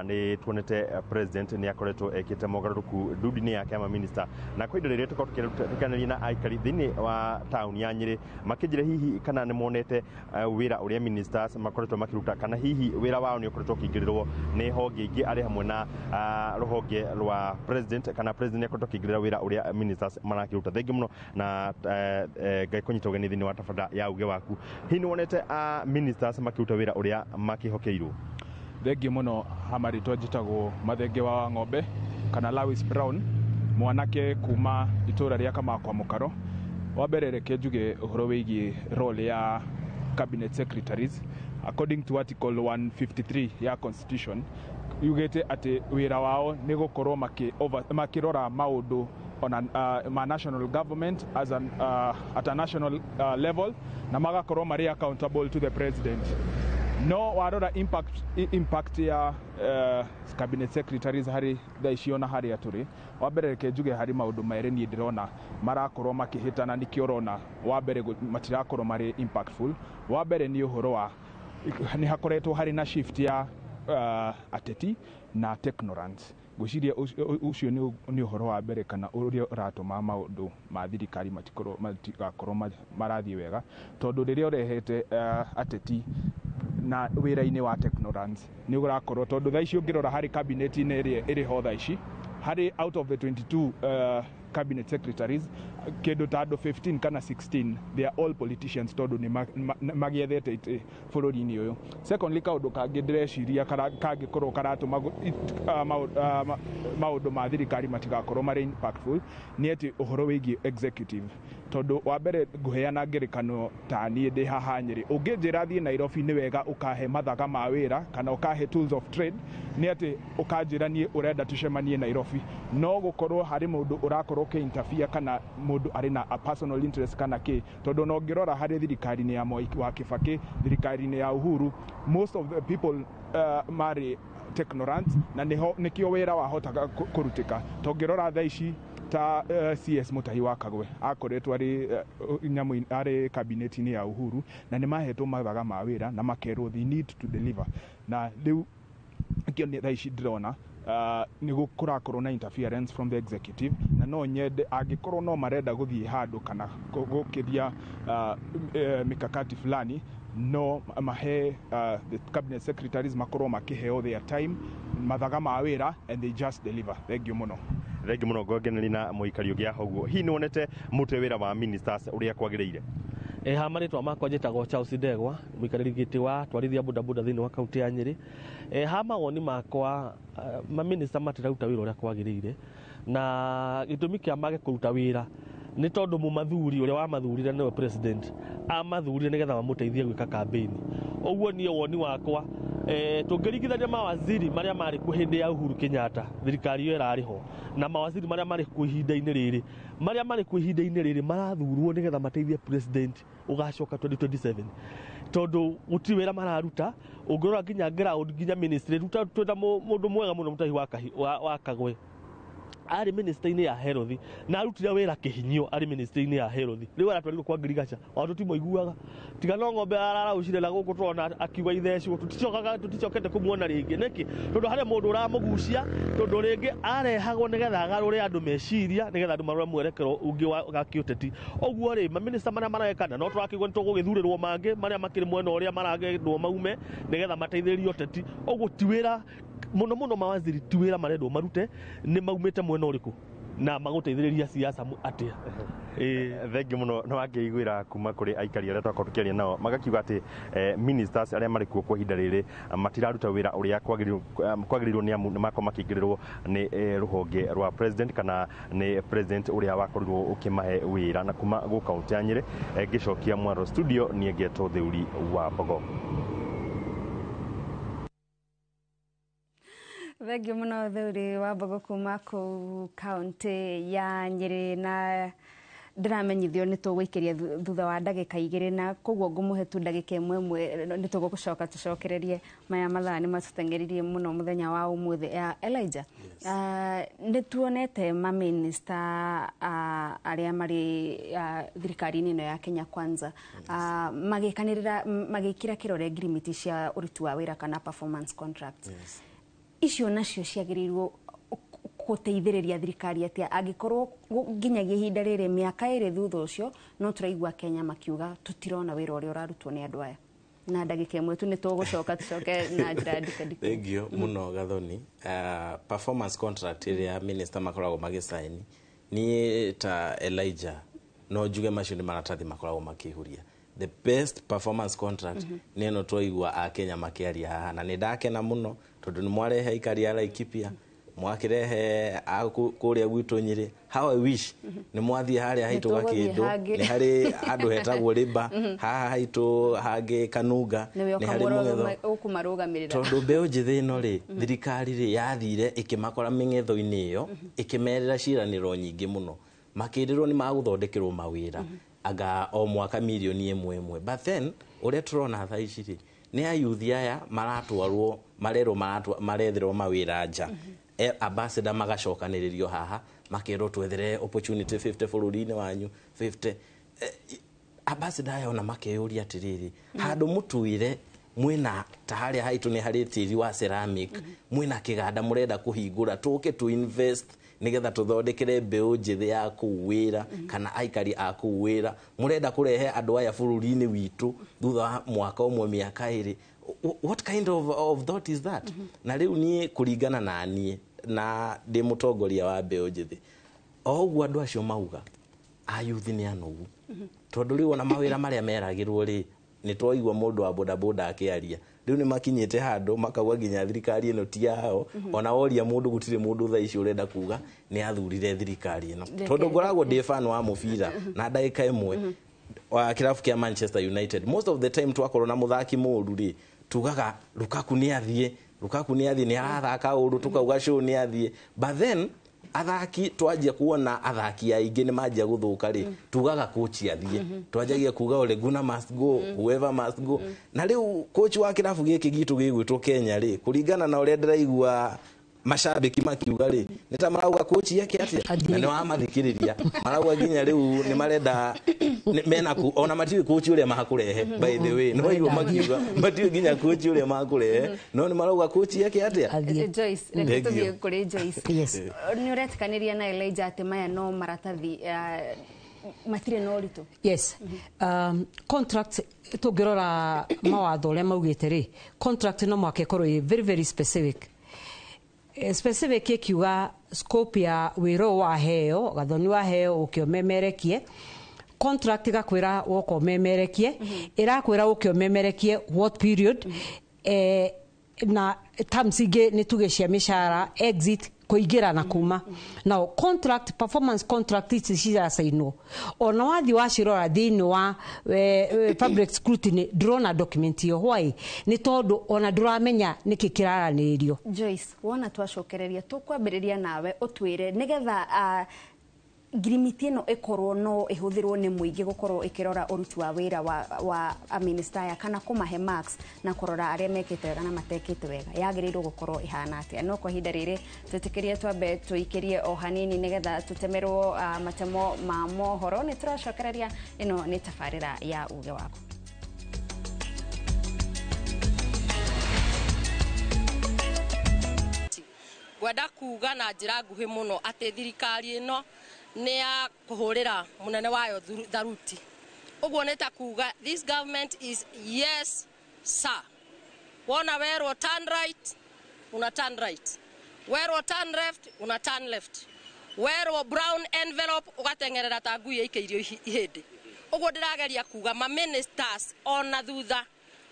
Nĩ tuonete president nĩ akoretwo ekĩte mogarũrũku ndundu-inĩ yake ya maminista, na kwa ihinda rĩrĩa tũkorwo tũkĩaranĩria na aikari thĩinĩ wa taũni ya Nyĩrĩ makĩnjĩra hihi kana nĩ monete wĩra ũrĩa ministers makoretwo makĩruta, kana hihi wĩra wao nĩ ũkoretwo ũkĩingĩrĩrwo nĩ honge ingĩ arĩ hamwe na rũhonge rwa president, kana president nĩ akoretwo akĩingĩrĩra wĩra ũrĩa ministers marakĩruta. Thengi mũno na Ngai kũnyita ũgeni thĩinĩ wa tabanda ya uge waku. Hihi nĩ wonete ministers makĩruta wĩra ũrĩa makĩhokeirwo? Thengi mũno. Hamarĩtwa njĩtagwo Mathenge wa Ng'ombe kana Lewis Brown, mwanake kuma itũra rĩa Kamakwa Mũkaro. Wa mbere reke njuge ũhoro wĩgiĩ role ya cabinet secretaries according to article 153 ya constitution, yugĩte atĩ wĩra wao nĩ gũkorwo makĩrora maũndũ on ma national government as an, at a national level, na magakorwo marĩ accountable to the president. No warora impact ya cabinet secretaries harĩ thaa ici ona harĩa tũrĩ, wa mbere reke njuge harĩ maũndũ merĩ niĩ ndĩrona marakorwo makĩhĩtana, nĩkĩo ũrona wa mbere matirakorwo marĩ impactful. Wa mbere nĩ ũhoro wa nĩ hakoretwo harĩ na shift ya ateti na technorants. Ngwĩciria ũcio nĩ ũhoro wa mbere kana ũrĩa ũratũma maũndũ ma thirikari matigakorwo marathiĩ wega, tondũ rĩrĩa ũrehete ateti na wĩra-inĩ wa technorants nĩ ũrakorwo, tondũ thaa ici ũngĩrora harĩ cabinet-inĩ ĩrĩa ĩrĩ ho thaa ici, harĩ out of the 22 cabinet secretaries, kĩndũ ta andũ 15 kana 16 they are all politicians, tondũ nĩ magĩethete itĩ bũrũri-inĩ ũyũ. Secondly, kaũndũ kangĩ ndĩreciria kangĩkorwo karatũma maũndũ ma thirikari matigakorwo marĩ impactful nĩ atĩ ũhoro wĩgiĩ executive, tondũ wa mbere ngũheana ngerekano ta niĩ ndĩ haha Nyĩrĩ, ũngĩnjĩra thiĩ Nairobi nĩ wega ũkahe mathaga ma wĩra kana ũkahe tools of trade, nĩ atĩ ũkanjĩra niĩ ũrenda tũcemanie Nairobi, no gũkorwo harĩ mũndũ ũrakorwo ũkĩ interfere kana mũndũ arĩ na a personal interest kana kĩ, tondũ no ngĩrora harĩ thirikari-inĩ ya Mwai wa Kibaki, thirikari-inĩ ya Uhuru, most of the people marĩ technocrats, na nĩho nĩkĩo wĩra wahotaga kũrutĩka. Tũngĩrora thaa ici ta CS Mutahi wa Kagwe akoretwo arĩ nyamũ arĩ cabinet-inĩ ya Uhuru, na nĩ mahetwo mathaga ma wĩra na makerwo they need to deliver. Na rĩu kĩo nĩ thaa ici ndĩrona nĩ kũrakorwo na interference from the executive, na no nyende angĩkorwo no marenda gũthiĩ handũ kana gũkĩria mikakati fulani, no mahe the cabinet secretaries makorwo makĩheo their time, mathaga ma wĩra, and they just deliver. Thank you mũno. Thengi mũno. Ngongeneri na mũikari ũngĩ haha ũguo, hihi nĩ wonete mũrutĩre wĩra wa ministers ũrĩa kwagĩrĩire? Ha marĩtwa makwa njĩtagwo Charles Ndegwa, mũikarĩri gĩtĩ wa twarithia bodaboda thĩinĩ wa kaunti ya Nyĩrĩ. Ha mawoni makwa, maminista matiraruta wĩra ũrĩa kwagĩrĩire, na gĩtũmi kĩa mage kũruta wĩra nĩ tondũ mũmathuri ũrĩa wamathurire nĩwe president amathurire nĩgetha mamũteithie gwĩka campaign. Ũguo niĩ woni wakwa, tũngĩringithania mawaziri marĩa marĩ kuo hĩndĩ ya Uhuru Kenyatta, thirikari ĩyo ĩrarĩ ho, na mawaziri marĩa marĩ kuo ihinda-inĩ rĩrĩ, marĩa marĩ kuo ihinda-inĩ rĩrĩ marathurwo nĩgetha mateithie president ũgacoka 2027, tondũ gũtirĩ wĩra mararuta. Ũngĩrora nginya ground, nginya ministry ruta, twĩna mũndũ mwega mũno, Mutahi wa Kagwe, arĩ ministry-inĩ ya health na arutire wĩra kĩhinyio arĩ ministry-inĩ ya health. Rĩu aratwarirwo kwa ngirigaca, ona tũtimũiguaga, tiga no ng'ombe araraucire na gũkũ tũrona akiuga ithecwo, tũticokaga, tũticokete kũmuona rĩngĩ. Nĩkĩ? Tondũ harĩ mũndũ ũramũgucia, tondũ rĩngĩ arehagwo nĩgetha agarũre andũ meciria, nĩgetha andũ marore mwerekero ũngĩ wa kĩũteti. Ũguo rĩ, maminista marĩa marekana no tũrakĩigua nĩ tũgũgĩthurĩrwo mangĩ marĩa makĩrĩ mwena ũrĩa maragendwo maume nĩgetha mateithĩrĩrie ũteti. Ũguo ti wĩra mũno mũno, mawaziri ti wĩra marendwo marute, nĩ maumĩte mwena ũrĩkũ na magũteithĩrĩria siasa atĩa? Thengi mũno. Nĩ wakĩiguĩra kuma kũrĩ aikari arĩa twakorwo tũkĩaria nao, magakiuga atĩ ministers arĩa marĩ kuo kwa ihinda rĩrĩ matiraruta wĩra ũrĩa kwagĩrĩirwo, nĩ amu nĩ makorwo makĩingĩrĩrwo nĩ rũhonge rwa president kana nĩ president ũrĩa wakorirwo ũkĩmahe wĩra. Na kuma gũ kaunti ya Nyĩrĩ, ngĩcokia mwaro studio, niĩ ngetwo Theuri wa Mbogo. Thengiũ mũno, Theuri wa Mbogo, kuma kũu kaunti ya Nyĩrĩ. Na ndĩramenyithio nĩ tũgũikĩria thutha wa ndagĩka 2, na koguo ngũmũhe tu ndagĩka ĩmwe ĩmwe, nĩ tũgũcoka tũcokererie maya. Mathaa nĩ matũteng'eririe mũno mũthenya wa ũmũthĩ. Ya Elijah, nĩ tuonete maminista arĩa marĩ thirikari-inĩ ĩno ya Kenya Kwanza magĩkanĩrĩra, magĩkĩra kĩrore ngirimiti cia ũruti wa wĩra kana performance contracts. Icio nacio ciagĩrĩirwo gũteithĩrĩria thirikari atĩa, angĩkorwo nginyagia ihinda rĩrĩ, mĩaka 2 thutha ũcio, no tũraigua Kenya makiuga tũtirona wĩra ũrĩa ũrarutwo nĩ andũ aya? Na ndagĩka ĩmwe tu, nĩ tũgũcoka tũcoke na njĩra ndikadiku. Thank you mũno, Gathoni. Performance contract ĩrĩa minister makoragwo magĩcaini, niĩ ta Elijah no njuge macio nĩ maratathi makoragwo makĩhuria. The best performance contract nĩ ĩno twaigua akenya makĩaria haha, na nĩ ndakena mũno tondũ nĩ mwarehe aikari a Laikipia, mwakĩrehe a kũrĩa gwitũ Nyĩrĩ. How I wish nĩ mwathiĩ harĩa haitũ Nĩtũgũthiĩ Gakĩndũ, hangĩ. nĩ harĩ handũ hetagwo Rĩmba, haha haitũ hangĩ Kanunga, nĩwe nĩ harĩ Mũng'etho, ũkũmarũgamĩrĩra. Tondũ mbeũ njĩthĩ ĩno rĩ, thirikari rĩ yathire ĩkĩmakora mĩng'etho-inĩ ĩyo, ĩkĩmerĩra ciĩranĩro nyingĩ mũno, makĩrĩrwo nĩ magũthondekerwo mawĩra anga o mwaka mirioni ĩmwe ĩmwe. But then ũrĩa tũrona thaa ici rĩ, nĩ ayuthi aya maratwarwo, marerwo maretherwo mawĩra nja. Ambassador magacokanĩrĩrio haha, makerwo twethere opportunity 50 bũrũri-inĩ wanyu 50. Ambassador aya ona makeyũria atĩrĩrĩ, handũ mũtwĩre mwĩna ta harĩa haitũ nĩ harĩ tĩri wa ceramic, mwĩna kĩganda mũrenda kũhingũra, tũke tu invest nĩgetha tũthondekere mbeũ njĩthĩ ya kũu wĩra kana aikari a kũu wĩra. Mũrenda kũrehe andũ aya bũrũri-inĩ witũ thutha wa mwaka ũmwe, mĩaka 2. What kind of thought is that? Na rĩu niĩ, kũringana na niĩ, na ndĩ mũtongoria wa mbeũ njĩthĩ, o ũguo andũ acio mauga ayuthi nĩ anogu, tondũ rĩu ona mawĩra marĩa meragĩrwo rĩ, nĩ twaigua mũndũ wa bodaboda akĩaria, rĩu nĩ makinyĩte handũ makauga nginya thirikari ĩno ti yao. Ona woria mũndũ, gũtirĩ mũndũ thaa ici ũrenda kuga nĩ athurire thirikari ĩno, tondũ ngoragwo ndĩ fan wa mũbira na ndagĩka ĩmwe wa kĩrabu kĩa Manchester United. Most of the time twakorwo na mũthaki mũru rĩ, tugaga Lukaku nĩ athiĩ, Lukaku nĩ athiĩ, nĩ arathaka ũru, tukauga Shaw nĩ athiĩ, but then Athaki twanjia kuona athaki aingĩ nĩ manjia gũthũka rĩ, tugaga coach athiĩ. Twanjagia kuga Ole Gunnar must go, whoever must go. Na rĩu coach wa kĩrabu gĩkĩ gitũ gĩgwĩtwo Kenya rĩ, kũringana na ũrĩa ndĩraigua mashabiki makiuga rĩ, nĩ ta marauga coach eke atĩa, na nĩ wamathikĩrĩria marauga nginya rĩu nĩ marenda mena ku ona matiũĩ coach ũrĩa makũrehe. By the way, no waigua makiuga matiũĩ nginya coach ũrĩa makũrehe, no nĩ marauga coach eke atĩa. Joyce, reke Thank you. tũthiĩ kũrĩ Joyce. Yes. Nĩ ũretĩkanĩria na Elijah atĩ maya no maratathi, matirĩ na ũritũ? Yes, contract tũngĩrora mawatho ũrĩa maugĩte rĩ, contract no mũhaka ĩkorwo ĩ very very specific. Specific ĩkiuga scope ya wĩra ũyũ waheo Gathoni, waheo ũke ũmemerekie. Contract ĩgakwĩra woka ũmemerekie, ĩrakwĩra ũke ũmemerekie what period, na terms ingĩ nĩ tuge cia mĩcara, exit, kũingĩra na kuma. Now contract, performance contract ici ciracainwo, ona wathiĩ wacirora thĩinĩ wa public scrutiny ndũrona document ĩyo. Why? Nĩ tondũ ona ndũramenya nĩkĩ kĩraranĩrĩrio. Joyce, wona twacokereria tũkwambĩrĩria nawe ũtwĩre nĩgetha ngirimiti ĩno ĩkorwo no ĩhũthĩrwo nĩ mũingĩ gũkorwo ĩkĩrora ũruti wa wĩra wa amĩnĩsta aya kana kũmahe marks na kũrora arĩa mekĩte wega na matekĩte wega, yagĩrĩirwo gũkorwo ĩhana atĩa? No kwa ihinda rĩrĩ twĩtĩkĩrie twambe tũikĩrie o hanini nĩgetha tũtemerwo matemo ma mohoro. Nĩ tũracokereria, ĩno nĩ tabarĩra ya uge waku. Ngwenda kuga na njĩra nguhĩ mũno atĩ thirikari ĩno nĩ ya kũhũrĩra mũnene wayo tharuti. Ũguo nĩ ta kuga this government is yes sir. Wona werwo turn right, una turn right. Werwo turn left, una turn left. Werwo brown envelope, ũgateng'erera ta ngui ĩikĩirio ihĩndĩ. Ũguo ndĩrageria kuga ma ministers ona thutha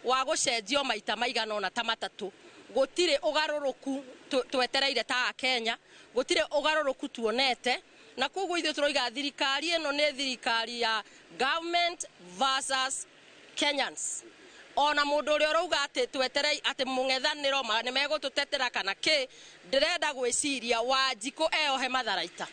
wa gũcenjio maita maigana ũna ta matatũ, gũtirĩ ũgarũrũku twetereire ta Akenya, gũtirĩ ũgarũrũku tuonete. Na koguo ithuĩ tũroiga thirikari ĩno nĩ thirikari ya government versus Kenyans. Ona mũndũ ũrĩa ũrauga atĩ tweterei atĩ mũng'ethanĩro nĩ megũtũtetera kana kĩ, ndĩrenda gwĩciria Wanjikũ eyohe matharaita,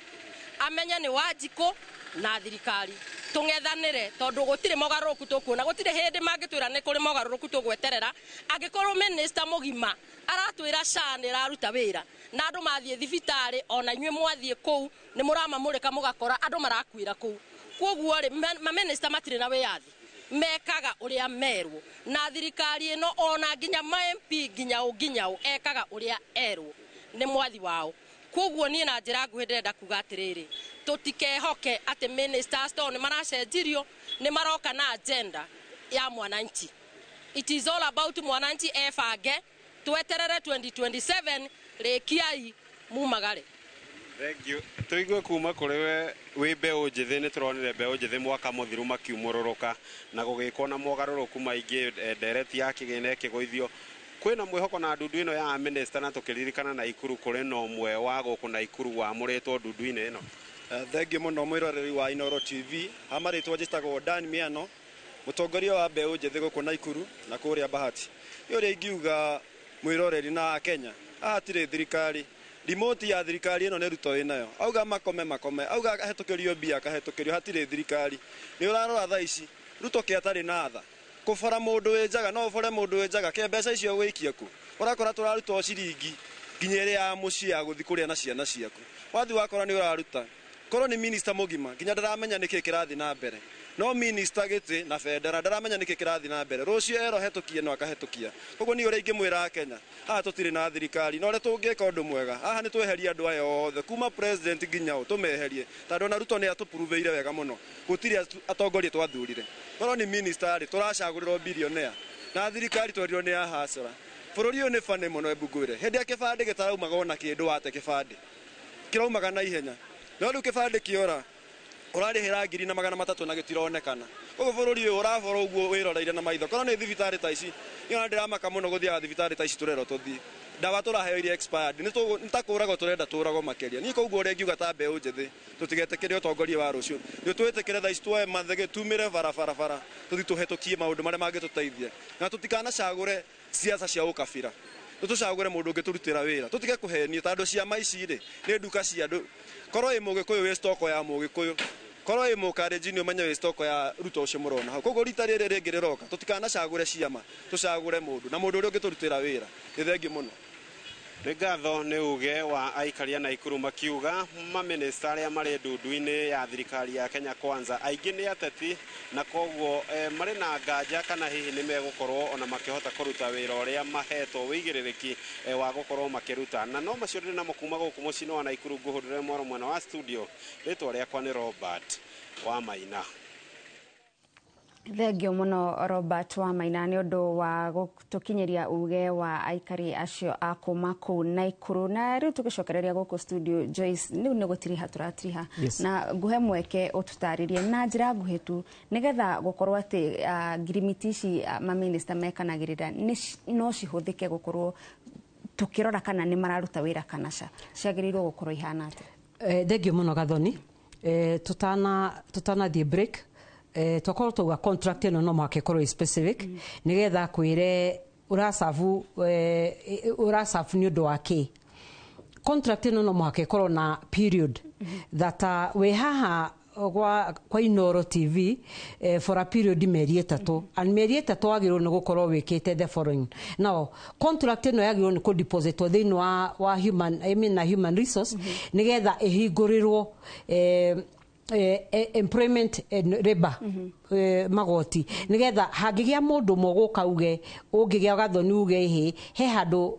amenye nĩ Wanjikũ na thirikari tũng'ethanĩre, tondũ gũtirĩ mogarũrũku tũkuona. Gũtirĩ hĩndĩ mangĩtwĩra nĩ kũrĩ mogarũrũku tũgweterera angĩkorwo minister mũgima aratwĩra SHA nĩ ĩraruta wĩra na andũ mathiĩ thibitarĩ, ona inyuĩ mwathiĩ kũu nĩ mũramamũrĩka mũgakora andũ marakuĩra kũu. Koguo rĩ, maminista matirĩ na wĩyathi, mekaga ũrĩa merwo na thirikari ĩno, ona nginya ma MP nginya ũ nginya ũ ekaga ũrĩa erwo nĩ mwathi wao. Koguo niĩ na njĩra nguhĩ ndĩrenda kuga atĩrĩrĩ, tũtikehoke atĩ ministers tondũ nĩ maracenjirio nĩ maroka na agenda ya mwananchi. It is all about mwananchi ebange, tweterere 2027 rĩkiai mumagare. Thank you. Tuigue kuma kũrĩ we wĩ mbeũ njĩthĩ. Nĩ tũronire mbeũ njĩthĩ mwaka mũthiru makiumũrũrũka na gũgĩkwo na mogarũrũku maingĩ, ndereti ya kĩgĩna ĩkĩgũithio. Kwĩna mwĩhoko na ndundu ĩno ya minister, na tũkĩririkana Naikuru kũrĩ na ũmwe wa gũkũ Naikuru wamũrĩtwo ndundu-inĩ ĩno? Thengiũ mũno mwĩroreri wa Inooro TV. Ha marĩtwa njĩtagwo Dan Miano, mũtongoria wa mbeũ njĩthĩ gũkũ Naikuru na kũrĩa Bahati. Nĩ ũrĩa ingiuga mwĩroreri na Akenya, haha hatirĩ thirikari. Remote ya thirikari ĩno nĩ Ruto ĩnayo. Auga makome makome, auga ahetũkĩrio mbia akahetũkĩrio, hatirĩ thirikari. Nĩ ũrarora thaa ici Ruto kĩ atarĩ na tha. Kũbora mũndũ wĩ njaga, no ũbore mũndũ wĩ njaga, ke mbeca icio wĩikie kũ? Ũrakora tũraruta o ciringi nginya ĩrĩa ya mũciĩ ya gũthiĩ kũrĩa na ciana ciaku. Wathiĩ wakora nĩ ũraruta. Korwo nĩ minister mũgima, nginya ndaramenya nĩkĩ kĩrathiĩ na mbere. No minister gĩtĩ na bendera ndaramenya nĩkĩ kĩrathiĩ na mbere. Rũciũ erwo hetũkie no akahetũkia. Koguo niĩ ũrĩa ingĩmwĩra Akenya, haha tũtirĩ na thirikari, na ũrĩa tũngĩka ũndũ mwega, haha nĩ tweherie andũ aya othe kuma president nginya ũ tũmeherie, tondũ ona Ruto nĩ atũpuruvĩire wega mũno. Gũtirĩ atongoria twathurire. Korwo nĩ minister rĩ, tũracagũrĩrwo billionaire na thirikari twerirwo nĩ ya hasara. Bũrũri ũyũ nĩ bane mũno, ebu ngwĩre. Hĩndĩ ya kĩbandĩ gĩtaraumaga ona kĩndũ, wate kĩbandĩ kĩraumaga na ihenya, no rĩu kĩbandĩ kĩora ũrarĩhĩra 1300 na gĩtironekana. Koguo bũrũri ũyũ ũrabora ũguo wĩroreire na maitho. Korwo nĩ thibitarĩ ta ici, niĩ ona ndĩramaka mũno gũthiaga thibitarĩ ta ici tũrerwo tũthiĩ. Ndawa tũraheo iria expired, nĩ ta kũragwo tũrenda tũragwo makĩria. Niĩ koguo ũrĩa ingiuga ta mbeũ njĩthĩ, tũtigetĩkĩre ũtongoria wa rũciũ. Nĩ twĩtĩkĩre thaa ici tuoe mathege, tumĩre barabara, tũthiĩ tũhetũkie maũndũ marĩa mangĩtũteithia. Na tũtikanacagũre siasa cia ũkabira. Tũcagũre mũndũ ũngĩtũrutĩra wĩra, tũtige kũhenio tondũ ciama ici rĩ nĩ nduka cia andũ. Korwo ĩ Mũgĩkũyũ wĩ stoko ya Mũgĩkũyũ, korwo ĩ Mũkalenjin ũmenye wĩ stoko ya Ruto ũcio mũrona hau. Koguo rita rĩrĩ rĩngĩ rĩroka tũtikanacagũre ciama, tũcagũre mũndũ na mũndũ ũrĩa ũngĩtũrutĩra wĩra. Nĩ thengiũ mũno. Nĩ ngatho nĩ uge wa aikari a Naikuru makiuga mamĩnĩsta arĩa marĩ ndundu-inĩ ya thirikari ya Kenya Kwanza aingĩ nĩ ateti, na koguo marĩ na nganja kana hihi nĩ megũkorwo ona makĩhota kũruta wĩra ũrĩa mahetwo wĩigĩrĩrĩki wa gũkorwo makĩruta. Na no macio ndĩ namo kuma gũkũ mũciĩ-inĩ wa Naikuru, ngũhũrĩre mwaro mwena wa studio. Rĩtwa rĩakwa nĩ Robert wa Maina. Thengio muno Robert wa Maina nĩ ũndũ wa gũtũkinyĩria uge wa aikari acio a kuma kũu Naikuru. Na rĩu tũgĩcokereria gũkũ studio, Joyce, rĩu nĩ gũtiriha tũratiriha. Yes. Na nguhe mweke ũtũtarĩrie na njĩra nguhĩ tu nĩgetha gũkorwo atĩ ngirimiti ici mamĩnĩsta mekanagĩrĩra no cihũthĩke gũkorwo tũkĩrora kana nĩ mararuta wĩra kana ca, ciagĩrĩirwo gũkorwo ihana atĩa? Thengio mũno Gathoni. Tũtanathiĩ break, twakorwo twauga contract ĩno no mũhaka ĩkorwo ĩ specific nĩgetha kwĩre ũracabu ũracabu nĩ ũndũ wa kĩ. Contract ĩno no mũhaka ĩkorwo na period that wĩ haha kwa Inooro TV for a period mĩeri 3, and mĩeri 3 wagĩrĩirwo nĩ gũkorwo wĩkĩte the following. Now contract ĩno yagĩrĩirwo nĩ kũdepositwo thĩinĩ wa human, I mean, na human resource nĩgetha ĩhingũrĩrwo employment and labor magoti, nĩgetha hangĩgĩa mũndũ ũmwe gũka uge ũngĩgĩa Gathoni uge ĩhĩ he handũ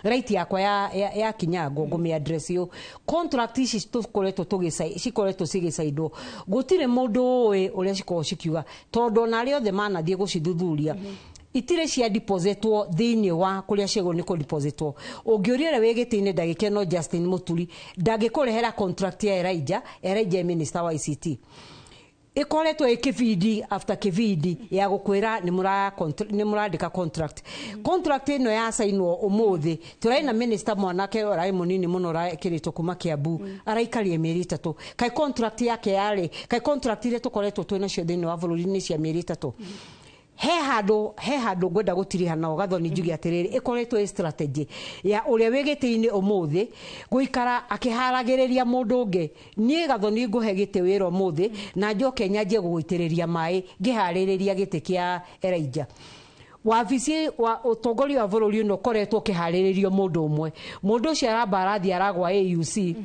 right yakwa ya kinyangwo ngũmĩ address ĩyo. Contract ici tũkoretwo cikoretwo cigĩcaindwo, gũtirĩ mũndũ ũĩ ũrĩa cikoragwo cikiuga, tondũ ona arĩa othe manathiĩ gũcithuthuria itirĩ cia depositwo thĩinĩ wa kũrĩa ciagĩrĩirwo nĩ kũdepositwo. Ũngĩũria ũrĩa wĩ gĩtĩ-inĩ ndagĩka ĩno Justin Mũturi ndangĩkũrehera contract ya Elijah, Elijah minister wa ICT, ĩkoretwo ĩ kĩbindi after kĩbindi ya gũkwĩra nĩ mũrandĩka contract. Contract ĩno yacainwo ũmũthĩ, tũrarĩ na minister mwanake ũrarĩ mũnini mũno ũrakĩrĩtwo kuma Kiambu, araikarie mĩeri 3. Kaĩ contract yake yarĩ, kaĩ contract iria tũkoretwo twĩ nacio thĩinĩ wa bũrũri nĩ cia mĩeri 3? He handũ ngwenda gũtiriha nao Gathoni njuge atĩrĩrĩ, ĩkoretwo ĩ strategy ya ũrĩa wĩ gĩtĩ-inĩ ũmũthĩ gũikara akĩharagĩrĩria mũndũ ũngĩ. Niĩ Gathoni ngũhe gĩtĩ wĩra ũmũthĩ na njoke nyanjie gũgũitĩrĩria maĩ ngĩharĩrĩria gĩtĩ kĩa Elijah. Wabici wa ũtongoria wa bũrũri ũno ũkoretwo ũkĩharĩrĩrio mũndũ ũmwe, mũndũ ũcio aramba arathiĩ aragwa AUC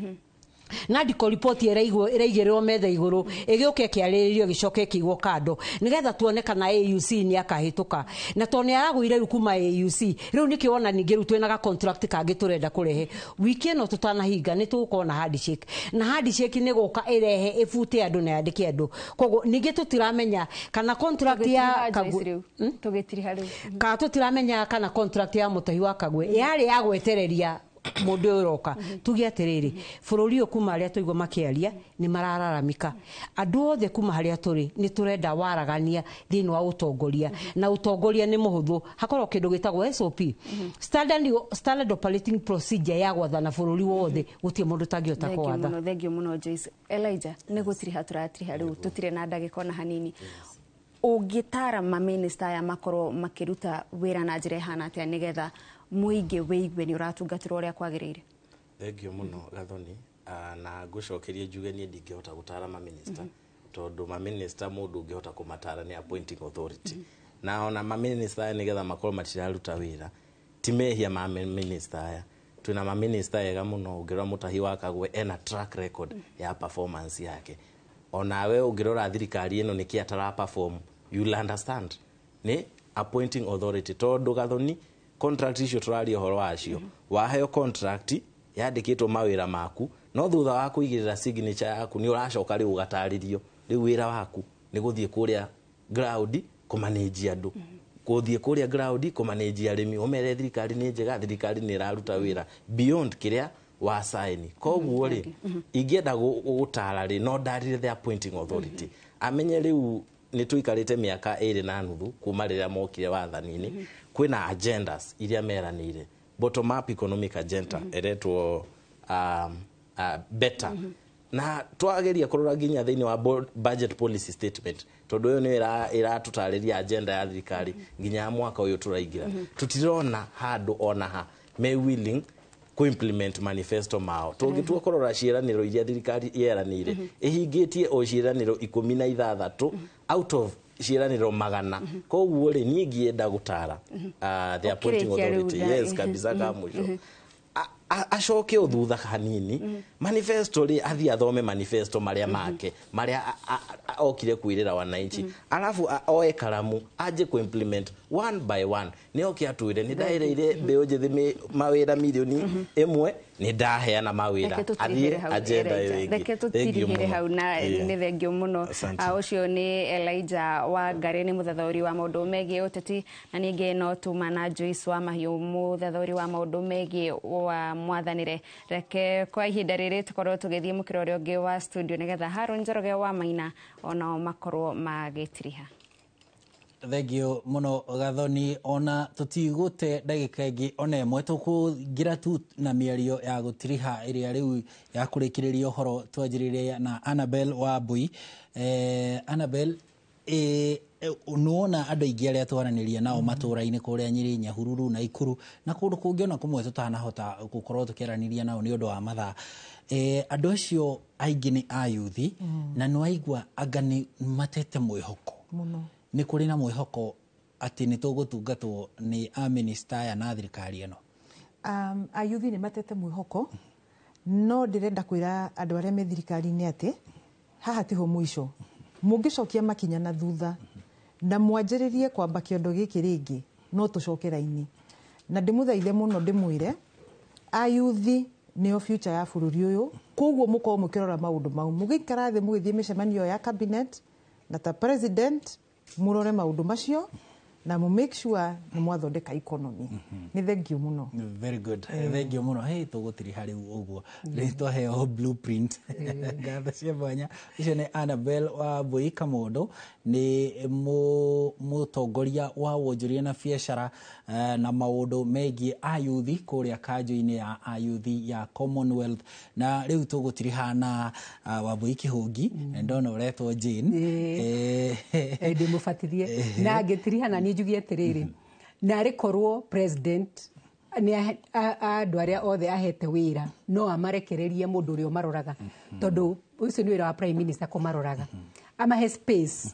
na ndiko ripoti ĩraigĩrĩrwo metha igũrũ ĩgĩũka ĩkĩarĩrĩrio ĩgĩcoka ĩkĩigwo kando nĩgetha tuone kana AUC nĩ akahĩtũka. Na tondũ nĩ aragũire rĩu kuma AUC, rĩu nĩkĩo wona ningĩ rĩu twĩna ga contract kangĩ tũrenda kũrehe wiki ĩno tũtanahinga nĩ tũgũkorwo na handshake, na handshake nĩ gũka ĩrehe ĩbute andũ na yandĩke andũ. Koguo ningĩ tũtiramenya kana contract ya Kagwe, tũgĩtiriha rĩu, kana tũtiramenya kana contract ya Mũtahi wa Kagwe yarĩ ya gwetereria mũndũ ũyũ ũroka. Tuge atĩrĩrĩ, bũrũri ũyũ kuma harĩa tũigua makĩaria nĩ marararamika, andũ othe kuma harĩa tũrĩ nĩ tũrenda waragania thĩinĩ wa ũtongoria, na ũtongoria nĩ mũhũthũ, hakorwo kĩndũ gĩtagwo SOP, standard operating procedure ya gwathana bũrũri wothe, gũtirĩ mũndũ ũtangĩhota gwatha. Thengio mũno Joyce. Elijah, nĩ gũtiriha tũratiriha rĩu, tũtirĩ na ndagĩka ona hanini. Ũngĩtara mamĩnĩsta aya makorwo makĩruta wĩra na njĩra ĩhana atĩa nĩgetha mũingĩ wĩigue nĩ ũratungatĩrwo ũrĩa kwagĩrĩire? Thengio mũno Gathoni, na ngũcokerie njuge niĩ ndingĩhota gũtara mamĩnĩsta, tondũ mamĩnĩsta mũndũ ũngĩhota kũmatara nĩ appointing authority. Na ona mamĩnĩsta aya nĩgetha makorwo matiraruta wĩra ti mehia ma mamĩnĩsta aya. Twĩna mamĩnĩsta ega mũno, ũngĩrora Mũtahi wa Kagwe ena track record ya performance yake. Onawe ũngĩrora thirikari ĩno nĩkĩ atara perform, you'll understand nĩ appointing authority. Tondũ Gathoni, contract icio tũraria ũhoro wacio, waheo contract yandĩkĩtwo mawĩra maku, no thutha wa kũigĩrĩra signature yaku nĩ ũracoka rĩu ũgatarĩrio rĩu wĩra waku nĩ gũthiĩ kũrĩa ground kũmanage andũ, gũthiĩ kũrĩa ground kũmanage arĩmi, ũmere thirikari nĩ njega, thirikari nĩ ĩraruta wĩra beyond kĩrĩa wa sign. Koguo rĩ, ingĩenda gũtara rĩ, no ndarire the appointing authority amenye rĩu nĩ tũikarĩte mĩaka 2.5 kuma rĩrĩa mokire wathani-inĩ, kwĩna agendas iria meranĩire, bottom up economic agenda ĩretwo better. Na twageria kũrora nginya thĩinĩ wa budget policy statement, tondũ ĩyo nĩyo ĩratũtarĩria agenda ya thirikari nginya ya mwaka ũyũ tũraingĩra, tũtirona handũ ona ha me willing ku-implement manifesto mao. Tũngĩtua kũrora ciĩranĩro iria thirikari yeranĩire, ĩhingĩtie o ciĩranĩro 16 out of ciĩranĩro 100. Koguo rĩ, niĩ ngĩenda gũtara the appointing Ũkĩrĩkia rĩu authority, yes, kabisa, ka mũico, acoke o thutha hanini manifesto rĩ, athiĩ athome manifesto marĩa make marĩa okire kwĩrĩra wananchi, alafu oe karamu anjie ku-implement one by one. Nĩ oke atwĩre nĩ ndaĩrĩire mbeũ njĩthĩ mawĩra 1 million nĩ ndaheana mawĩra, Reke tũtirihĩre athiĩ hau, agenda ĩyo Elijah. ĩngĩ. Reke Thank you tũtirihĩre mũno. hau na nĩ thengio mũno. Asante. Ũcio nĩ Elijah Wangari, nĩ mũthathaũri wa maũndũ megiĩ ũteti, na ningĩ no tuma na Joyce wa Mahiũ, mũthathaũri wa maũndũ megiĩ wa mwathanĩre. Reke kwa ihinda rĩrĩ tũkorwo tũgĩthiĩ mũkĩra ũrĩa ũngĩ wa studio nĩgetha Harũn Njoroge wa Maina onao makorwo magĩtiriha. Thengio mũno, Gathoni. Ona tũtigũte ndagĩka ĩngĩ ona ĩmwe, tũkũingĩra tu na mĩario ya gũtiriha ĩrĩa rĩu ya kũrĩkĩrĩria ũhoro. Twanjĩrĩrie na Annabel Wambui. Annabel, nĩwona andũ aingĩ arĩa twaranĩria nao matũũra-inĩ kũrĩa Nyĩrĩ, Nyahururu na Ikuru na kũndũ kũngĩ ona kũmwe tũtanahota gũkorwo tũkĩaranĩria nao nĩ ũndũ wa mathaa, andũ acio aingĩ nĩ ayuthi, na nĩwaigua anga nĩ matete mwĩhoko. Mũno. Nĩ kũrĩ na mwĩhoko atĩ nĩ tũgũtungatwo nĩ amĩnĩsta aya na thirikari ĩno? Ayuthi nĩ matete mwĩhoko, no ndĩrenda kwĩra andũ arĩa me thirikari-inĩ atĩ haha tiho mũico. Mũngĩcokia makinya na thutha na mwanjĩrĩrie kwamba kĩondo gĩkĩ rĩngĩ, no tũcoke raini. Na ndĩmũthaithe mũno, ndĩmwĩre ayuthi nĩo future ya bũrũri ũyũ. Koguo mũkorwo mũkĩrora maũndũ mau, mũgĩikara thĩ, mũgĩthiĩ mĩcemanio ya cabinet na ta president, mũrore maũndũ macio na mũ make sure nĩ mwathondeka economy. Nĩ thengio mũno. Very good. Thengio mũno. Hey, tũgũtiriha rĩu ũguo rĩu twaheo blueprint. Ngatho cia mwanya. Ũcio nĩ Annabel Wambui Kamondo, nĩ mũtongoria wa wonjoria na biacara na maũndũ megiĩ ayuthi kũrĩa kanjũ-inĩ ya ayuthi ya Commonwealth. Na rĩu tũgũtiriha na Wambui Kĩhũngi. Ndona ũretwo Jane. Ndĩ mũbatithie na ngĩtiriha na niĩ njuge atĩrĩrĩ, narĩ korwo president nĩ andũ arĩa othe ahete wĩra no amarekererie mũndũ ũrĩa ũmaroraga, tondũ ũcio nĩ wĩra wa prime minister kũmaroraga, amahe space,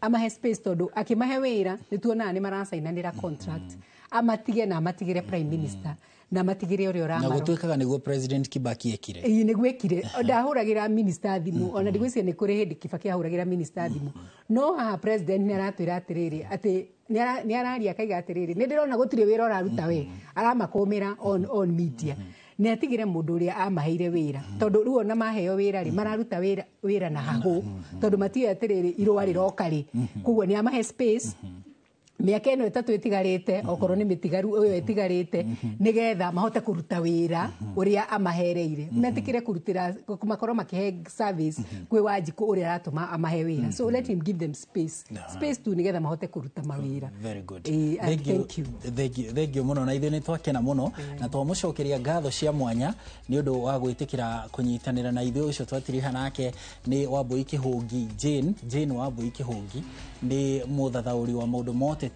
amahe space, tondũ akĩmahe wĩra nĩ tuonaga nĩ maracainanĩra contract. Amatige na amatigĩre prime minister na amatigĩre ũrĩa Na ũramarora. Gũtuĩkaga nĩguo President Kibaki ekire. Ĩĩ, nĩguo ekire. Ndahũragĩra minister thimũ, ona ndigwĩciria nĩ kũrĩ hĩndĩ Kibaki ahũragĩra minister thimũ. No haha president nĩ aratwĩra atĩrĩrĩ, atĩ nĩ araria akaiga atĩrĩrĩ, nĩ ndĩrona gũtirĩ wĩra ũraruta we, aramakũmĩra on media. Nĩ atigĩre mũndũ ũrĩa amaheire wĩra, tondũ rĩu ona maheo wĩra rĩ, mararuta wĩra na hahũ, tondũ matiũĩ atĩrĩrĩ, irũa rĩroka rĩ. Koguo nĩ amahe space mĩaka ĩno 3 ĩtigarĩte, okorwo nĩ mĩtigaru ĩyo ĩtigarĩte, nĩgetha mahote kũruta wĩra ũrĩa amahereire, metĩkĩre kũrutĩra, makorwo makĩhe service kwĩ Wanjikũ ũrĩa aratũma amahe wĩra. So let him give them space, space tu, nĩgetha mahote kũruta mawĩra. Very good. Ĩĩ, and Thank you. thank you. Thank you. Thank you mũno. Na ithuĩ nĩ twakena mũno na twamũcokeria ngatho cia mwanya nĩ ũndũ wa gwĩtĩkĩra kũnyitanĩra na ithuĩ. Ũcio twatiriha nake nĩ Wambui Kĩhũngi Jane. Jane Wambui Kĩhũngi nĩ mũthathaũri wa maũndũ ma ũteti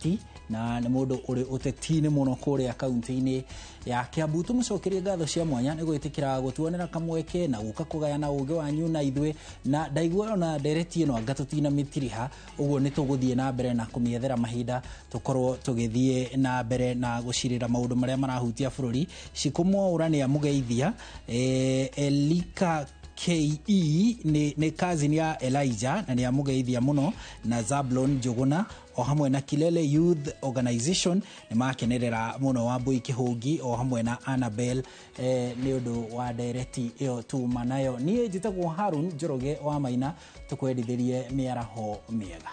na nĩ mũndũ ũrĩ ũteti-inĩ mũno kũrĩa kaunti-inĩ ya Kiambu. Tũmũcokerie ngatho cia mwanya nĩ gwĩtĩkĩra gũtuonera kamweke na gũka kũgayana ũgĩ wanyu na ithuĩ. Na ndaigua ona ndereti ĩno anga tũtina mĩtiriha ũguo, nĩ tũgũthiĩ na mbere na kũmĩethera mahinda tũkorwo tũgĩthiĩ na mbere na gũcirĩra maũndũ marĩa marahutia bũrũri. Cikũmwaũra nĩ amũgeithia. Elika KE nĩ cousin ya Elijah na nĩ amũgeithia mũno, na Zablon Njuguna o hamwe na Kilele Youth Organization nĩ makenerera mũno Wambui Kĩhũngi o hamwe na Annabel nĩ ũndũ wa ndereti ĩyo tuma nayo. Niĩ njĩtagwo Harun Njoroge wa Maina. Tũkwendithĩrie mĩaraho mĩega.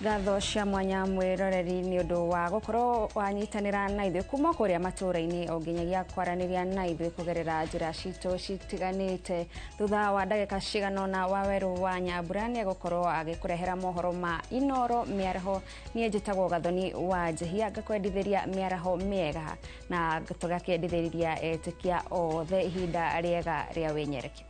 Ngatho cia mwanya, mwĩroreri, nĩ ũndũ wa gũkorwo wanyitanĩra na ithuĩ kuma kũrĩa matũũra-inĩ o nginyagia kwaranĩria na ithuĩ kũgerera njĩra citũ citiganĩte. Thutha wa ndagĩka cigana ũna, Wawerũ wa Nyambura nĩ egũkorwo agĩkũrehera mohoro ma Inoro mĩaraho. Niĩ njĩtagwo Gathoni wa Njehia, ngakwendithĩria mĩaraho mĩega na tũgakĩendithĩria etĩkia othe ihinda rĩega rĩa wĩnyerekia.